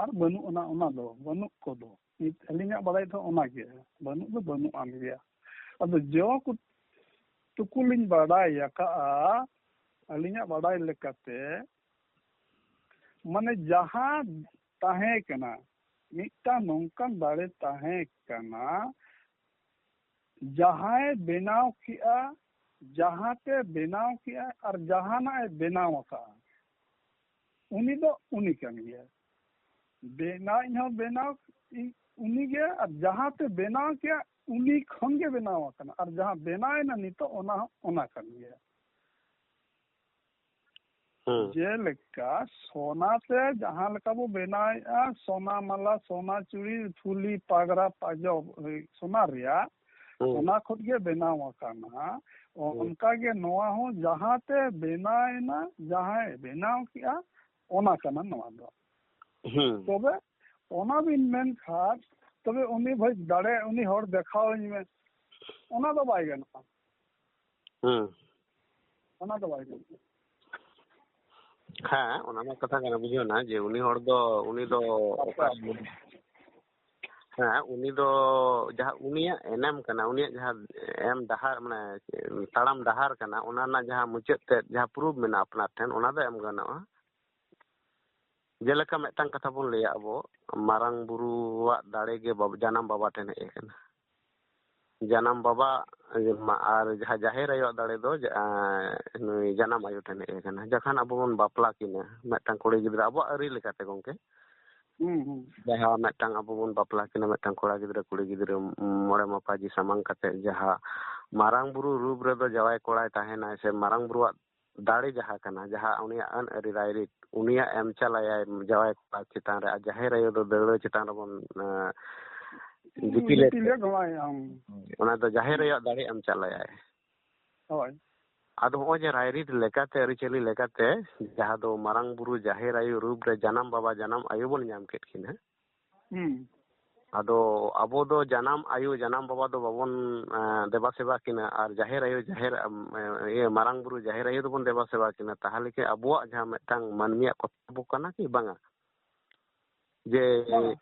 ᱟᱨ ᱵᱟᱹᱱᱩᱜ ᱟᱱᱟ, ᱚᱱᱟ ᱫᱚ ᱵᱟᱹᱱᱩᱜ ᱠᱚᱫᱚ᱾ ᱱᱤᱛ ᱟᱹᱞᱤᱧᱟᱜ ᱵᱟᱲᱟᱭ ᱫᱚ ᱚᱱᱟ ᱜᱮ, ᱵᱟᱹᱱᱩᱜ ᱫᱚ ᱵᱟᱹᱱᱩᱜ ᱟᱱ ᱜᱮᱭᱟ᱾ ᱟᱫᱚ ᱡᱚ ᱠᱚ ᱴᱩᱠᱩ ᱞᱤᱧ ᱵᱟᱰᱟᱭ ᱟᱠᱟᱫᱼᱟ, ᱟᱹᱞᱤᱧᱟᱜ ᱵᱟᱰᱟᱭ ᱞᱮᱠᱟᱛᱮ, ᱢᱟᱱᱮ ᱡᱟᱦᱟᱸ ᱛᱟᱦᱮᱸ ᱠᱟᱱᱟ, ᱢᱤᱫᱴᱟᱝ ᱱᱚᱝᱠᱟᱱ ᱫᱟᱲᱮ ᱛᱟᱦᱮᱸ ᱠᱟᱱᱟ, ᱡᱟᱦᱟᱸᱭ ᱵᱮᱱᱟᱣ ᱠᱮᱜᱼᱟ, ᱡᱟᱦᱟᱸᱛᱮ ᱵᱮᱱᱟᱣ ᱠᱮᱜᱼᱟ ᱟᱨ ᱡᱟᱦᱟᱱᱟᱜ ᱮ ᱵᱮᱱᱟᱣ ᱟᱠᱟᱫᱼᱟ, ᱩᱱᱤ ᱫᱚ ᱩᱱᱤ ᱠᱟᱱ ᱜᱮᱭᱟ᱾ ᱵᱮᱱᱟᱣᱤᱡ ᱦᱚᱸ ᱵᱮᱱᱟᱣ ᱤᱡ ᱩᱱᱤ ᱜᱮ, ᱟᱨ ᱡᱟᱦᱟᱸᱛᱮ ᱵᱮᱱᱟᱣ ᱠᱮᱜᱼᱟ, ᱩᱱᱤ ᱠᱷᱚᱱ ᱜᱮ ᱵᱮᱱᱟᱣ ᱟᱠᱟᱱᱟ, ᱟᱨ ᱡᱟᱦᱟᱸ ᱵᱮᱱᱟᱣ ᱮᱱᱟ ᱱᱤᱛᱚᱜ, ᱚᱱᱟ ᱦᱚᱸ ᱚᱱᱟ ᱠᱟᱱ ᱜᱮᱭᱟ᱾ ᱦᱩᱸ᱾ ᱡᱮᱞᱮᱠᱟ ᱥᱚᱱᱟ ᱛᱮ ᱡᱟᱦᱟᱸ ᱞᱮᱠᱟ ᱵᱚ ᱵᱮᱱᱟᱣᱮᱫᱼᱟ, ᱥᱚᱱᱟ ᱢᱟᱞᱟ, ᱥᱚᱱᱟ ᱪᱩᱲᱤ, ᱯᱷᱩᱞᱤ, ᱯᱟᱜᱽᱨᱟ, ᱯᱟᱡᱚᱵ, ᱥᱚᱱᱟ ᱨᱮᱭᱟᱜ, ᱦᱩᱸ᱾ ᱚᱱᱟ ᱠᱷᱚᱱ ᱜᱮ ᱵᱮᱱᱟᱣ ᱟᱠᱟᱱᱟ᱾ ᱦᱩᱸ᱾ ᱚᱱᱠᱟ ᱜᱮ ᱱᱚᱣᱟ ᱦᱚᱸ ᱡᱟᱦᱟᱸ ᱛᱮ ᱵᱮᱱᱟᱣ ᱮᱱᱟ, ᱡᱟᱦᱟᱸᱭ ᱵᱮᱱᱟᱣ ᱠᱮᱜᱼᱟ, ᱚᱱᱟ ᱠᱟᱱᱟ ᱱᱚᱣᱟ ᱫᱚ᱾ ᱦᱩᱸ᱾ ᱛᱚᱵᱮ ᱚᱱᱟ ᱵᱤᱱ ᱢᱮᱱ ᱠᱷᱟᱱ, ᱛᱚᱵᱮ ᱩᱱᱤ ᱵᱷᱟᱹᱭ ᱫᱟᱲᱮ, ᱩᱱᱤ ᱦᱚᱲ ᱫᱮᱠᱷᱟᱣ ᱟᱹᱧ ᱢᱮ, ᱚᱱᱟ ᱫᱚ ᱵᱟᱭ ᱜᱟᱱᱚᱜᱼᱟ᱾ ᱦᱩᱸ᱾ ᱚᱱᱟ ᱫᱚ ᱵᱟᱭ ᱜᱟᱱᱚᱜᱼᱟ᱾ ᱦᱮᱸ, ᱚᱱᱟ ᱢᱟ ᱠᱟᱛᱷᱟ ᱠᱟᱱᱟ, ᱵᱩᱡᱷᱟᱹᱣ ᱮᱱᱟ ᱡᱮ ᱩᱱᱤ ᱦᱚᱲ ᱫᱚ, ᱩᱱᱤ ᱫᱚ ᱟᱪᱪᱷᱟ᱾ ᱚᱠᱟ, ᱦᱮᱸ, ᱩᱱᱤ ᱫᱚ ᱡᱟᱦᱟᱸ ᱩᱱᱤᱭᱟᱜ ᱮᱱᱮᱢ ᱠᱟᱱᱟ, ᱩᱱᱤᱭᱟᱜ ᱡᱟᱦᱟᱸ ᱮᱢ ᱰᱟᱦᱟᱨ, ᱢᱟᱱᱮ ᱛᱟᱲᱟᱢ ᱰᱟᱦᱟᱨ ᱠᱟᱱᱟ, ᱚᱱᱟ ᱨᱮᱱᱟᱜ ᱡᱟᱦᱟᱸ ᱢᱩᱪᱟᱹᱫ ᱛᱮᱫ, ᱡᱟᱦᱟᱸ ᱯᱨᱩᱯᱷ ᱢᱮᱱᱟᱜᱼᱟ ᱟᱯᱱᱟᱨ ᱴᱷᱮᱱ, ᱚᱱᱟ ᱫᱚ ᱮᱢ ᱜᱟᱱᱚᱜᱼᱟ᱾ ᱡᱮᱞᱮᱠᱟ ᱢᱤᱫᱴᱟᱝ ᱠᱟᱛᱷᱟ ᱵᱚᱱ ᱞᱟᱹᱭᱟ ᱟᱵᱚ, ᱢᱟᱨᱟᱝ ᱵᱩᱨᱩᱣᱟᱜ ᱫᱟᱲᱮ ᱜᱮ ᱵᱟᱵ-, ᱡᱟᱱᱟᱢ ᱵᱟᱵᱟ ᱴᱷᱮᱱ ᱦᱮᱡ ᱟᱠᱟᱱᱟ᱾ ᱡᱟᱱᱟᱢ ᱵᱟᱵᱟ, ᱟᱨ ᱡᱟᱦᱟᱸ ᱡᱟᱦᱮᱨ ᱟᱭᱳᱣᱟᱜ ᱫᱟᱲᱮ ᱫᱚ ᱡᱟ-, ᱱᱩᱭ ᱡᱟᱱᱟᱢ ᱟᱭᱳ ᱴᱷᱮᱱ ᱦᱮᱡ ᱟᱠᱟᱱᱟ᱾ ᱡᱚᱠᱷᱚᱱ ᱟᱵᱚ ᱵᱚᱱ ᱵᱟᱯᱞᱟ ᱠᱤᱱᱟ, ᱢᱤᱫᱴᱟᱝ ᱠᱩᱲᱤ ᱜᱤᱫᱽᱨᱟᱹ, ᱟᱵᱚᱣᱟᱜ ᱟᱹᱨᱤ ᱞᱮᱠᱟᱛᱮ ᱜᱚᱝᱠᱮ, ᱦᱩᱸ, ᱦᱩᱸ᱾ ᱡᱟᱦᱟᱸ ᱢᱤᱫᱴᱟᱝ ᱟᱵᱚ ᱵᱚᱱ ᱵᱟᱯᱞᱟ ᱠᱤᱱᱟ, ᱢᱤᱫᱴᱟᱝ ᱠᱚᱲᱟ ᱜᱤᱫᱽᱨᱟᱹ, ᱠᱩᱲᱤ ᱜᱤᱫᱽᱨᱟᱹ, ᱢᱚᱬᱮ ᱢᱟᱯᱟᱡᱤ ᱥᱟᱢᱟᱝ ᱠᱟᱛᱮ ᱡᱟᱦᱟᱸ ᱢᱟᱨᱟᱝ ᱵᱩᱨᱩ ᱨᱩᱯ ᱨᱮᱫᱚ ᱡᱟᱶᱟᱭ ᱠᱚᱲᱟᱭ ᱛᱟᱦᱮᱱᱟᱭ, ᱥᱮ ᱢᱟᱨᱟᱝ ᱵᱩᱨᱩᱣᱟᱜ ᱫᱟᱲᱮ ᱡᱟᱦᱟᱸ ᱠᱟᱱᱟ, ᱡᱟᱦᱟᱸ ᱩᱱᱤᱭᱟᱜ ᱟᱹᱱ ᱟᱹᱨᱤ ᱨᱟᱭᱨᱤᱛ, ᱩᱱᱤᱭᱟᱜ ᱮᱢ ᱪᱟᱞᱟᱭᱟᱭ ᱡᱟᱶᱟᱭ ᱠᱚᱲᱟ ᱪᱮᱛᱟᱱ ᱨᱮ, ᱟᱨ ᱡᱟᱦᱮᱨ ᱟᱭᱳ ᱫᱚ ᱫᱟᱹᱣᱲᱟᱹ ᱪᱮᱛᱟᱱ ᱨᱮᱵᱚᱱ, ᱮᱸ, ᱫᱤᱯᱤᱞᱮ ᱫᱤᱯᱤᱞᱮ ᱜᱚᱲᱟᱭᱟ, ᱦᱩᱸ᱾ ᱚᱱᱟ ᱫᱚ ᱡᱟᱦᱮᱨ ᱟᱭᱳᱣᱟᱜ ᱫᱟᱲᱮ ᱮᱢ ᱪᱟᱞᱟᱭᱟᱭ᱾ ᱦᱳᱭ᱾ ᱟᱫᱚ ᱦᱚᱸᱜᱼᱚᱭ ᱡᱮ ᱨᱟᱭᱨᱤᱛ ᱞᱮᱠᱟᱛᱮ, ᱟᱹᱨᱤᱪᱟᱹᱞᱤ ᱞᱮᱠᱟᱛᱮ, ᱡᱟᱦᱟᱸ ᱫᱚ ᱢᱟᱨᱟᱝ ᱵᱩᱨᱩ ᱡᱟᱦᱮᱨ ᱟᱭᱳ ᱨᱩᱯ ᱨᱮ ᱡᱟᱱᱟᱢ ᱵᱟᱵᱟ ᱡᱟᱱᱟᱢ ᱟᱭᱳ ᱵᱚᱱ ᱧᱟᱢ ᱠᱮᱫ ᱠᱤᱱᱟ, ᱦᱩᱸ᱾ ᱟᱫᱚ ᱟᱵᱚ ᱫᱚ ᱡᱟᱱᱟᱢ ᱟᱭᱳ, ᱡᱟᱱᱟᱢ ᱵᱟᱵᱟ ᱫᱚ ᱵᱟᱵᱚᱱ, ᱮᱸ, ᱫᱮᱵᱟ ᱥᱮᱵᱟ ᱠᱤᱱᱟ, ᱟᱨ ᱡᱟᱦᱮᱨ ᱟᱭᱳ, ᱡᱟᱦᱮᱨ, ᱮᱸ, ᱤᱭᱟᱹ, ᱢᱟᱨᱟᱝ ᱵᱩᱨᱩ, ᱡᱟᱦᱮᱨ ᱟᱭᱳ ᱫᱚᱵᱚᱱ ᱫᱮᱵᱟ ᱥᱮᱵᱟ ᱠᱤᱱᱟ᱾ ᱛᱟᱦᱚᱞᱮ ᱠᱤ ᱟᱵᱚᱣᱟᱜ ᱡᱟᱦᱟᱸ ᱢᱤᱫᱴᱟᱝ ᱢᱟᱹᱱᱢᱤᱭᱟᱜ ᱠᱚᱨᱛᱚᱵᱵᱚ ᱠᱟᱱᱟ ᱠᱤ ᱵᱟᱝᱟ? ᱡᱮ, ᱵᱟᱝᱟ᱾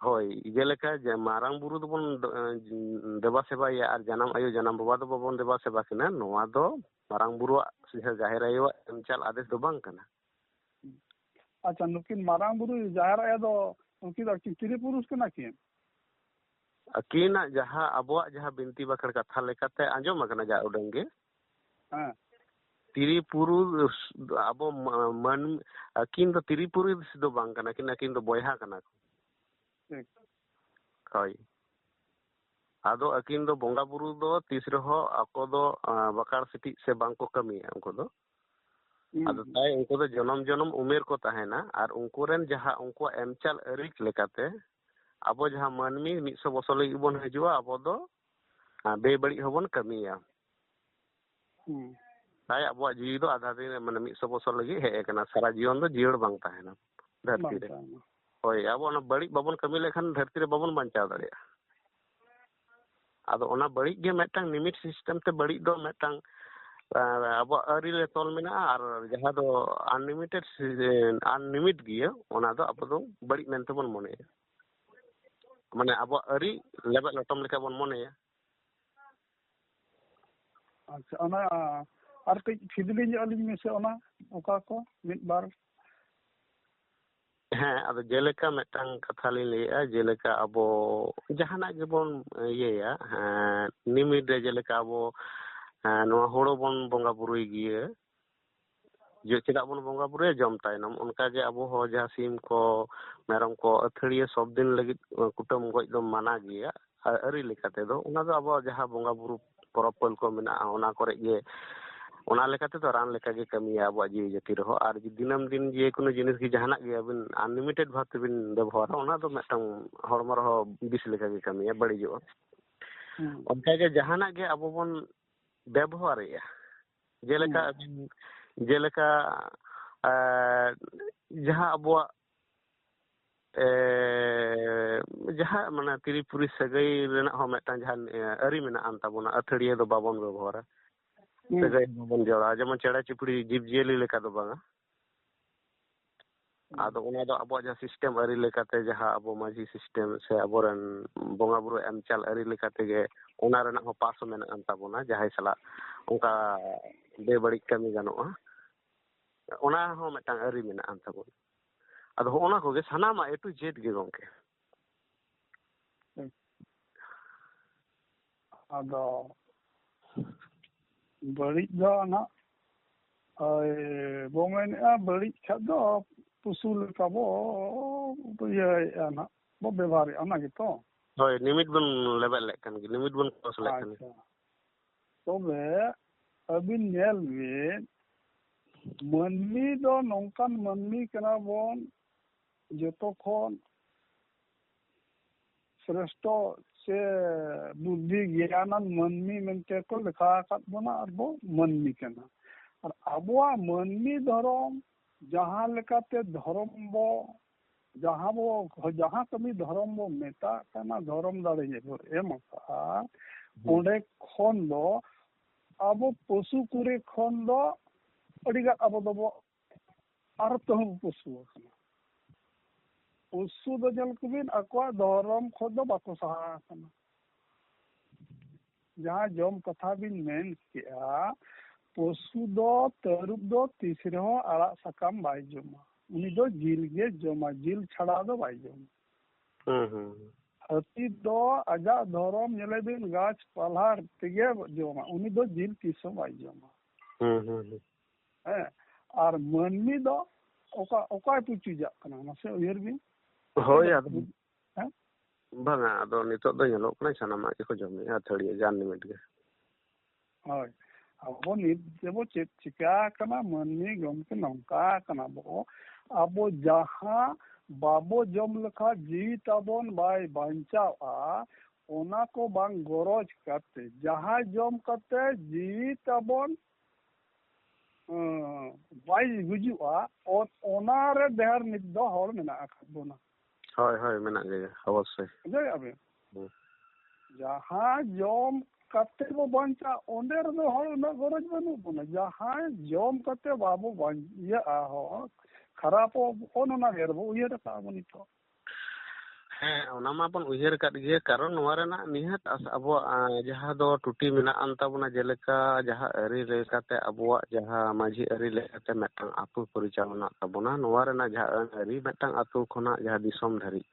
ᱦᱳᱭ, ᱡᱮᱞᱮᱠᱟ ᱡᱮ ᱢᱟᱨᱟᱝ ᱵᱩᱨᱩ ᱫᱚᱵᱚᱱ ᱫᱚ, ᱮᱸ, ᱫᱮᱵᱟ ᱥᱮᱵᱟᱭᱟ, ᱟᱨ ᱡᱟᱱᱟᱢ ᱟᱭᱳ, ᱡᱟᱱᱟᱢ ᱵᱟᱵᱟ ᱫᱚ ᱵᱟᱵᱚᱱ ᱫᱮᱵᱟ ᱥᱮᱵᱟ ᱠᱤᱱᱟ, ᱱᱚᱣᱟ ᱫᱚ ᱢᱟᱨᱟᱝ ᱵᱩᱨᱩᱣᱟᱜ ᱥᱮ ᱡᱟᱦᱮᱨ ᱟᱭᱳᱣᱟᱜ ᱮᱢ ᱪᱟᱞ ᱟᱫᱮᱥ ᱫᱚ ᱵᱟᱝ ᱠᱟᱱᱟ᱾ ᱟᱪᱪᱷᱟ, ᱱᱩᱠᱤᱱ ᱢᱟᱨᱟᱝ ᱵᱩᱨᱩ, ᱡᱟᱦᱮᱨ ᱟᱭᱳ ᱫᱚ ᱩᱱᱠᱤᱱ ᱫᱚ ᱟᱹᱠᱤᱱ ᱛᱤᱨᱤ ᱯᱩᱨᱩᱥ ᱠᱟᱱᱟ ᱠᱤᱱ? ᱟᱹᱠᱤᱱᱟᱜ ᱡᱟᱦᱟᱸ, ᱟᱵᱚᱣᱟᱜ ᱡᱟᱦᱟᱸ ᱵᱤᱱᱛᱤ ᱵᱟᱠᱷᱮᱲ ᱠᱟᱛᱷᱟ ᱞᱮᱠᱟᱛᱮ ᱟᱸᱡᱚᱢ ᱟᱠᱟᱱᱟ ᱡᱟ ᱩᱰᱟᱹᱝ ᱜᱮ, ᱦᱮᱸ᱾ ᱛᱤᱨᱤ ᱯᱩᱨᱩᱥ ᱟᱵᱚ ᱢᱟ-, ᱢᱟᱹᱱ-, ᱟᱹᱠᱤᱱ ᱫᱚ ᱛᱤᱨᱤ ᱯᱩᱨᱩᱥ ᱫᱚ ᱵᱟᱝ ᱠᱟᱱᱟ ᱠᱤᱱ, ᱟᱹᱠᱤᱱ ᱫᱚ ᱵᱚᱭᱦᱟ ᱠᱟᱱᱟ ᱠᱚ᱾ ᱴᱷᱤᱠ᱾ ᱦᱳᱭ᱾ ᱟᱫᱚ ᱟᱹᱠᱤᱱ ᱫᱚ ᱵᱚᱸᱜᱟ ᱵᱩᱨᱩ ᱫᱚ ᱛᱤᱥ ᱨᱮᱦᱚᱸ ᱟᱠᱚ ᱫᱚ, ᱟᱸ, ᱵᱟᱠᱟᱲ ᱥᱤᱴᱤᱡ ᱥᱮ ᱵᱟᱝ ᱠᱚ ᱠᱟᱹᱢᱤᱭᱟ ᱩᱱᱠᱩ ᱫᱚ᱾ ᱦᱩᱸ, ᱟᱫᱚ ᱦᱩᱸ᱾ ᱛᱟᱭ ᱩᱱᱠᱩ ᱫᱚ ᱡᱚᱱᱚᱢ ᱡᱚᱱᱚᱢ ᱩᱢᱮᱨ ᱠᱚ ᱛᱟᱦᱮᱱᱟ, ᱟᱨ ᱩᱱᱠᱩ ᱨᱮᱱ ᱡᱟᱦᱟᱸ ᱩᱱᱠᱩᱣᱟᱜ ᱮᱢᱪᱟᱞ ᱟᱹᱨᱤ ᱞᱮᱠᱟᱛᱮ ᱟᱵᱚ ᱡᱟᱦᱟᱸ ᱢᱟᱹᱱᱢᱤ ᱢᱤᱫ ᱥᱚ ᱵᱚᱪᱷᱚᱨ ᱞᱟᱹᱜᱤᱫ ᱵᱚᱱ ᱦᱤᱡᱩᱜᱼᱟ, ᱟᱵᱚ ᱫᱚ, ᱟᱸ, ᱵᱮᱵᱟᱹᱲᱤᱡ ᱦᱚᱸᱵᱚᱱ ᱠᱟᱹᱢᱤᱭᱟ᱾ ᱦᱩᱸ᱾ ᱛᱟᱭ ᱟᱵᱚᱣᱟᱜ ᱡᱤᱣᱤ ᱫᱚ ᱟᱫᱷᱟ ᱫᱤᱱ ᱨᱮ, ᱢᱟᱱᱮ, ᱢᱤᱫ ᱥᱚ ᱵᱚᱪᱷᱚᱨ ᱞᱟᱹᱜᱤᱫ ᱦᱮᱡ ᱟᱠᱟᱱᱟ, ᱥᱟᱨᱟ ᱡᱤᱭᱚᱱ ᱫᱚ ᱡᱤᱭᱟᱹᱲ ᱵᱟᱝ ᱛᱟᱦᱮᱱᱟ ᱫᱷᱟᱹᱨᱛᱤ ᱵᱟᱝ ᱨᱮ᱾ ᱛᱟᱦᱮᱱᱟ᱾ ᱦᱳᱭ, ᱟᱵᱚ ᱚᱱᱟ ᱵᱟᱹᱲᱤᱡ ᱵᱟᱵᱚᱱ ᱠᱟᱹᱢᱤ ᱞᱮᱠᱷᱟᱱ ᱫᱷᱟᱹᱨᱛᱤ ᱨᱮ ᱵᱟᱵᱚᱱ ᱵᱟᱧᱪᱟᱣ ᱫᱟᱲᱮᱭᱟᱜᱼᱟ᱾ ᱟᱫᱚ ᱚᱱᱟ ᱵᱟᱹᱲᱤᱡ ᱜᱮ ᱢᱤᱫᱴᱟᱝ ᱱᱤᱢᱤᱴ ᱥᱤᱥᱴᱮᱢ ᱛᱮ ᱵᱟᱹᱲᱤᱡ ᱫᱚ ᱢᱤᱫᱴᱟᱝ, ᱟᱸ, ᱟᱵᱚᱣᱟᱜ ᱟᱹᱨᱤ ᱨᱮ ᱛᱚᱞ ᱢᱮᱱᱟᱜᱼᱟ, ᱟᱨ ᱡᱟᱦᱟᱸ ᱫᱚ ᱟᱱᱞᱤᱢᱤᱴᱮᱰ ᱥᱤ-, ᱟᱱᱞᱤᱢᱤᱴ ᱜᱮᱭᱟ, ᱚᱱᱟ ᱫᱚ ᱟᱵᱚ ᱫᱚ ᱵᱟᱹᱲᱤᱡ ᱢᱮᱱᱛᱮ ᱵᱚᱱ ᱢᱚᱱᱮᱭᱟ᱾ ᱢᱟᱱᱮ ᱟᱵᱚᱣᱟᱜ ᱟᱹᱨᱤ ᱞᱮᱵᱮᱫ ᱞᱚᱴᱚᱢ ᱞᱮᱠᱟ ᱵᱚᱱ ᱢᱚᱱᱮᱭᱟ᱾ ᱟᱪᱪᱷᱟ, ᱚᱱᱟ ᱟᱨ ᱠᱟᱹᱡ ᱯᱷᱤᱫᱽᱞᱤ ᱧᱚᱜ ᱟᱹᱞᱤᱧ ᱢᱮᱥᱮ, ᱚᱱᱟ ᱚᱠᱟ ᱠᱚ ᱢᱤᱫ ᱵᱟᱨ? ᱦᱮᱸ, ᱟᱫᱚ ᱡᱮᱞᱮᱠᱟ ᱢᱤᱫᱴᱟᱝ ᱠᱟᱛᱷᱟ ᱞᱤᱧ ᱞᱟᱹᱭᱮᱫᱼᱟ, ᱡᱮᱞᱮᱠᱟ ᱟᱵᱚ ᱡᱟᱦᱟᱱᱟᱜ ᱜᱮᱵᱚᱱ ᱤᱭᱟᱹᱭᱟ, ᱦᱮᱸ, ᱱᱤᱢᱤᱴ ᱨᱮ ᱡᱮᱞᱮᱠᱟ ᱟᱵᱚ, ᱦᱮᱸ, ᱱᱚᱣᱟ ᱦᱳᱲᱳ ᱵᱚᱱ ᱵᱚᱸᱜᱟ ᱵᱩᱨᱩᱭ ᱜᱮᱭᱟ, ᱡᱮ ᱪᱮᱫᱟᱜ ᱵᱚᱱ ᱵᱚᱸᱜᱟ ᱵᱩᱨᱩᱭᱟ? ᱡᱚᱢ ᱛᱟᱭᱱᱚᱢ᱾ ᱚᱱᱠᱟᱜᱮ ᱟᱵᱚ ᱦᱚᱸ ᱡᱟᱦᱟᱸ ᱥᱤᱢ ᱠᱚ, ᱢᱮᱨᱚᱢ ᱠᱚ ᱟᱹᱛᱷᱟᱹᱲᱤᱭᱟᱹ ᱥᱚᱵ ᱫᱤᱱ ᱞᱟᱹᱜᱤᱫ ᱠᱩᱴᱟᱹᱢ ᱜᱚᱡ ᱫᱚ ᱢᱟᱱᱟ ᱜᱮᱭᱟ, ᱟᱹ-, ᱟᱹᱨᱤ ᱞᱮᱠᱟ ᱛᱮᱫᱚ᱾ ᱚᱱᱟ ᱫᱚ ᱟᱵᱚᱣᱟᱜ ᱡᱟᱦᱟᱸ ᱵᱚᱸᱜᱟ ᱵᱩᱨᱩ ᱯᱚᱨᱚᱵᱽ ᱯᱟᱹᱞ ᱠᱚ ᱢᱮᱱᱟᱜᱼᱟ, ᱚᱱᱟ ᱠᱚᱨᱮ ᱜᱮ, ᱚᱱᱟ ᱞᱮᱠᱟ ᱛᱮᱫᱚ ᱨᱟᱱ ᱞᱮᱠᱟ ᱜᱮ ᱠᱟᱹᱢᱤᱭᱟ ᱟᱵᱚᱣᱟᱜ ᱡᱤᱣᱤ ᱡᱟᱹᱛᱤ ᱨᱮᱦᱚᱸ᱾ ᱟᱨ ᱡᱩᱫᱤ ᱫᱤᱱᱟᱹᱢ ᱫᱤᱱ ᱡᱮᱠᱳᱱᱳ ᱡᱤᱱᱤᱥ ᱜᱮ ᱡᱟᱦᱟᱱᱟᱜ ᱜᱮ ᱟᱹᱵᱤᱱ ᱟᱱᱞᱤᱢᱤᱴᱮᱰ ᱵᱷᱟᱵᱽ ᱛᱮᱵᱤᱱ ᱵᱮᱵᱚᱦᱟᱨᱟ, ᱚᱱᱟ ᱫᱚ ᱢᱤᱫᱴᱟᱝ ᱦᱚᱲᱢᱚ ᱨᱮᱦᱚᱸ ᱵᱤᱥ ᱞᱮᱠᱟ ᱜᱮ ᱠᱟᱹᱢᱤᱭᱟ, ᱵᱟᱹᱲᱤᱡᱚᱜᱼᱟ᱾ ᱦᱩᱸ᱾ ᱚᱱᱠᱟᱜᱮ ᱡᱟᱦᱟᱱᱟᱜ ᱜᱮ ᱟᱵᱚ ᱵᱚᱱ ᱵᱮᱵᱚᱦᱟᱨᱮᱜᱼᱟ, ᱡᱮᱞᱮᱠᱟ ᱦᱩᱸ᱾ ᱟᱹᱵᱤᱱ, ᱡᱮᱞᱮᱠᱟ, ᱮᱸ, ᱡᱟᱦᱟᱸ ᱟᱵᱚᱣᱟᱜ ᱮ, ᱡᱟᱦᱟᱸ ᱢᱟᱱᱮ ᱛᱤᱨᱤ ᱯᱩᱨᱤ ᱥᱟᱹᱜᱟᱹᱭ ᱨᱮᱱᱟᱜ ᱦᱚᱸ ᱢᱤᱫᱴᱟᱝ ᱡᱟᱦᱟᱸ, ᱮ, ᱟᱹᱨᱤ ᱢᱮᱱᱟᱜ ᱟᱱ ᱛᱟᱵᱚᱱᱟ, ᱟᱹᱛᱷᱟᱹᱲᱤᱭᱟᱹ ᱫᱚ ᱵᱟᱵᱚᱱ ᱵᱮᱵᱚᱦᱟᱨᱟ᱾ ᱦᱩᱸ᱾ ᱥᱟᱹᱜᱟᱹᱭ ᱵᱟᱵᱚᱱ ᱡᱚᱲᱟᱣᱟ, ᱡᱮᱢᱚᱱ ᱪᱮᱬᱮ ᱪᱤᱯᱲᱤ ᱡᱤᱵᱽ ᱡᱤᱭᱟᱹᱞᱤ ᱞᱮᱠᱟ ᱫᱚ ᱵᱟᱝᱟ᱾ ᱦᱩᱸ᱾ ᱟᱫᱚ ᱚᱱᱟ ᱫᱚ ᱟᱵᱚᱣᱟᱜ ᱡᱟᱦᱟᱸ system ᱟᱹᱨᱤ ᱞᱮᱠᱟᱛᱮ, ᱡᱟᱦᱟᱸ ᱟᱵᱚ ᱢᱟᱹᱡᱷᱤ system ᱥᱮ ᱟᱵᱚᱨᱮᱱ ᱵᱚᱸᱜᱟ ᱵᱩᱨᱩ ᱮᱢ ᱪᱟᱞ ᱟᱹᱨᱤ ᱞᱮᱠᱟ ᱛᱮᱜᱮ ᱚᱱᱟ ᱨᱮᱱᱟᱜ ᱦᱚᱸ ᱯᱟᱥ ᱢᱮᱱᱟᱜ ᱟᱱ ᱛᱟᱵᱚᱱᱟ, ᱡᱟᱦᱟᱸᱭ ᱥᱟᱞᱟᱜ ᱚᱱᱠᱟ ᱵᱮᱵᱟᱹᱲᱤᱡ ᱠᱟᱹᱢᱤ ᱜᱟᱱᱚᱜᱼᱟ, ᱚᱱᱟ ᱦᱚᱸ ᱢᱤᱫᱴᱟᱝ ᱟᱹᱨᱤ ᱢᱮᱱᱟᱜ ᱟᱱ ᱛᱟᱵᱚᱱᱟ᱾ ᱟᱫᱚ ᱦᱚᱸᱜᱼᱚ ᱱᱟ ᱠᱚᱜᱮ ᱥᱟᱱᱟᱢᱟᱜ A to Z ᱜᱮ ᱜᱚᱢᱠᱮ᱾ ᱟᱫᱚ ᱵᱟᱹᱲᱤᱡ ᱫᱚ ᱱᱟᱜ, ᱳᱭ ᱵᱚ ᱢᱮᱱᱮᱫᱼᱟ, ᱵᱟᱹᱲᱤᱡ ᱠᱷᱟᱡ ᱫᱚ ᱯᱚᱥᱩ ᱞᱮᱠᱟ ᱵᱚ ᱤᱭᱟᱹᱭᱮᱫᱼᱟ ᱱᱟᱜ, ᱵᱚ ᱵᱮᱵᱚᱦᱟᱨᱮᱫᱼᱟ, ᱚᱱᱟ ᱜᱮᱛᱚ᱾ ᱦᱳᱭ, limit ᱵᱚᱱ ᱞᱮᱵᱮᱫ ᱞᱮᱫ ᱠᱟᱱ ᱜᱮ, limit ᱵᱚᱱ cross ᱞᱮᱫ ᱠᱟᱱ ᱜᱮ᱾ ᱟᱪᱪᱷᱟ, ᱛᱚᱵᱮ ᱟᱹᱵᱤᱱ ᱧᱮᱞ ᱵᱤᱱ, ᱢᱟᱹᱱᱢᱤ ᱫᱚ ᱱᱚᱝᱠᱟᱱ ᱢᱟᱹᱱᱢᱤ ᱠᱟᱱᱟ ᱵᱚᱱ, ᱡᱚᱛᱚ ᱠᱷᱚᱱ ᱥᱨᱮᱥᱴᱷᱚ ᱥᱮ ᱵᱩᱫᱽᱫᱷᱤ ᱜᱮᱭᱟᱱᱟᱱ ᱢᱟᱹᱱᱢᱤ ᱢᱮᱱᱛᱮ ᱠᱚ ᱞᱮᱠᱷᱟ ᱟᱠᱟᱫ ᱵᱚᱱᱟ, ᱟᱨ ᱵᱚ ᱢᱟᱹᱱᱢᱤ ᱠᱟᱱᱟ᱾ ᱟᱨ ᱟᱵᱚᱣᱟᱜ ᱢᱟᱹᱱᱢᱤ ᱫᱷᱚᱨᱚᱢ, ᱡᱟᱦᱟᱸ ᱞᱮᱠᱟᱛᱮ ᱫᱷᱚᱨᱚᱢ ᱵᱚ, ᱡᱟᱦᱟᱸ ᱵᱚ, ᱡᱟᱦᱟᱸ ᱠᱟᱹᱢᱤ ᱫᱷᱚᱨᱚᱢ ᱵᱚ ᱢᱮᱛᱟᱜ ᱠᱟᱱᱟ, ᱫᱷᱚᱨᱚᱢ ᱫᱟᱲᱮ ᱡᱮ ᱵᱚ ᱮᱢ ᱟᱠᱟᱫᱼᱟ, ᱦᱩᱸ᱾ ᱚᱸᱰᱮ ᱠᱷᱚᱱ ᱫᱚ ᱟᱵᱚ ᱯᱚᱥᱩ ᱠᱚᱨᱮ ᱠᱷᱚᱱ ᱫᱚ ᱟᱹᱰᱤᱜᱟᱱ ᱟᱵᱚ ᱫᱚᱵᱚ ᱟᱨ ᱛᱮᱦᱚᱸ ᱵᱚ ᱯᱚᱥᱩ ᱟᱠᱟᱱᱟ᱾ ᱯᱚᱥᱩ ᱫᱚ ᱧᱮᱞ ᱠᱚᱵᱤᱱ, ᱟᱠᱚᱣᱟᱜ ᱫᱷᱚᱨᱚᱢ ᱠᱷᱚᱱ ᱫᱚ ᱵᱟᱠᱚ ᱥᱟᱦᱟ ᱟᱠᱟᱱᱟ᱾ ᱡᱟᱦᱟᱸ ᱡᱚᱢ ᱠᱟᱛᱷᱟ ᱵᱤᱱ ᱢᱮᱱ ᱠᱮᱜᱼᱟ, ᱯᱚᱥᱩ ᱫᱚ, ᱛᱟᱹᱨᱩᱵ ᱫᱚ ᱛᱤᱥ ᱨᱮᱦᱚᱸ ᱟᱲᱟᱜ ᱥᱟᱠᱟᱢ ᱵᱟᱭ ᱡᱚᱢᱟ᱾ ᱩᱱᱤ ᱫᱚ ᱡᱤᱞ ᱜᱮ ᱡᱚᱢᱟ, ᱡᱤᱞ ᱪᱷᱟᱲᱟ ᱫᱚ ᱵᱟᱭ ᱡᱚᱢᱟ᱾ ᱦᱩᱸ, ᱦᱩᱸ, ᱦᱩᱸ᱾ ᱦᱟᱹᱛᱤ ᱫᱚ ᱟᱡᱟᱜ ᱫᱷᱚᱨᱚᱢ, ᱧᱮᱞᱮ ᱵᱤᱱ, ᱜᱟᱪᱷ ᱯᱟᱞᱦᱟ ᱛᱮᱜᱮ ᱡᱚᱢᱟ, ᱩᱱᱤ ᱫᱚ ᱡᱤᱞ ᱛᱤᱥ ᱦᱚᱸ ᱵᱟᱭ ᱡᱚᱢᱟ᱾ ᱦᱩᱸ, ᱦᱩᱸ, ᱦᱩᱸ᱾ ᱦᱮᱸ, ᱟᱨ ᱢᱟᱹᱱᱢᱤ ᱫᱚ ᱚᱠᱟ, ᱚᱠᱚᱭ ᱯᱩᱪᱩᱡᱟᱜ ᱠᱟᱱᱟ, ᱢᱟᱥᱮ ᱩᱭᱦᱟᱹᱨ ᱵᱤᱱ? ᱦᱳᱭ, ᱟᱫᱚ ᱦᱮᱸ? ᱵᱟᱝᱟ, ᱟᱫᱚ ᱱᱤᱛᱚᱜ ᱫᱚ ᱧᱮᱞᱚᱜ ᱠᱟᱱᱟ ᱥᱟᱱᱟᱢᱟᱜ ᱜᱮᱠᱚ ᱡᱚᱢᱮᱜᱼᱟ, ᱟᱹᱛᱷᱟᱹᱲᱤᱭᱟᱹ ᱜᱮ, unlimited ᱜᱮ᱾ ᱦᱳᱭ, ᱟᱵᱚ ᱱᱤᱛ ᱡᱮᱵᱚ ᱪᱮᱫ ᱪᱤᱠᱟ ᱟᱠᱟᱱᱟ, ᱢᱟᱹᱱᱢᱤ ᱜᱚᱢᱠᱮ ᱱᱚᱝᱠᱟ ᱟᱠᱟᱱᱟ ᱵᱚ, ᱟᱵᱚ ᱡᱟᱦᱟᱸ ᱵᱟᱵᱚ ᱡᱚᱢ ᱞᱮᱠᱷᱟᱱ ᱡᱤᱣᱤ ᱛᱟᱵᱚᱱ ᱵᱟᱭ ᱵᱟᱧᱪᱟᱣᱼᱟ, ᱚᱱᱟ ᱠᱚ ᱵᱟᱝ ᱜᱚᱨᱚᱡᱽ ᱠᱟᱛᱮ, ᱡᱟᱦᱟᱸ ᱡᱚᱢ ᱠᱟᱛᱮ ᱡᱤᱣᱤ ᱛᱟᱵᱚᱱ, ᱦᱮᱸ, ᱵᱟᱭ ᱜᱩᱡᱩᱜᱼᱟ, ᱚ-, ᱚᱱᱟ ᱨᱮ ᱰᱷᱮᱨ ᱱᱤᱛ ᱫᱚ ᱦᱚᱲ ᱢᱮᱱᱟᱜ ᱟᱠᱟᱫ ᱵᱚᱱᱟ᱾ ᱦᱳᱭ, ᱦᱳᱭ, ᱢᱮᱱᱟᱜ ᱜᱮᱭᱟ, ᱚᱵᱚᱥᱥᱳᱭ᱾ ᱵᱩᱡᱷᱟᱹᱣᱮᱫᱼᱟ ᱵᱤᱱ? ᱦᱩᱸ᱾ ᱡᱟᱦᱟᱸ ᱡᱚᱢ ᱠᱟᱛᱮ ᱵᱚ ᱵᱟᱧᱪᱟᱜ, ᱚᱸᱰᱮ ᱨᱮᱫᱚ ᱦᱚᱲ ᱩᱱᱟᱹᱜ ᱜᱚᱨᱚᱡᱽ ᱵᱟᱹᱱᱩᱜ ᱵᱚᱱᱟ᱾ ᱡᱟᱦᱟᱸ ᱡᱚᱢ ᱠᱟᱛᱮ ᱵᱟᱵᱚ ᱵᱟᱧ-, ᱤᱭᱟᱹᱜᱼᱟ, ᱦᱚᱲ ᱠᱷᱟᱨᱟᱯᱚᱜ, ᱚᱱ ᱚᱱᱟ ᱜᱮ ᱵᱚ ᱩᱭᱦᱟᱹᱨ ᱟᱠᱟᱫᱼᱟ ᱵᱚ ᱱᱤᱛᱚᱜ᱾ ᱦᱮᱸ, ᱚᱱᱟ ᱢᱟᱵᱚᱱ ᱩᱭᱦᱟᱹᱨ ᱟᱠᱟᱫ ᱜᱮ, ᱠᱟᱨᱚᱱ ᱱᱚᱣᱟ ᱨᱮᱱᱟᱜ ᱱᱤᱦᱟᱹᱛ ᱟᱥ-, ᱟᱵᱚᱣᱟᱜ, ᱟ, ᱡᱟᱦᱟᱸ ᱫᱚ ᱴᱩᱴᱤ ᱢᱮᱱᱟᱜ ᱟᱱ ᱛᱟᱵᱚᱱᱟ, ᱡᱮᱞᱮᱠᱟ ᱡᱟᱦᱟᱸ ᱟᱹᱨᱤ ᱞᱮᱠᱟᱛᱮ ᱟᱵᱚᱣᱟᱜ ᱡᱟᱦᱟᱸ ᱢᱟᱹᱡᱷᱤ ᱟᱹᱨᱤ ᱞᱮᱠᱟᱛᱮ ᱢᱤᱫᱴᱟᱝ ᱟᱹᱛᱩ ᱯᱚᱨᱤᱪᱟᱞᱚᱱᱟᱜ ᱛᱟᱵᱚᱱᱟ, ᱱᱚᱣᱟ ᱨᱮᱱᱟᱜ ᱡᱟᱦᱟᱸ ᱟᱹᱱ ᱟᱹᱨᱤ ᱢᱤᱫᱴᱟᱝ ᱟᱹᱛᱩ ᱠᱷᱚᱱᱟᱜ ᱡᱟᱦᱟᱸ ᱫᱤᱥᱚᱢ ᱫᱷᱟᱹᱨᱤᱡ,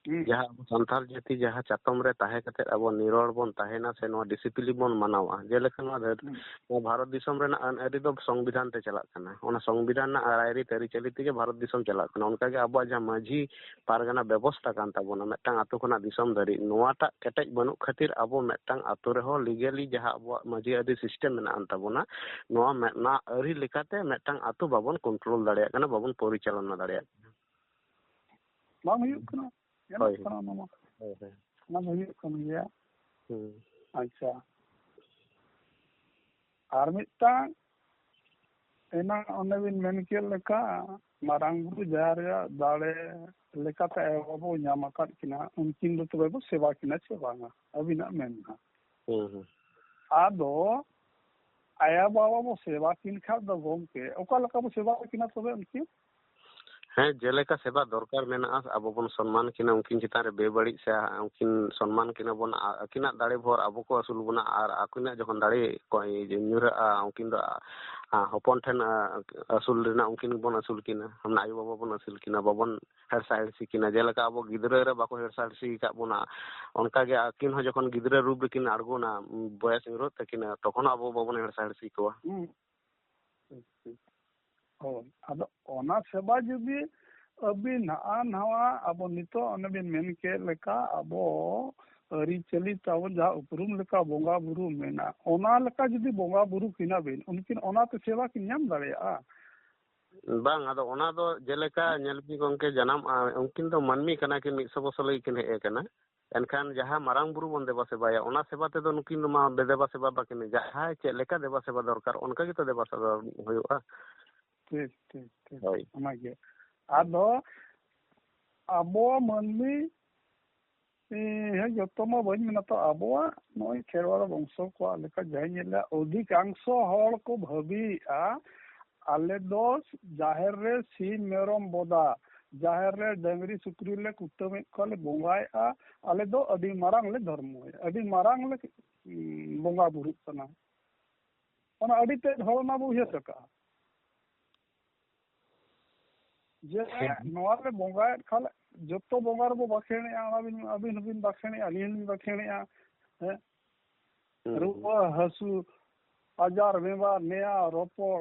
ᱦᱩᱸ᱾ ᱡᱟᱦᱟᱸ ᱟᱵᱚ ᱥᱟᱱᱛᱟᱲ ᱡᱟᱹᱛᱤ ᱡᱟᱦᱟᱸ ᱪᱟᱛᱚᱢ ᱨᱮ ᱛᱟᱦᱮᱸ ᱠᱟᱛᱮ ᱟᱵᱚ ᱱᱤᱨᱚᱲ ᱵᱚᱱ ᱛᱟᱦᱮᱱᱟ ᱥᱮ ᱱᱚᱣᱟ ᱰᱤᱥᱤᱯᱞᱤᱱ ᱵᱚᱱ ᱢᱟᱱᱟᱣᱟ, ᱡᱮᱞᱮᱠᱟ ᱱᱚᱣᱟ ᱫᱷᱟᱹᱨ-, ᱦᱩᱸ᱾ ᱱᱚᱣᱟ ᱵᱷᱟᱨᱚᱛ ᱫᱤᱥᱚᱢ ᱨᱮᱱᱟᱜ ᱟᱹᱱ ᱟᱹᱨᱤ ᱫᱚ ᱥᱚᱝᱵᱤᱫᱷᱟᱱ ᱛᱮ ᱪᱟᱞᱟᱜ ᱠᱟᱱᱟ᱾ ᱚᱱᱟ ᱥᱚᱝᱵᱤᱫᱷᱟᱱ ᱨᱮᱱᱟᱜ ᱨᱟᱭᱨᱤᱛ ᱟᱹᱨᱤᱪᱟᱹᱞᱤ ᱛᱮᱜᱮ ᱵᱷᱟᱨᱚᱛ ᱫᱤᱥᱚᱢ ᱪᱟᱞᱟᱜ ᱠᱟᱱᱟ᱾ ᱚᱱᱠᱟᱜᱮ ᱟᱵᱚᱣᱟᱜ ᱡᱟᱦᱟᱸ ᱢᱟᱹᱡᱷᱤ ᱯᱟᱨᱜᱟᱱᱟ ᱵᱮᱵᱚᱥᱛᱟ ᱠᱟᱱ ᱛᱟᱵᱚᱱᱟ, ᱢᱤᱫᱴᱟᱝ ᱟᱹᱛᱩ ᱠᱷᱚᱱᱟᱜ ᱫᱤᱥᱚᱢ ᱫᱷᱟᱹᱨᱤᱡ, ᱱᱚᱣᱟᱴᱟᱜ ᱠᱮᱴᱮᱡ ᱵᱟᱹᱱᱩᱜ ᱠᱷᱟᱹᱛᱤᱨ ᱟᱵᱚ ᱢᱤᱫᱴᱟᱝ ᱟᱹᱛᱩ ᱨᱮᱦᱚᱸ ᱞᱤᱜᱟᱞᱤ ᱡᱟᱦᱟᱸ ᱟᱵᱚᱣᱟᱜ ᱢᱟᱹᱡᱷᱤ ᱟᱹᱨᱤ ᱥᱤᱥᱴᱮᱢ ᱢᱮᱱᱟᱜ ᱟᱱ ᱛᱟᱵᱚᱱᱟ, ᱱᱚᱣᱟ ᱢᱮ-, ᱱᱚᱣᱟ ᱟᱹᱨᱤ ᱞᱮᱠᱟᱛᱮ ᱢᱤᱫᱴᱟᱝ ᱟᱹᱛᱩ ᱵᱟᱵᱚᱱ ᱠᱚᱱᱴᱨᱳᱞ ᱫᱟᱲᱮᱭᱟᱜ ᱠᱟᱱᱟ, ᱵᱟᱵᱚᱱ ᱯᱚᱨᱤᱪᱟᱞᱚᱱᱟ ᱫᱟᱲᱮᱭᱟᱜ ᱠᱟᱱᱟ᱾ ᱵᱟᱝ ᱦᱩᱭᱩᱜ ᱠᱟᱱᱟ, ᱧᱮᱞᱚᱜ ᱦᱳᱭ᱾ ᱠᱟᱱᱟ ᱚᱱᱟ ᱢᱟ᱾ ᱦᱳᱭ, ᱦᱳᱭ᱾ ᱚᱱᱟ ᱫᱚ ᱦᱩᱭᱩᱜ ᱠᱟᱱ ᱜᱮᱭᱟ᱾ ᱦᱩᱸ᱾ ᱟᱪᱪᱷᱟ, ᱟᱨ ᱢᱤᱫᱴᱟᱝ ᱮᱱᱟᱝ ᱚᱱᱮ ᱵᱤᱱ ᱢᱮᱱ ᱠᱮᱫ ᱞᱮᱠᱟ, ᱢᱟᱨᱟᱝ ᱵᱩᱨᱩ ᱡᱟᱦᱮᱨ ᱨᱮᱭᱟᱜ ᱫᱟᱲᱮ ᱞᱮᱠᱟᱛᱮ ᱟᱭᱳ ᱵᱟᱵᱟ ᱵᱚ ᱧᱟᱢ ᱟᱠᱟᱫ ᱠᱤᱱᱟ, ᱩᱱᱠᱤᱱ ᱫᱚ ᱛᱚᱵᱮ ᱵᱚ ᱥᱮᱵᱟ ᱠᱤᱱᱟ ᱪᱮ ᱵᱟᱝᱟ? ᱟᱹᱵᱤᱱᱟᱜ ᱢᱮᱱ ᱫᱚ᱾ ᱦᱩᱸ, ᱦᱩᱸ᱾ ᱟᱫᱚ ᱟᱭᱳ ᱵᱟᱵᱟ ᱵᱚ ᱥᱮᱵᱟ ᱠᱤᱱ ᱠᱷᱟᱱ ᱫᱚ ᱜᱚᱢᱠᱮ, ᱚᱠᱟ ᱞᱮᱠᱟ ᱵᱚ ᱥᱮᱵᱟ ᱠᱤᱱᱟ ᱛᱚᱵᱮ ᱩᱱᱠᱤᱱ? ᱦᱮᱸ, ᱡᱮᱞᱮᱠᱟ ᱥᱮᱵᱟ ᱫᱚᱨᱠᱟᱨ ᱢᱮᱱᱟᱜᱼᱟ, ᱟᱵᱚ ᱵᱚᱱ ᱥᱚᱱᱢᱟᱱ ᱠᱤᱱᱟ, ᱩᱱᱠᱤᱱ ᱪᱮᱛᱟᱱ ᱨᱮ ᱵᱮᱵᱟᱹᱲᱤᱡ ᱥᱮ ᱩᱱᱠᱤᱱ ᱥᱚᱱᱢᱟᱱ ᱠᱤᱱᱟ ᱵᱚᱱ, ᱟ-, ᱟᱹᱠᱤᱱᱟᱜ ᱫᱟᱲᱮ ᱵᱷᱳᱨ ᱟᱵᱚ ᱠᱚ ᱟᱹᱥᱩᱞ ᱵᱚᱱᱟ, ᱟᱨ ᱟᱹᱠᱤᱱᱟᱜ ᱡᱚᱠᱷᱚᱱ ᱫᱟᱲᱮ ᱠᱚ ᱧᱩᱨᱦᱟᱹᱜᱼᱟ, ᱩᱱᱠᱤᱱ ᱫᱚ, ᱟ, ᱦᱚᱯᱚᱱ ᱴᱷᱮᱱ, ᱟ, ᱟᱹᱥᱩᱞ ᱨᱮᱱᱟᱜ ᱩᱱᱠᱤᱱ ᱵᱚᱱ ᱟᱹᱥᱩᱞ ᱠᱤᱱᱟ, ᱢᱟᱱᱮ ᱟᱭᱳ ᱵᱟᱵᱟ ᱵᱚᱱ ᱟᱹᱥᱩᱞ ᱠᱤᱱᱟ, ᱵᱟᱵᱚᱱ ᱦᱮᱲᱥᱟ ᱦᱮᱲᱥᱤ ᱠᱤᱱᱟ᱾ ᱡᱮᱞᱮᱠᱟ ᱟᱵᱚ ᱜᱤᱫᱽᱨᱟᱹ ᱨᱮ ᱵᱟᱠᱚ ᱦᱮᱲᱥᱟ ᱦᱮᱲᱥᱤ ᱟᱠᱟᱫ ᱵᱚᱱᱟ, ᱚᱱᱠᱟᱜᱮ ᱟᱹᱠᱤᱱ ᱦᱚᱸ ᱡᱚᱠᱷᱚᱱ ᱜᱤᱫᱽᱨᱟᱹ ᱨᱩᱯ ᱨᱮᱠᱤᱱ ᱟᱬᱜᱚᱱᱟ, ᱵᱚᱭᱮᱥ ᱧᱩᱨᱦᱟᱹᱜ ᱛᱟᱹᱠᱤᱱᱟ, ᱛᱚᱠᱷᱚᱱ ᱦᱚᱸ ᱟᱵᱚ ᱵᱟᱵᱚᱱ ᱦᱮᱲᱥᱟ ᱦᱮᱲᱥᱤ ᱠᱚᱣᱟ᱾ ᱦᱩᱸ᱾ ᱴᱷᱤᱠ, ᱴᱷᱤᱠ᱾ ᱦᱳᱭ, ᱟᱫᱚ ᱚᱱᱟ ᱥᱮᱵᱟ ᱡᱩᱫᱤ ᱟᱹᱵᱤᱱ ᱱᱟᱜᱼᱟ ᱱᱟᱣᱟ ᱟᱵᱚ ᱱᱤᱛᱚᱜ ᱚᱱᱮ ᱵᱤᱱ ᱢᱮᱱ ᱠᱮᱫ ᱞᱮᱠᱟ ᱟᱵᱚ ᱟᱹᱨᱤᱪᱟᱹᱞᱤ ᱛᱟᱵᱚᱱ ᱡᱟᱦᱟᱸ ᱩᱯᱨᱩᱢ ᱞᱮᱠᱟ ᱵᱚᱸᱜᱟ ᱵᱩᱨᱩ ᱢᱮᱱᱟᱜᱼᱟ, ᱚᱱᱟ ᱞᱮᱠᱟ ᱡᱩᱫᱤ ᱵᱚᱸᱜᱟ ᱵᱩᱨᱩ ᱠᱤᱱᱟ ᱵᱤᱱ, ᱩᱱᱠᱤᱱ ᱚᱱᱟᱛᱮ ᱥᱮᱵᱟ ᱠᱤᱱ ᱧᱟᱢ ᱫᱟᱲᱮᱭᱟᱜᱼᱟ? ᱵᱟᱝ, ᱟᱫᱚ ᱚᱱᱟ ᱫᱚ ᱡᱮᱞᱮᱠᱟ ᱧᱮᱞ ᱵᱤᱱ ᱜᱚᱢᱠᱮ, ᱡᱟᱱᱟᱢ, ᱟ, ᱩᱱᱠᱤᱱ ᱫᱚ ᱢᱟᱹᱱᱢᱤ ᱠᱟᱱᱟ ᱠᱤᱱ, ᱢᱤᱫ ᱥᱚ ᱵᱚᱪᱷᱚᱨ ᱞᱟᱹᱜᱤᱫ ᱠᱤᱱ ᱦᱮᱡ ᱟᱠᱟᱱᱟ᱾ ᱮᱱᱠᱷᱟᱱ ᱡᱟᱦᱟᱸ ᱢᱟᱨᱟᱝ ᱵᱩᱨᱩ ᱵᱚᱱ ᱫᱮᱵᱟ ᱥᱮᱵᱟᱭᱟ, ᱚᱱᱟ ᱥᱮᱵᱟ ᱛᱮᱫᱚ ᱱᱩᱠᱤᱱ ᱫᱚ ᱢᱟ ᱫᱮᱵᱟ ᱥᱮᱵᱟ ᱵᱟᱹᱠᱤᱱ, ᱡᱟᱦᱟᱸᱭ ᱪᱮᱫ ᱞᱮᱠᱟ ᱫᱮᱵᱟ ᱥᱮᱵᱟ ᱫᱚᱨᱠᱟᱨ, ᱚᱱᱠᱟ ᱜᱮᱛᱚ ᱫᱮᱵᱟ ᱥᱮᱵᱟ ᱦᱩᱭᱩᱜᱼᱟ᱾ ᱴᱷᱤᱠ, ᱴᱷᱤᱠ, ᱴᱷᱤᱠ᱾ ᱦᱳᱭ᱾ ᱚᱱᱟᱜᱮ᱾ ᱟᱫᱚ ᱟᱵᱚ ᱢᱟᱹᱱᱢᱤ, ᱦᱮᱸ, ᱡᱚᱛᱚ ᱢᱟ ᱵᱟᱹᱧ ᱢᱮᱱᱟ ᱛᱚ, ᱟᱵᱚᱣᱟᱜ ᱱᱚᱜᱼᱚᱭ ᱠᱷᱮᱨᱣᱟᱲ ᱵᱚᱝᱥᱚ ᱠᱚᱣᱟᱜ ᱞᱮᱠᱟ ᱡᱟᱦᱟᱸᱧ ᱧᱮᱞᱟ, ᱚᱫᱷᱤᱠᱟᱝᱥᱚ ᱦᱚᱲ ᱠᱚ ᱵᱷᱟᱹᱵᱤᱭᱮᱫᱼᱟ, ᱟᱞᱮ ᱫᱚ ᱡᱟᱦᱮᱨ ᱨᱮ ᱥᱤᱢ ᱢᱮᱨᱚᱢ ᱵᱚᱫᱟ, ᱡᱟᱦᱮᱨ ᱨᱮ ᱰᱟᱹᱝᱨᱤ ᱥᱩᱠᱨᱤ ᱞᱮ ᱠᱩᱴᱟᱹᱢᱮᱫ ᱠᱚᱣᱟ, ᱞᱮ ᱵᱚᱸᱜᱟᱭᱮᱫᱼᱟ, ᱟᱞᱮ ᱫᱚ ᱟᱹᱰᱤ ᱢᱟᱨᱟᱝ ᱞᱮ ᱫᱷᱚᱨᱢᱚᱭᱟ, ᱟᱹᱰᱤ ᱢᱟᱨᱟᱝ ᱞᱮ, ᱩᱸ, ᱵᱚᱸᱜᱟ ᱵᱩᱨᱩᱜ ᱠᱟᱱᱟ᱾ ᱚᱱᱟ ᱟᱹᱰᱤ ᱛᱮᱫ ᱦᱚᱲ ᱚᱱᱟ ᱵᱚ ᱩᱭᱦᱟᱹᱨ ᱟᱠᱟᱫᱼᱟ᱾ ᱡᱮ ᱦᱮᱸ᱾ ᱱᱚᱣᱟ ᱞᱮ ᱵᱚᱸᱜᱟᱭᱮᱫ ᱠᱷᱟᱱ, ᱡᱚᱛᱚ ᱵᱚᱸᱜᱟ ᱨᱮᱵᱚ ᱵᱟᱠᱷᱮᱲᱮᱜᱼᱟ, ᱚᱱᱟ ᱵᱤᱱ, ᱟᱹᱵᱤᱱ ᱦᱚᱸᱵᱤᱱ ᱵᱟᱠᱷᱮᱲᱮᱜᱼᱟ, ᱟᱹᱞᱤᱧ ᱦᱚᱸᱞᱤᱧ ᱵᱟᱠᱷᱮᱲᱮᱜᱼᱟ᱾ ᱦᱮᱸ? ᱦᱩᱸ᱾ ᱨᱩᱣᱟᱹ ᱦᱟᱹᱥᱩ, ᱟᱡᱟᱨ ᱵᱮᱢᱟᱨ, ᱱᱮᱭᱟᱣ ᱨᱚᱯᱚᱲ,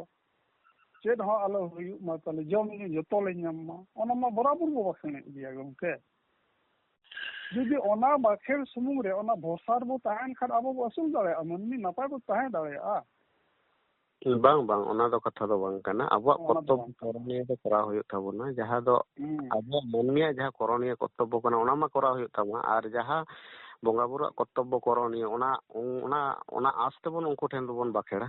ᱪᱮᱫ ᱦᱚᱸ ᱟᱞᱚ ᱦᱩᱭᱩᱜ ᱢᱟ ᱛᱟᱞᱮ, ᱡᱚᱢ ᱧᱩ ᱡᱚᱛᱚ ᱞᱮ ᱧᱟᱢ ᱢᱟ, ᱚᱱᱟ ᱢᱟ ᱵᱚᱨᱟᱵᱚᱨ ᱵᱚ ᱵᱟᱠᱷᱮᱲᱮᱫ ᱜᱮᱭᱟ ᱜᱚᱢᱠᱮ᱾ ᱡᱩᱫᱤ ᱚᱱᱟ ᱵᱟᱠᱷᱮᱲ ᱥᱩᱢᱩᱝ ᱨᱮ, ᱚᱱᱟ ᱵᱷᱚᱨᱥᱟ ᱨᱮᱵᱚ ᱛᱟᱦᱮᱱ ᱠᱷᱟᱱ, ᱟᱵᱚ ᱵᱚ ᱟᱹᱥᱩᱞ ᱫᱟᱲᱮᱭᱟᱜᱼᱟ, ᱢᱟᱹᱱᱢᱤ ᱱᱟᱯᱟᱭ ᱵᱚ ᱛᱟᱦᱮᱸ ᱫᱟᱲᱮᱭᱟᱜᱼᱟ᱾ ᱵᱟᱝ, ᱵᱟᱝ, ᱚᱱᱟ ᱫᱚ ᱠᱟᱛᱷᱟ ᱫᱚ ᱵᱟᱝ ᱠᱟᱱᱟ᱾ ᱟᱵᱚᱣᱟᱜ ᱚᱱᱟ ᱫᱚ ᱠᱚᱨᱛᱚᱵᱵᱚ ᱵᱟᱝ ᱠᱟᱱᱟ᱾ ᱠᱚᱨᱚᱱᱤᱭᱚ ᱫᱚ ᱠᱚᱨᱟᱣ ᱦᱩᱭᱩᱜ ᱛᱟᱵᱚᱱᱟ, ᱡᱟᱦᱟᱸ ᱫᱚ ᱦᱩᱸ᱾ ᱟᱵᱚᱣᱟᱜ ᱢᱟᱹᱱᱢᱤᱭᱟᱜ ᱡᱟᱦᱟᱸ ᱠᱚᱨᱚᱱᱤᱭᱚ ᱠᱚᱨᱛᱚᱵᱵᱚ ᱠᱟᱱᱟ, ᱚᱱᱟ ᱢᱟ ᱠᱚᱨᱟᱣ ᱦᱩᱭᱩᱜ ᱛᱟᱵᱚᱱᱟ, ᱟᱨ ᱡᱟᱦᱟᱸ ᱵᱚᱸᱜᱟ ᱵᱩᱨᱩᱣᱟᱜ ᱠᱚᱨᱛᱚᱵᱵᱚ ᱠᱚᱨᱚᱱᱤᱭᱚ, ᱚᱱᱟ, ᱚᱱᱟ, ᱚᱱᱟ ᱟᱸᱥ ᱛᱮᱵᱚᱱ ᱩᱱᱠᱩ ᱴᱷᱮᱱ ᱫᱚᱵᱚᱱ ᱵᱟᱠᱷᱮᱲᱟ᱾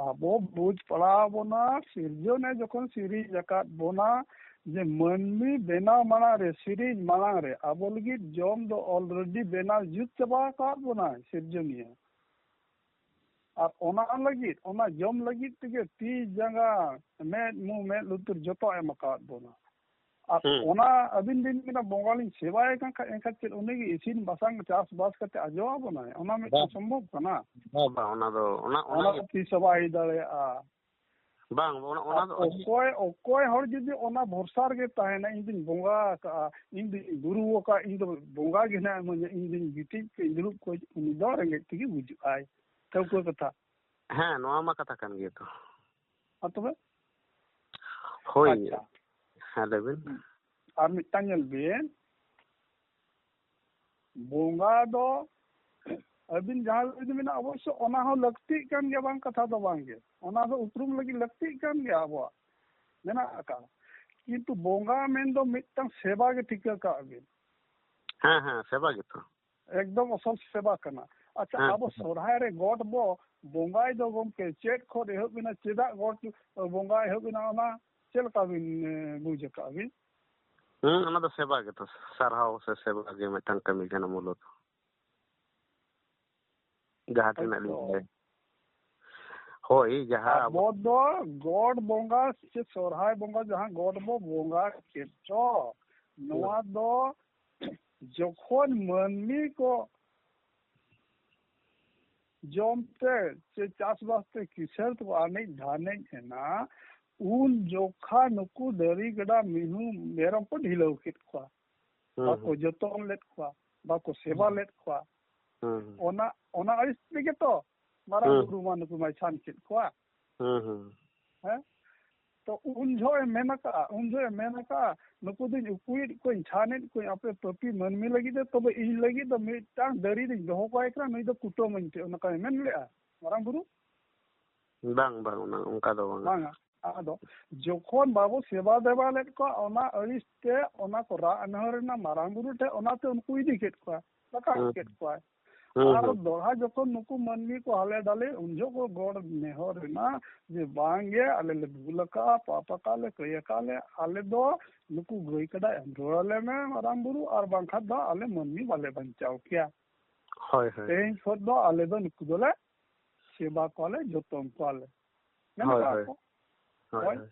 ᱟᱵᱚ ᱵᱩᱡᱽ ᱯᱟᱲᱟᱣ ᱵᱚᱱᱟ, ᱥᱤᱨᱡᱚᱱᱮ ᱡᱚᱠᱷᱚᱱ ᱥᱤᱨᱤᱡᱽ ᱟᱠᱟᱫ ᱵᱚᱱᱟ, ᱡᱮ ᱢᱟᱹᱱᱢᱤ ᱵᱮᱱᱟᱣ ᱢᱟᱲᱟᱝ ᱨᱮ, ᱥᱤᱨᱤᱡᱽ ᱢᱟᱲᱟᱝ ᱨᱮ ᱟᱵᱚ ᱞᱟᱹᱜᱤᱫ ᱡᱚᱢ ᱫᱚ already ᱵᱮᱱᱟᱣ ᱡᱩᱛ ᱪᱟᱵᱟ ᱟᱠᱟᱫ ᱵᱚᱱᱟᱭ ᱥᱤᱨᱡᱚᱱᱤᱭᱟᱹ᱾ ᱟᱨ ᱚᱱᱟ ᱞᱟᱹᱜᱤᱫ, ᱚᱱᱟ ᱡᱚᱢ ᱞᱟᱹᱜᱤᱫ ᱛᱮᱜᱮ ᱛᱤ ᱡᱟᱸᱜᱟ, ᱢᱮᱫ ᱢᱩ ᱢᱮᱫ ᱞᱩᱛᱩᱨ ᱡᱚᱛᱚ ᱮᱢ ᱟᱠᱟᱫ ᱵᱚᱱᱟ᱾ ᱟᱨ ᱦᱩᱸ᱾ ᱚᱱᱟ ᱟᱹᱵᱤᱱ ᱵᱤᱱ ᱢᱮᱱᱟ, ᱵᱚᱸᱜᱟ ᱞᱤᱧ ᱥᱮᱵᱟᱭᱮ ᱠᱟᱱ ᱠᱷᱟᱡ, ᱮᱱᱠᱷᱟᱱ ᱪᱮᱫ ᱩᱱᱤ ᱜᱮ ᱤᱥᱤᱱ ᱵᱟᱥᱟᱝ ᱪᱟᱥ ᱵᱟᱥ ᱠᱟᱛᱮ ᱟᱡᱚ ᱟᱵᱚᱱᱟᱭ? ᱚᱱᱟ ᱢᱤᱫᱴᱟᱝ ᱵᱟᱝ᱾ ᱥᱚᱢᱵᱷᱚᱵ ᱠᱟᱱᱟ? ᱵᱟᱝ, ᱵᱟᱝ, ᱚᱱᱟ ᱫᱚ, ᱚᱱᱟ, ᱚᱱᱟ ᱚᱱᱟ ᱜᱮ ᱫᱚ ᱛᱤᱥ ᱦᱚᱸ ᱵᱟᱭ ᱦᱩᱭ ᱫᱟᱲᱮᱭᱟᱜᱼᱟ᱾ ᱵᱟᱝ, ᱚᱱᱟ, ᱚᱱᱟ ᱟᱨ ᱫᱚ ᱟᱹᱰᱤ ᱚᱠᱚᱭ, ᱚᱠᱚᱭ ᱦᱚᱲ ᱡᱩᱫᱤ ᱚᱱᱟ ᱵᱷᱚᱨᱥᱟ ᱨᱮᱜᱮ ᱛᱟᱦᱮᱱᱟ, "ᱤᱧ ᱫᱩᱧ ᱵᱚᱸᱜᱟ ᱟᱠᱟᱜᱼᱟ, ᱤᱧ ᱫᱩᱧ ᱵᱩᱨᱩ ᱟᱠᱟᱜᱼᱟ, ᱤᱧ ᱫᱚ ᱵᱚᱸᱜᱟ ᱜᱮ ᱦᱮᱱᱟᱜ ᱤᱢᱟᱹᱧᱟ, ᱤᱧ ᱫᱩᱧ ᱜᱤᱛᱤᱡ ᱠᱚᱜ, ᱤᱧ ᱫᱩᱲᱩᱵ ᱠᱚᱜ", ᱩᱱᱤ ᱫᱚ ᱨᱮᱸᱜᱮᱡ ᱛᱮᱜᱮ ᱜᱩᱡᱩᱜ ᱟᱭ᱾ ᱴᱷᱟᱹᱣᱠᱟᱹ ᱠᱟᱛᱷᱟ᱾ ᱦᱮᱸ, ᱱᱚᱣᱟ ᱢᱟ ᱠᱟᱛᱷᱟ ᱠᱟᱱ ᱜᱮᱭᱟ ᱛᱚ᱾ ᱟᱨ ᱛᱚᱵᱮ? ᱦᱳᱭ᱾ ᱟᱪᱪᱷᱟ᱾ ᱦᱮᱸ, ᱞᱟᱹᱭ ᱵᱤᱱ᱾ ᱦᱩᱸ᱾ ᱟᱨ ᱢᱤᱫᱴᱟᱝ ᱧᱮᱞ ᱵᱤᱱ, ᱵᱚᱸᱜᱟ ᱫᱚ ᱟᱹᱵᱤᱱ ᱡᱟᱦᱟᱸ ᱵᱤᱱ ᱢᱮᱱᱟ, ᱚᱵᱚᱥᱥᱚ ᱚᱱᱟ ᱦᱚᱸ ᱞᱟᱹᱠᱛᱤᱜ ᱠᱟᱱ ᱜᱮᱭᱟ, ᱵᱟᱝ ᱠᱟᱛᱷᱟ ᱫᱚ ᱵᱟᱝ ᱜᱮ, ᱚᱱᱟ ᱫᱚ ᱩᱯᱨᱩᱢ ᱞᱟᱹᱜᱤᱫ ᱞᱟᱹᱠᱛᱤᱜ ᱠᱟᱱ ᱜᱮᱭᱟ, ᱟᱵᱚᱣᱟᱜ ᱢᱮᱱᱟᱜ ᱟᱠᱟᱫ᱾ ᱠᱤᱱᱛᱩ ᱵᱚᱸᱜᱟ ᱢᱮᱱᱫᱚ ᱢᱤᱫᱴᱟᱝ ᱥᱮᱵᱟ ᱜᱮ ᱴᱷᱤᱠᱟᱹ ᱠᱟᱜ ᱵᱤᱱ᱾ ᱦᱮᱸ, ᱦᱮᱸ, ᱥᱮᱵᱟ ᱜᱮᱛᱚ᱾ ᱮᱠᱫᱚᱢ ᱟᱥᱚᱞ ᱥᱮᱵᱟ ᱠᱟᱱᱟ᱾ ᱟᱪᱪᱷᱟ, ᱦᱮᱸ, ᱟᱵᱚ ᱦᱮᱸ᱾ ᱥᱚᱨᱦᱟᱭ ᱨᱮ ᱜᱚᱴ ᱵᱚ ᱵᱚᱸᱜᱟᱭ ᱫᱚ ᱜᱚᱢᱠᱮ, ᱪᱮᱫ ᱠᱷᱚᱱ ᱮᱦᱚᱵ ᱮᱱᱟ, ᱪᱮᱫᱟᱜ ᱜᱚᱴ ᱵᱚᱸᱜᱟ ᱮᱦᱚᱵ ᱮᱱᱟ, ᱚᱱᱟ ᱪᱮᱫ ᱞᱮᱠᱟ ᱵᱤᱱ, ᱮ, ᱵᱩᱡᱽ ᱟᱠᱟᱫ ᱵᱤᱱ? ᱦᱩᱸ, ᱚᱱᱟ ᱫᱚ ᱥᱮᱵᱟ ᱜᱮᱛᱚ, ᱥᱟᱨᱦᱟᱣ ᱥᱮ ᱥᱮᱵᱟ ᱜᱮ ᱢᱤᱫᱴᱟᱝ ᱠᱟᱹᱢᱤ ᱠᱟᱱᱟ ᱢᱩᱞᱚᱛ᱾ ᱡᱟᱦᱟᱸ ᱛᱤᱱᱟᱹᱜ ᱞᱤᱧ ᱦᱳᱭᱛᱚ᱾ ᱵᱟᱲᱟᱭᱟ᱾ ᱦᱳᱭ, ᱡᱟᱦᱟᱸ ᱟᱵᱚ ᱫᱚ ᱜᱚᱰ ᱵᱚᱸᱜᱟ ᱥᱮ ᱥᱚᱨᱦᱟᱭ ᱵᱚᱸᱜᱟ ᱡᱟᱦᱟᱸ ᱜᱚᱰ ᱵᱚ ᱵᱚᱸᱜᱟ ᱠᱮᱫ ᱪᱚ, ᱱᱚᱣᱟ ᱦᱩᱸ᱾ ᱫᱚ ᱡᱚᱠᱷᱚᱱ ᱢᱟᱹᱱᱢᱤ ᱠᱚ ᱡᱚᱢ ᱛᱮ ᱥᱮ ᱪᱟᱥᱵᱟᱥ ᱛᱮ ᱠᱤᱥᱟᱹᱬ ᱛᱮᱠᱚ ᱟᱱᱮᱡ ᱫᱷᱟᱱᱮᱡ ᱮᱱᱟ, ᱩᱱ ᱡᱚᱠᱷᱟ ᱱᱩᱠᱩ ᱰᱟᱹᱨᱤ ᱜᱟᱰᱟ ᱢᱤᱦᱩ ᱢᱮᱨᱚᱢ ᱠᱚ ᱰᱷᱤᱞᱟᱹᱣ ᱠᱮᱫ ᱠᱚᱣᱟ, ᱦᱩᱸ, ᱵᱟᱠᱚ ᱦᱩᱸ᱾ ᱡᱚᱛᱚᱱ ᱞᱮᱫ ᱠᱚᱣᱟ, ᱵᱟᱠᱚ ᱥᱮᱵᱟ ᱦᱩᱸ᱾ ᱞᱮᱫ ᱠᱚᱣᱟ᱾ ᱦᱩᱸ, ᱦᱩᱸ᱾ ᱚᱱᱟ, ᱚᱱᱟ ᱟᱹᱲᱤᱥ ᱛᱮᱜᱮ ᱛᱚ ᱢᱟᱨᱟᱝ ᱦᱩᱸ᱾ ᱵᱩᱨᱩ ᱢᱟ ᱱᱩᱠᱩ ᱢᱟᱭ ᱪᱷᱟᱱ ᱠᱮᱫ ᱠᱚᱣᱟ᱾ ᱦᱩᱸ, ᱦᱩᱸ᱾ ᱦᱮᱸ? ᱛᱚ ᱩᱱ ᱡᱚᱦᱚᱜ ᱮ ᱢᱮᱱ ᱟᱠᱟᱫᱼᱟ, ᱩᱱ ᱡᱚᱦᱚᱜ ᱮ ᱢᱮᱱ ᱟᱠᱟᱫᱼᱟ, "ᱱᱩᱠᱩ ᱫᱚᱧ ᱩᱠᱩᱭᱮᱫ ᱠᱚᱣᱟᱧ, ᱪᱷᱟᱱᱮᱫ ᱠᱚᱣᱟᱧ, ᱟᱯᱮ ᱯᱟᱹᱯᱤ ᱢᱟᱹᱱᱢᱤ ᱞᱟᱹᱜᱤᱫ ᱛᱮ, ᱛᱚᱵᱮ ᱤᱧ ᱞᱟᱹᱜᱤᱫ ᱫᱚ ᱢᱤᱫᱴᱟᱝ ᱰᱟᱹᱨᱤ ᱨᱤᱧ ᱫᱚᱦᱚ ᱠᱟᱭ ᱠᱟᱱᱟ, ᱱᱩᱭ ᱫᱚ ᱠᱩᱴᱟᱹᱢᱟᱹᱧ ᱯᱮ", ᱚᱱᱠᱟᱭ ᱢᱮᱱ ᱞᱮᱫᱼᱟ ᱢᱟᱨᱟᱝ ᱵᱩᱨᱩ? ᱵᱟᱝ, ᱵᱟᱝ, ᱚᱱᱟ, ᱚᱱᱠᱟ ᱫᱚ ᱵᱟᱝᱟ᱾ ᱵᱟᱝᱟ᱾ ᱟᱫᱚ ᱡᱚᱠᱷᱚᱱ ᱵᱟᱵᱚ ᱥᱮᱵᱟ ᱫᱮᱵᱟ ᱞᱮᱫ ᱠᱚᱣᱟ, ᱚᱱᱟ ᱟᱹᱲᱤᱥ ᱛᱮ ᱚᱱᱟ ᱠᱚ ᱨᱟᱜ ᱱᱟᱹᱦᱟᱹᱨ ᱮᱱᱟ ᱢᱟᱨᱟᱝ ᱵᱩᱨᱩ ᱴᱷᱮᱱ, ᱚᱱᱟᱛᱮ ᱩᱱᱠᱩ ᱤᱫᱤ ᱠᱮᱫ ᱠᱚᱣᱟ, ᱨᱟᱠᱟᱵ ᱦᱩᱸ᱾ ᱠᱮᱫ ᱠᱚᱣᱟᱭ᱾ ᱦᱩᱸ, ᱟᱨ ᱦᱩᱸ᱾ ᱫᱚᱲᱦᱟ ᱡᱚᱠᱷᱚᱱ ᱱᱩᱠᱩ ᱢᱟᱹᱱᱢᱤ ᱠᱚ ᱦᱟᱞᱮ ᱰᱟᱞᱮ, ᱩᱱ ᱡᱚᱦᱚᱜ ᱠᱚ ᱜᱚᱰ ᱱᱮᱦᱚᱨ ᱮᱱᱟ ᱡᱮ, "ᱵᱟᱝ ᱜᱮ, ᱟᱞᱮ ᱞᱮ ᱵᱷᱩᱞ ᱟᱠᱟᱫᱼᱟ, ᱯᱟᱯ ᱟᱠᱟᱫ ᱞᱮ, ᱠᱟᱹᱭ ᱟᱠᱟᱫ ᱞᱮ, ᱟᱞᱮ ᱫᱚ ᱱᱩᱠᱩ ᱜᱟᱹᱭ ᱠᱟᱰᱟ ᱮᱢ ᱨᱩᱣᱟᱹᱲ ᱟᱞᱮ ᱢᱮ ᱢᱟᱨᱟᱝ ᱵᱩᱨᱩ, ᱟᱨ ᱵᱟᱝᱠᱷᱟᱱ ᱫᱚ ᱟᱞᱮ ᱢᱟᱹᱱᱢᱤ ᱵᱟᱞᱮ ᱵᱟᱧᱪᱟᱣ ᱠᱮᱭᱟ᱾ ᱦᱳᱭ, ᱦᱳᱭ᱾ ᱛᱮᱦᱮᱧ ᱠᱷᱚᱱ ᱫᱚ ᱟᱞᱮ ᱫᱚ ᱱᱩᱠᱩ ᱫᱚᱞᱮ ᱥᱮᱵᱟ ᱠᱚᱣᱟᱞᱮ, ᱡᱚᱛᱚᱱ ᱠᱚᱣᱟᱞᱮ", ᱢᱮᱱ ᱦᱳᱭ, ᱠᱟᱜᱼᱟ ᱦᱳᱭ᱾ ᱠᱚ᱾ ᱦᱳᱭ, ᱦᱳᱭ᱾ ᱦᱳᱭ᱾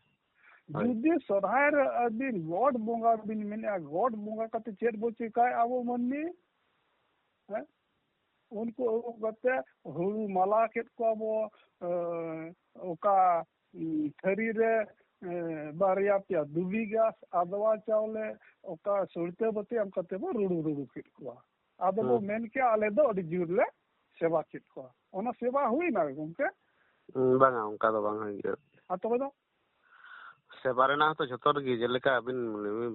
ᱦᱳᱭ᱾ ᱡᱩᱫᱤ ᱥᱚᱨᱦᱟᱭ ᱨᱮ ᱟᱹᱵᱤᱱ ᱜᱚᱰ ᱵᱚᱸᱜᱟ ᱵᱤᱱ ᱢᱮᱱᱮᱫᱼᱟ, ᱜᱚᱰ ᱵᱚᱸᱜᱟ ᱠᱟᱛᱮ ᱪᱮᱫ ᱵᱚ ᱪᱮᱠᱟᱭᱟ ᱟᱵᱚ ᱢᱟᱹᱱᱢᱤ? ᱦᱮᱸ? ᱩᱱᱠᱩ ᱟᱹᱜᱩ ᱠᱟᱛᱮ ᱦᱩᱲᱩ ᱢᱟᱞᱟ ᱠᱮᱫ ᱠᱚᱣᱟ ᱵᱚ, ᱮᱸ, ᱚᱠᱟ, ᱩᱸ, ᱛᱷᱟᱹᱨᱤ ᱨᱮ, ᱮᱸ, ᱵᱟᱨᱭᱟ ᱯᱮᱭᱟ ᱫᱩᱵᱤ ᱜᱷᱟᱥ, ᱟᱫᱣᱟ ᱪᱟᱣᱞᱮ, ᱚᱠᱟ ᱥᱩᱲᱛᱟᱹ ᱵᱟᱹᱛᱤ ᱮᱢ ᱠᱟᱛᱮ ᱵᱚ ᱨᱩᱲᱩ ᱨᱩᱲᱩ ᱠᱮᱫ ᱠᱚᱣᱟ᱾ ᱟᱫᱚ ᱵᱚ ᱦᱩᱸ᱾ ᱢᱮᱱ ᱠᱮᱭᱟ, "ᱟᱞᱮ ᱫᱚ ᱟᱹᱰᱤ ᱡᱳᱨ ᱞᱮ ᱥᱮᱵᱟ ᱠᱮᱫ ᱠᱚᱣᱟ᱾" ᱚᱱᱟ ᱥᱮᱵᱟ ᱦᱩᱭᱱᱟ ᱜᱚᱢᱠᱮ? ᱩᱸ, ᱵᱟᱝᱟ, ᱚᱱᱠᱟ ᱫᱚ ᱵᱟᱝ ᱦᱩᱭᱩᱜᱼᱟ᱾ ᱟᱨ ᱛᱚᱵᱮ ᱫᱚ? ᱥᱮᱵᱟ ᱨᱮᱱᱟᱜ ᱦᱚᱸᱛᱚ ᱡᱷᱚᱛᱚ ᱨᱮᱜᱮ, ᱡᱮᱞᱮᱠᱟ ᱟᱹᱵᱤᱱ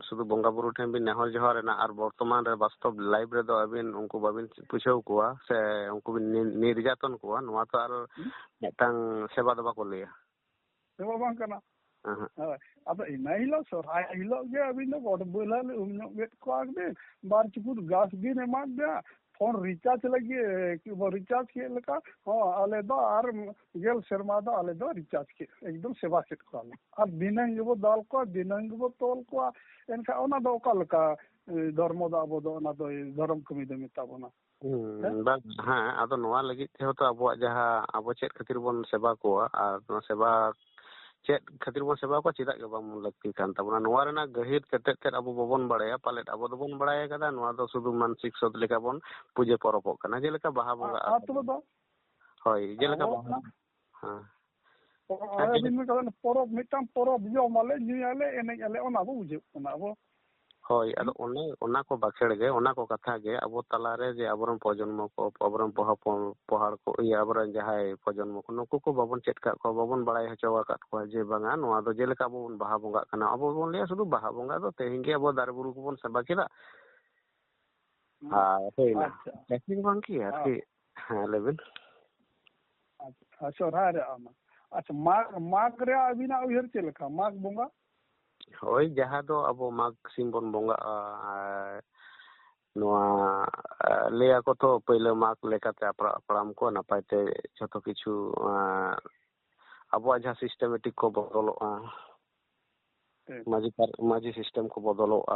ᱥᱩᱫᱷᱩ ᱵᱚᱸᱜᱟ ᱵᱩᱨᱩ ᱴᱷᱮᱱ ᱵᱤᱱ ᱱᱮᱦᱚᱨ ᱡᱚᱦᱟᱨ ᱮᱱᱟ, ᱟᱨ ᱵᱚᱨᱛᱚᱢᱟᱱ ᱨᱮ ᱵᱟᱥᱛᱚᱵ life ᱨᱮᱫᱚ ᱟᱹᱵᱤᱱ ᱩᱱᱠᱩ ᱵᱟᱹᱵᱤᱱ ᱯᱩᱪᱷᱟᱹᱣ ᱠᱚᱣᱟ ᱥᱮ ᱩᱱᱠᱩ ᱵᱤᱱ ᱱᱤᱨ-, ᱱᱤᱨᱡᱟᱛᱚᱱ ᱠᱚᱣᱟ, ᱱᱚᱣᱟ ᱛᱚ ᱟᱨ ᱦᱩᱸ᱾ ᱢᱤᱫᱴᱟᱝ ᱥᱮᱵᱟ ᱫᱚ ᱵᱟᱠᱚ ᱞᱟᱹᱭᱟ᱾ ᱥᱮᱵᱟ ᱵᱟᱝ ᱠᱟᱱᱟ᱾ ᱦᱮᱸ, ᱦᱮᱸ᱾ ᱦᱳᱭ᱾ ᱟᱫᱚ ᱤᱱᱟᱹ ᱦᱤᱞᱳᱜ, ᱥᱚᱨᱦᱟᱭ ᱦᱤᱞᱳᱜ ᱜᱮ ᱟᱹᱵᱤᱱ ᱫᱚ ᱜᱚᱰ ᱵᱟᱹᱭᱞᱟᱹ ᱞᱮ ᱩᱢ ᱧᱚᱜ ᱠᱮᱫ ᱠᱚᱣᱟ ᱵᱤᱱ, ᱵᱟᱨ ᱪᱩᱯᱩᱫ ᱜᱷᱟᱥ ᱵᱤᱱ ᱮᱢᱟᱫ ᱫᱮᱭᱟ, ᱯᱷᱳᱱ ᱨᱤᱪᱟᱨᱡᱽ ᱞᱟᱹᱜᱤᱫ ᱠᱤ ᱵᱚ ᱨᱤᱪᱟᱨᱡᱽ ᱠᱮᱫ ᱞᱮᱠᱟ, ᱦᱚᱸ, ᱟᱞᱮ ᱫᱚ ᱟᱨ ᱜᱮᱞ ᱥᱮᱨᱢᱟ ᱫᱚ ᱟᱞᱮ ᱫᱚ ᱨᱤᱪᱟᱨᱡᱽ ᱠᱮᱫ, ᱮᱠᱫᱚᱢ ᱥᱮᱵᱟ ᱠᱮᱫ ᱠᱚᱣᱟᱞᱮ᱾ ᱟᱨ ᱫᱤᱱᱟᱹᱢ ᱜᱮᱵᱚ ᱫᱟᱞ ᱠᱚᱣᱟ, ᱫᱤᱱᱟᱹᱢ ᱜᱮᱵᱚ ᱛᱚᱞ ᱠᱚᱣᱟ᱾ ᱮᱱᱠᱷᱟᱱ ᱚᱱᱟ ᱫᱚ ᱚᱠᱟ ᱞᱮᱠᱟ, ᱮ, ᱫᱷᱚᱨᱢᱚ ᱫᱚ ᱟᱵᱚ ᱫᱚ ᱚᱱᱟ ᱫᱚ ᱫᱷᱚᱨᱚᱢ ᱠᱟᱹᱢᱤ ᱫᱚ ᱢᱮᱛᱟ ᱵᱚᱱᱟ? ᱦᱩᱸ, ᱦᱮᱸ? ᱵᱟᱝ, ᱦᱮᱸ, ᱟᱫᱚ ᱱᱚᱣᱟ ᱞᱟᱹᱜᱤᱫ ᱛᱮᱦᱚᱸ ᱛᱚ ᱟᱵᱚᱣᱟᱜ ᱡᱟᱦᱟᱸ, ᱟᱵᱚ ᱪᱮᱫ ᱠᱷᱟᱹᱛᱤᱨ ᱵᱚᱱ ᱥᱮᱵᱟ ᱠᱚᱣᱟ, ᱟᱨ ᱱᱚᱣᱟ ᱥᱮᱵᱟ ᱪᱮᱫ ᱠᱷᱟᱹᱛᱤᱨ ᱵᱚᱱ ᱥᱮᱵᱟ ᱠᱚᱣᱟ, ᱪᱮᱫᱟᱜ ᱜᱮ ᱵᱟᱝ ᱞᱟᱹᱠᱛᱤ ᱠᱟᱱ ᱛᱟᱵᱚᱱᱟ? ᱱᱚᱣᱟ ᱨᱮᱱᱟᱜ ᱜᱟᱹᱦᱤᱨ ᱛᱮᱛᱮᱫ ᱛᱮᱫ ᱟᱵᱚ ᱵᱟᱵᱚᱱ ᱵᱟᱲᱟᱭᱟ, ᱯᱟᱞᱮᱫ ᱟᱵᱚ ᱫᱚᱵᱚᱱ ᱵᱟᱲᱟᱭ ᱟᱠᱟᱫᱟ, ᱱᱚᱣᱟ ᱫᱚ ᱥᱩᱫᱷᱩ ᱢᱟᱱᱥᱤᱠ ᱥᱳᱫᱷ ᱞᱮᱠᱟ ᱵᱚᱱ ᱯᱩᱡᱟᱹ ᱯᱚᱨᱚᱵᱚᱜ ᱠᱟᱱᱟ, ᱡᱮᱞᱮᱠᱟ ᱵᱟᱦᱟ ᱵᱚᱸᱜᱟ ᱟᱨ ᱟᱵᱚ᱾ ᱛᱚᱵᱮ ᱫᱚ ᱦᱳᱭ, ᱡᱮᱞᱮᱠᱟ ᱟᱵᱚ ᱵᱟᱦᱟ᱾ ᱚᱱᱟ ᱦᱮᱸ᱾ ᱯᱚᱨᱚᱵᱽ, ᱦᱮᱸ, ᱟᱹᱵᱤᱱ ᱡᱮᱞᱮᱠᱟ ᱵᱤᱱ ᱢᱮᱱ ᱠᱟᱫᱟ, ᱯᱚᱨᱚᱵᱽ, ᱢᱤᱫᱴᱟᱝ ᱯᱚᱨᱚᱵᱽ, ᱡᱚᱢᱟᱞᱮ, ᱧᱩᱭᱟᱞᱮ, ᱮᱱᱮᱡ ᱟᱞᱮ, ᱚᱱᱟ ᱵᱚ ᱵᱩᱡᱷᱟᱹᱜ ᱠᱟᱱᱟ ᱟᱵᱚ᱾ ᱦᱳᱭ, ᱟᱫᱚ ᱚᱱᱮ ᱚᱱᱟ ᱠᱚ ᱵᱟᱠᱷᱮᱲ ᱜᱮ, ᱚᱱᱟ ᱠᱚ ᱠᱟᱛᱷᱟ ᱜᱮ ᱟᱵᱚ ᱛᱟᱞᱟᱨᱮ ᱡᱮ ᱟᱵᱚᱨᱮᱱ ᱯᱨᱚᱡᱚᱱᱢᱚ ᱠᱚ, ᱟᱵᱚᱨᱮᱱ ᱯᱚᱦᱟ-, ᱯᱚ-, ᱯᱚᱦᱟᱲ ᱠᱚ, ᱤᱭᱟᱹ, ᱟᱵᱚᱨᱮᱱ ᱡᱟᱦᱟᱸᱭ ᱯᱨᱚᱡᱚᱱᱢᱚ ᱠᱚ, ᱱᱩᱠᱩ ᱠᱚ ᱵᱟᱵᱚᱱ ᱪᱮᱫ ᱠᱟᱜ ᱠᱚᱣᱟ, ᱵᱟᱵᱚᱱ ᱵᱟᱲᱟᱭ ᱦᱚᱪᱚ ᱟᱠᱟᱫ ᱠᱚᱣᱟ ᱡᱮ ᱵᱟᱝᱟ, ᱱᱚᱣᱟ ᱫᱚ ᱡᱮᱞᱮᱠᱟ ᱟᱵᱚ ᱵᱚᱱ ᱵᱟᱦᱟ ᱵᱚᱸᱜᱟᱜ ᱠᱟᱱᱟ, ᱟᱵᱚ ᱵᱚᱱ ᱞᱟᱹᱭᱟ ᱥᱩᱫᱷᱩ ᱵᱟᱦᱟ ᱵᱚᱸᱜᱟ ᱫᱚ ᱛᱮᱦᱮᱧ ᱜᱮ ᱟᱵᱚ ᱫᱟᱨᱮ ᱵᱩᱨᱩ ᱠᱚᱵᱚᱱ ᱥᱮᱵᱟ ᱠᱮᱫᱟ, ᱦᱩᱸ᱾ ᱟᱨ ᱦᱩᱭᱱᱟ᱾ ᱟᱪᱪᱷᱟ᱾ ᱡᱟᱹᱥᱛᱤ ᱫᱚ ᱵᱟᱝ ᱠᱤ ᱟᱨᱠᱤ᱾ ᱦᱮᱸ᱾ ᱦᱮᱸ, ᱞᱟᱹᱭ ᱵᱤᱱ᱾ ᱟᱪᱪᱷᱟ, ᱥᱚᱨᱦᱟᱭ ᱨᱮ ᱚᱱᱟ᱾ ᱟᱪᱪᱷᱟ, ᱢᱟᱜᱽ, ᱢᱟᱜᱽ ᱨᱮᱭᱟᱜ ᱟᱹᱵᱤᱱᱟᱜ ᱩᱭᱦᱟᱹᱨ ᱪᱮᱫ ᱞᱮᱠᱟ? ᱢᱟᱜᱽ ᱵᱚᱸᱜᱟ? ᱦᱳᱭ, ᱡᱟᱦᱟᱸ ᱫᱚ ᱟᱵᱚ ᱢᱟᱜᱽ ᱥᱤᱢ ᱵᱚᱱ ᱵᱚᱸᱜᱟᱜᱼᱟ, ᱟᱨ ᱱᱚᱣᱟ, ᱮ, ᱞᱟᱹᱭᱟᱠᱚ ᱛᱚ ᱯᱟᱹᱭᱞᱟᱹ ᱢᱟᱜᱽ ᱞᱮᱠᱟᱛᱮ ᱟᱯᱲᱟ-, ᱦᱟᱯᱲᱟᱢ ᱠᱚ ᱱᱟᱯᱟᱭ ᱛᱮ ᱡᱷᱚᱛᱚ ᱠᱤᱪᱷᱩ, ᱮ, ᱟᱵᱚᱣᱟᱜ ᱡᱟᱦᱟᱸ systematic ᱠᱚ ᱵᱚᱫᱚᱞᱚᱜᱼᱟ, ᱴᱷᱤᱠ᱾ ᱢᱟᱹᱡᱷᱤ ᱯᱟᱨ-, ᱢᱟᱹᱡᱷᱤ system ᱠᱚ ᱵᱚᱫᱚᱞᱚᱜᱼᱟ᱾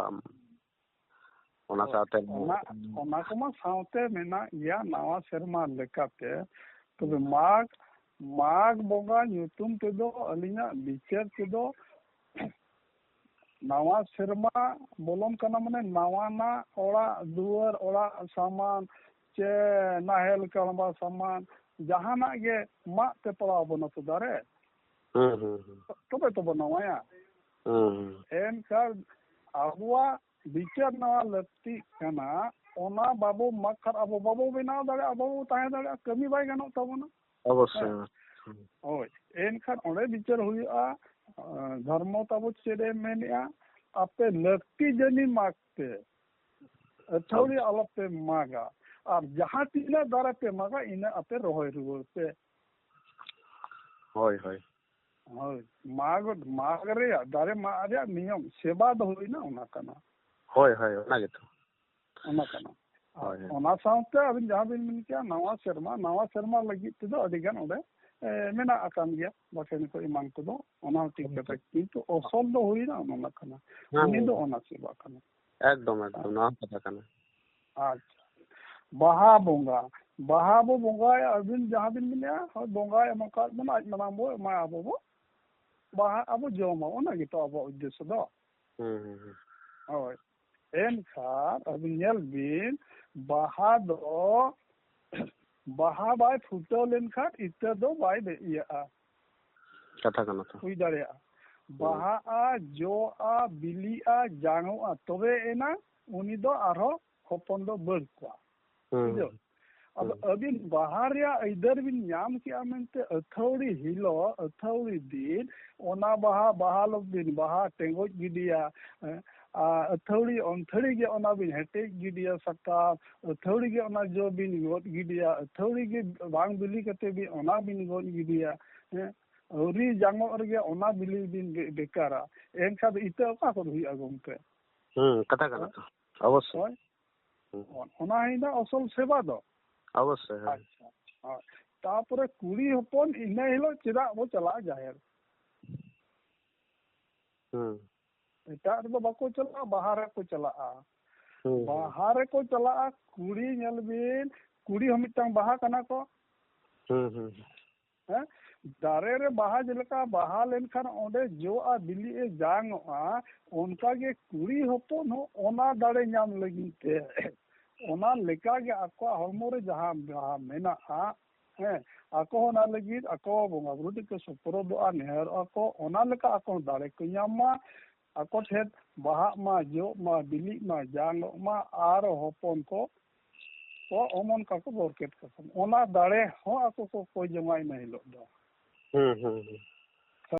ᱚᱱᱟ ᱦᱳᱭ, ᱥᱟᱶᱛᱮ ᱚᱱᱟ, ᱚᱱᱟ ᱠᱚᱢᱟ ᱥᱟᱶᱛᱮ ᱢᱮᱱᱟᱜ ᱜᱮᱭᱟ, ᱱᱟᱣᱟ ᱥᱮᱨᱢᱟ ᱞᱮᱠᱟᱛᱮ᱾ ᱛᱚᱵᱮ ᱦᱩᱸ᱾ ᱢᱟᱜᱽ, ᱢᱟᱜᱽ ᱵᱚᱸᱜᱟ ᱧᱩᱛᱩᱢ ᱛᱮᱫᱚ ᱟᱹᱞᱤᱧᱟᱜ ᱵᱤᱪᱟᱹᱨ ᱛᱮᱫᱚ ᱱᱟᱣᱟ ᱥᱮᱨᱢᱟ ᱵᱚᱞᱚᱱ ᱠᱟᱱᱟ, ᱢᱟᱱᱮ ᱱᱟᱣᱟᱱᱟᱜ ᱚᱲᱟᱜ ᱫᱩᱣᱟᱹᱨ, ᱚᱲᱟᱜ ᱥᱟᱢᱟᱱ, ᱪᱮ ᱱᱟᱦᱮᱞ ᱠᱟᱲᱵᱟ ᱥᱟᱢᱟᱱ, ᱡᱟᱦᱟᱱᱟᱜ ᱜᱮ ᱢᱟᱜ ᱛᱮ ᱯᱟᱲᱟᱣ ᱟᱵᱚᱱᱟ ᱛᱚ ᱫᱟᱨᱮ᱾ ᱦᱩᱸ, ᱦᱩᱸ, ᱦᱩᱸ᱾ ᱛᱚᱵᱮ ᱛᱚᱵᱚ ᱱᱟᱣᱟᱭᱟ᱾ ᱦᱩᱸ, ᱦᱩᱸ᱾ ᱮᱱᱠᱷᱟᱱ ᱟᱵᱚᱣᱟᱜ ᱵᱤᱪᱟᱹᱨ ᱱᱟᱣᱟ ᱞᱟᱹᱠᱛᱤᱜ ᱠᱟᱱᱟ, ᱚᱱᱟ ᱵᱟᱵᱚ ᱢᱟᱜᱽ ᱠᱷᱟᱱ ᱟᱵᱚ ᱵᱟᱵᱚ ᱵᱮᱱᱟᱣ ᱫᱟᱲᱮᱭᱟᱜᱼᱟ, ᱵᱟᱵᱚ ᱛᱟᱦᱮᱸ ᱫᱟᱲᱮᱭᱟᱜᱼᱟ, ᱠᱟᱹᱢᱤ ᱵᱟᱭ ᱜᱟᱱᱚᱜ ᱛᱟᱵᱚᱱᱟ᱾ ᱚᱵᱚᱥᱥᱳᱭ᱾ ᱦᱮᱸ᱾ ᱦᱳᱭ, ᱮᱱᱠᱷᱟᱱ ᱚᱸᱰᱮ ᱵᱤᱪᱟᱹᱨ ᱦᱩᱭᱩᱜᱼᱟ, ᱟᱸ, ᱫᱷᱚᱨᱢᱚ ᱛᱟᱵᱚ ᱪᱮᱫ ᱮ ᱢᱮᱱᱮᱜᱼᱟ, ᱟᱯᱮ ᱞᱟᱹᱠᱛᱤ ᱡᱟᱹᱱᱤ ᱢᱟᱜᱽ ᱯᱮ, ᱟᱹᱛᱷᱟᱹᱣᱲᱤ ᱟᱞᱚᱯᱮ ᱢᱟᱜᱟ, ᱟᱨ ᱡᱟᱦᱟᱸ ᱛᱤᱱᱟᱹᱜ ᱫᱟᱨᱮ ᱯᱮ ᱢᱟᱜᱟ, ᱤᱱᱟᱹᱜ ᱟᱯᱮ ᱨᱚᱦᱚᱭ ᱨᱩᱣᱟᱹᱲ ᱯᱮ᱾ ᱦᱳᱭ, ᱦᱳᱭ᱾ ᱦᱳᱭ, ᱢᱟᱜᱽ, ᱢᱟᱜᱽ ᱨᱮᱭᱟᱜ, ᱫᱟᱨᱮ ᱢᱟᱜ ᱨᱮᱭᱟᱜ ᱱᱤᱭᱚᱢ, ᱥᱮᱵᱟ ᱫᱚ ᱦᱩᱭᱱᱟ, ᱚᱱᱟ ᱠᱟᱱᱟ᱾ ᱦᱳᱭ, ᱦᱳᱭ, ᱚᱱᱟ ᱜᱮᱛᱚ᱾ ᱚᱱᱟ ᱠᱟᱱᱟ᱾ ᱦᱳᱭ, ᱦᱳᱭ᱾ ᱚᱱᱟ ᱥᱟᱶᱛᱮ ᱟᱹᱵᱤᱱ ᱡᱟᱦᱟᱸ ᱵᱤᱱ ᱢᱮᱱ ᱠᱮᱜᱼᱟ, ᱱᱟᱣᱟ ᱥᱮᱨᱢᱟ, ᱱᱟᱣᱟ ᱥᱮᱨᱢᱟ ᱞᱟᱹᱜᱤᱫ ᱛᱮᱫᱚ ᱟᱹᱰᱤ ᱜᱟᱱ ᱚᱸᱰᱮ, ᱮ, ᱢᱮᱱᱟᱜ ᱟᱠᱟᱱ ᱜᱮᱭᱟ, ᱵᱟᱠᱷᱮᱬ ᱠᱚ ᱮᱢᱟᱱ ᱠᱚᱫᱚ, ᱚᱱᱟ ᱦᱚᱸ ᱴᱷᱤᱠ ᱦᱳᱭ, ᱠᱟᱛᱷᱟ᱾ ᱦᱳᱭ᱾ ᱠᱤᱱᱛᱩ ᱚᱥᱚᱞ ᱫᱚ ᱦᱩᱭᱱᱟ ᱚᱱᱟ ᱠᱟᱱᱟ, ᱦᱮᱸ, ᱩᱱᱤ ᱫᱚ ᱦᱮᱸ᱾ ᱚᱱᱟ ᱥᱮᱵᱟ ᱠᱟᱱᱟ᱾ ᱮᱠᱫᱚᱢ, ᱮᱠᱫᱚᱢ, ᱱᱚᱣᱟ ᱠᱟᱛᱷᱟ ᱠᱟᱱᱟ᱾ ᱟᱪᱪᱷᱟ, ᱵᱟᱦᱟ ᱵᱚᱸᱜᱟ, ᱵᱟᱦᱟ ᱵᱚ ᱵᱚᱸᱜᱟᱭᱟ, ᱟᱹᱵᱤᱱ ᱡᱟᱦᱟᱸ ᱵᱤᱱ ᱢᱮᱱᱮᱜᱼᱟ, ᱦᱳᱭ, ᱵᱚᱸᱜᱟᱭ ᱮᱢ ᱟᱠᱟᱫ ᱵᱚᱱᱟ, ᱟᱡ ᱢᱟᱲᱟᱝ ᱵᱚ ᱮᱢᱟᱭᱟ, ᱟᱵᱚ ᱵᱚ ᱵᱟᱦᱟ ᱟᱵᱚ ᱡᱚᱢᱟ, ᱚᱱᱟ ᱜᱮᱛᱚ ᱟᱵᱚᱣᱟᱜ ᱩᱫᱽᱫᱮᱥᱥᱚ ᱫᱚ᱾ ᱦᱩᱸ, ᱦᱩᱸ, ᱦᱩᱸ᱾ ᱦᱳᱭ᱾ ᱮᱱᱠᱷᱟᱱ ᱟᱹᱵᱤᱱ ᱧᱮᱞ ᱵᱤᱱ, ᱵᱟᱦᱟ ᱫᱚ, ᱵᱟᱦᱟ ᱵᱟᱭ ᱯᱷᱩᱴᱟᱹᱣ ᱞᱮᱱᱠᱷᱟᱱ ᱤᱛᱟᱹ ᱫᱚ ᱵᱟᱭ ᱵᱮ-, ᱤᱭᱟᱹᱜᱼᱟ᱾ ᱠᱟᱛᱷᱟ ᱠᱟᱱᱟ ᱛᱚ᱾ ᱦᱩᱭ ᱫᱟᱲᱮᱭᱟᱜᱼᱟ᱾ ᱦᱩᱸ᱾ ᱵᱟᱦᱟᱜᱼᱟ, ᱡᱚᱜᱼᱟ, ᱵᱤᱞᱤᱜᱼᱟ, ᱡᱟᱝᱚᱜᱼᱟ, ᱛᱚᱵᱮ ᱮᱱᱟᱝ ᱩᱱᱤ ᱫᱚ ᱟᱨᱦᱚᱸ ᱦᱚᱯᱚᱱ ᱫᱚ ᱵᱟᱹᱲ ᱠᱚᱣᱟ᱾ ᱦᱩᱸ᱾ ᱵᱩᱡᱷᱟᱹᱣ? ᱟᱫᱚ ᱦᱩᱸ᱾ ᱟᱹᱵᱤᱱ ᱵᱟᱦᱟ ᱨᱮᱭᱟᱜ ᱟᱹᱭᱫᱟᱹᱨ ᱵᱤᱱ ᱧᱟᱢ ᱠᱮᱜᱼᱟ ᱢᱮᱱᱛᱮ ᱟᱹᱛᱷᱟᱹᱣᱲᱤ ᱦᱤᱞᱳᱜ, ᱟᱹᱛᱷᱟᱹᱣᱲᱤ ᱫᱤᱱ, ᱚᱱᱟ ᱵᱟᱦᱟ, ᱵᱟᱦᱟ ᱞᱚ ᱵᱤᱱ ᱵᱟᱦᱟ ᱴᱮᱸᱜᱚᱡ ᱜᱤᱰᱤᱭᱟ, ᱦᱮᱸ, ᱟᱨ ᱟᱹᱛᱷᱟᱹᱣᱲᱤ ᱚᱱᱛᱷᱟᱹᱲᱤ ᱜᱮ ᱚᱱᱟ ᱵᱤᱱ ᱦᱮᱴᱮᱡ ᱜᱤᱰᱤᱭᱟ ᱥᱟᱠᱟᱢ, ᱟᱹᱛᱷᱟᱹᱣᱲᱤ ᱜᱮ ᱚᱱᱟ ᱡᱚ ᱵᱤᱱ ᱜᱚᱫ ᱜᱤᱰᱤᱭᱟ, ᱟᱹᱛᱷᱟᱹᱣᱲᱤ ᱜᱮ ᱵᱟᱝ ᱵᱤᱞᱤ ᱠᱟᱛᱮ ᱵᱤᱱ ᱚᱱᱟ ᱵᱤᱱ ᱜᱚᱫ ᱜᱤᱰᱤᱭᱟ, ᱦᱮᱸ, ᱟᱹᱣᱨᱤ ᱡᱟᱝᱚᱜ ᱨᱮᱜᱮ ᱚᱱᱟ ᱵᱤᱞᱤ ᱵᱤᱱ ᱵᱮ-, ᱵᱮᱠᱟᱨᱟ, ᱮᱱᱠᱷᱟᱱ ᱫᱚ ᱤᱛᱟᱹ ᱚᱠᱟ ᱠᱷᱚᱱ ᱦᱩᱭᱩᱜᱼᱟ ᱜᱚᱢᱠᱮ? ᱦᱩᱸ, ᱠᱟᱛᱷᱟ ᱠᱟᱱᱟ ᱦᱮᱸ? ᱛᱚ᱾ ᱚᱵᱚᱥᱥᱳᱭ᱾ ᱦᱳᱭ᱾ ᱦᱩᱸ᱾ ᱚᱱᱟ ᱦᱩᱭᱱᱟ ᱟᱥᱚᱞ ᱥᱮᱵᱟ ᱫᱚ᱾ ᱚᱵᱚᱥᱥᱳᱭ, ᱦᱳᱭ᱾ ᱟᱪᱪᱷᱟ᱾ ᱦᱳᱭ᱾ ᱛᱟᱯᱚᱨᱮ ᱠᱩᱲᱤ ᱦᱚᱯᱚᱱ ᱤᱱᱟᱹ ᱦᱤᱞᱳᱜ ᱪᱮᱫᱟᱜ ᱵᱚ ᱪᱟᱞᱟᱜᱼᱟ ᱡᱟᱦᱮᱨ? ᱦᱩᱸ᱾ ᱮᱴᱟᱜ ᱨᱮᱫᱚ ᱵᱟᱠᱚ ᱪᱟᱞᱟᱜᱼᱟ, ᱵᱟᱦᱟ ᱨᱮᱠᱚ ᱪᱟᱞᱟᱜᱼᱟ᱾ ᱦᱩᱸ, ᱦᱩᱸ᱾ ᱵᱟᱦᱟ ᱨᱮᱠᱚ ᱪᱟᱞᱟᱜᱼᱟ, ᱠᱩᱲᱤ ᱧᱮᱞ ᱵᱤᱱ, ᱠᱩᱲᱤ ᱦᱚᱸ ᱢᱤᱫᱴᱟᱝ ᱵᱟᱦᱟ ᱠᱟᱱᱟ ᱠᱚ᱾ ᱦᱩᱸ, ᱦᱩᱸ, ᱦᱩᱸ᱾ ᱦᱮᱸ? ᱫᱟᱨᱮ ᱨᱮ ᱵᱟᱦᱟ ᱡᱮᱞᱮᱠᱟ ᱵᱟᱦᱟ ᱞᱮᱱᱠᱷᱟᱱ ᱚᱸᱰᱮ ᱡᱚᱜᱼᱟ, ᱵᱤᱞᱤᱜᱼᱟ, ᱡᱟᱝᱚᱜᱼᱟ, ᱚᱱᱠᱟᱜᱮ ᱠᱩᱲᱤ ᱦᱚᱯᱚᱱ ᱦᱚᱸ ᱚᱱᱟ ᱫᱟᱲᱮ ᱧᱟᱢ ᱞᱟᱹᱜᱤᱫ ᱛᱮ ᱚᱱᱟ ᱞᱮᱠᱟᱜᱮ ᱟᱠᱚᱣᱟᱜ ᱦᱚᱲᱢᱚ ᱨᱮ ᱡᱟᱦᱟᱸ ᱵᱟᱦᱟ ᱢᱮᱱᱟᱜᱼᱟ, ᱦᱮᱸ, ᱟᱠᱚ ᱦᱚᱸ ᱚᱱᱟ ᱞᱟᱹᱜᱤᱫ ᱟᱠᱚ ᱵᱚᱸᱜᱟ ᱵᱩᱨᱩ ᱴᱷᱮᱱ ᱠᱚ ᱥᱩᱯᱩᱨᱩᱫᱚᱜᱼᱟ, ᱱᱮᱦᱚᱨᱚᱜᱼᱟ ᱠᱚ, ᱚᱱᱟ ᱞᱮᱠᱟ ᱟᱠᱚ ᱦᱚᱸ ᱫᱟᱲᱮ ᱠᱚ ᱧᱟᱢ ᱢᱟ, ᱟᱠᱚ ᱴᱷᱮᱱ ᱵᱟᱦᱟᱜ ᱢᱟ, ᱡᱚᱜ ᱢᱟ, ᱵᱤᱞᱤᱜ ᱢᱟ, ᱡᱟᱝᱚᱜ ᱢᱟ, ᱟᱨ ᱦᱚᱯᱚᱱ ᱠᱚ ᱠᱚ ᱚᱢᱚᱱ ᱠᱟᱠᱚ ᱵᱚᱨᱠᱮᱛ ᱠᱟᱠᱚ᱾ ᱚᱱᱟ ᱫᱟᱲᱮ ᱦᱚᱸ ᱟᱠᱚ ᱠᱚ ᱠᱚᱭ ᱡᱚᱝᱟ ᱤᱱᱟᱹ ᱦᱤᱞᱳᱜ ᱫᱚ᱾ ᱦᱩᱸ, ᱦᱩᱸ, ᱦᱩᱸ᱾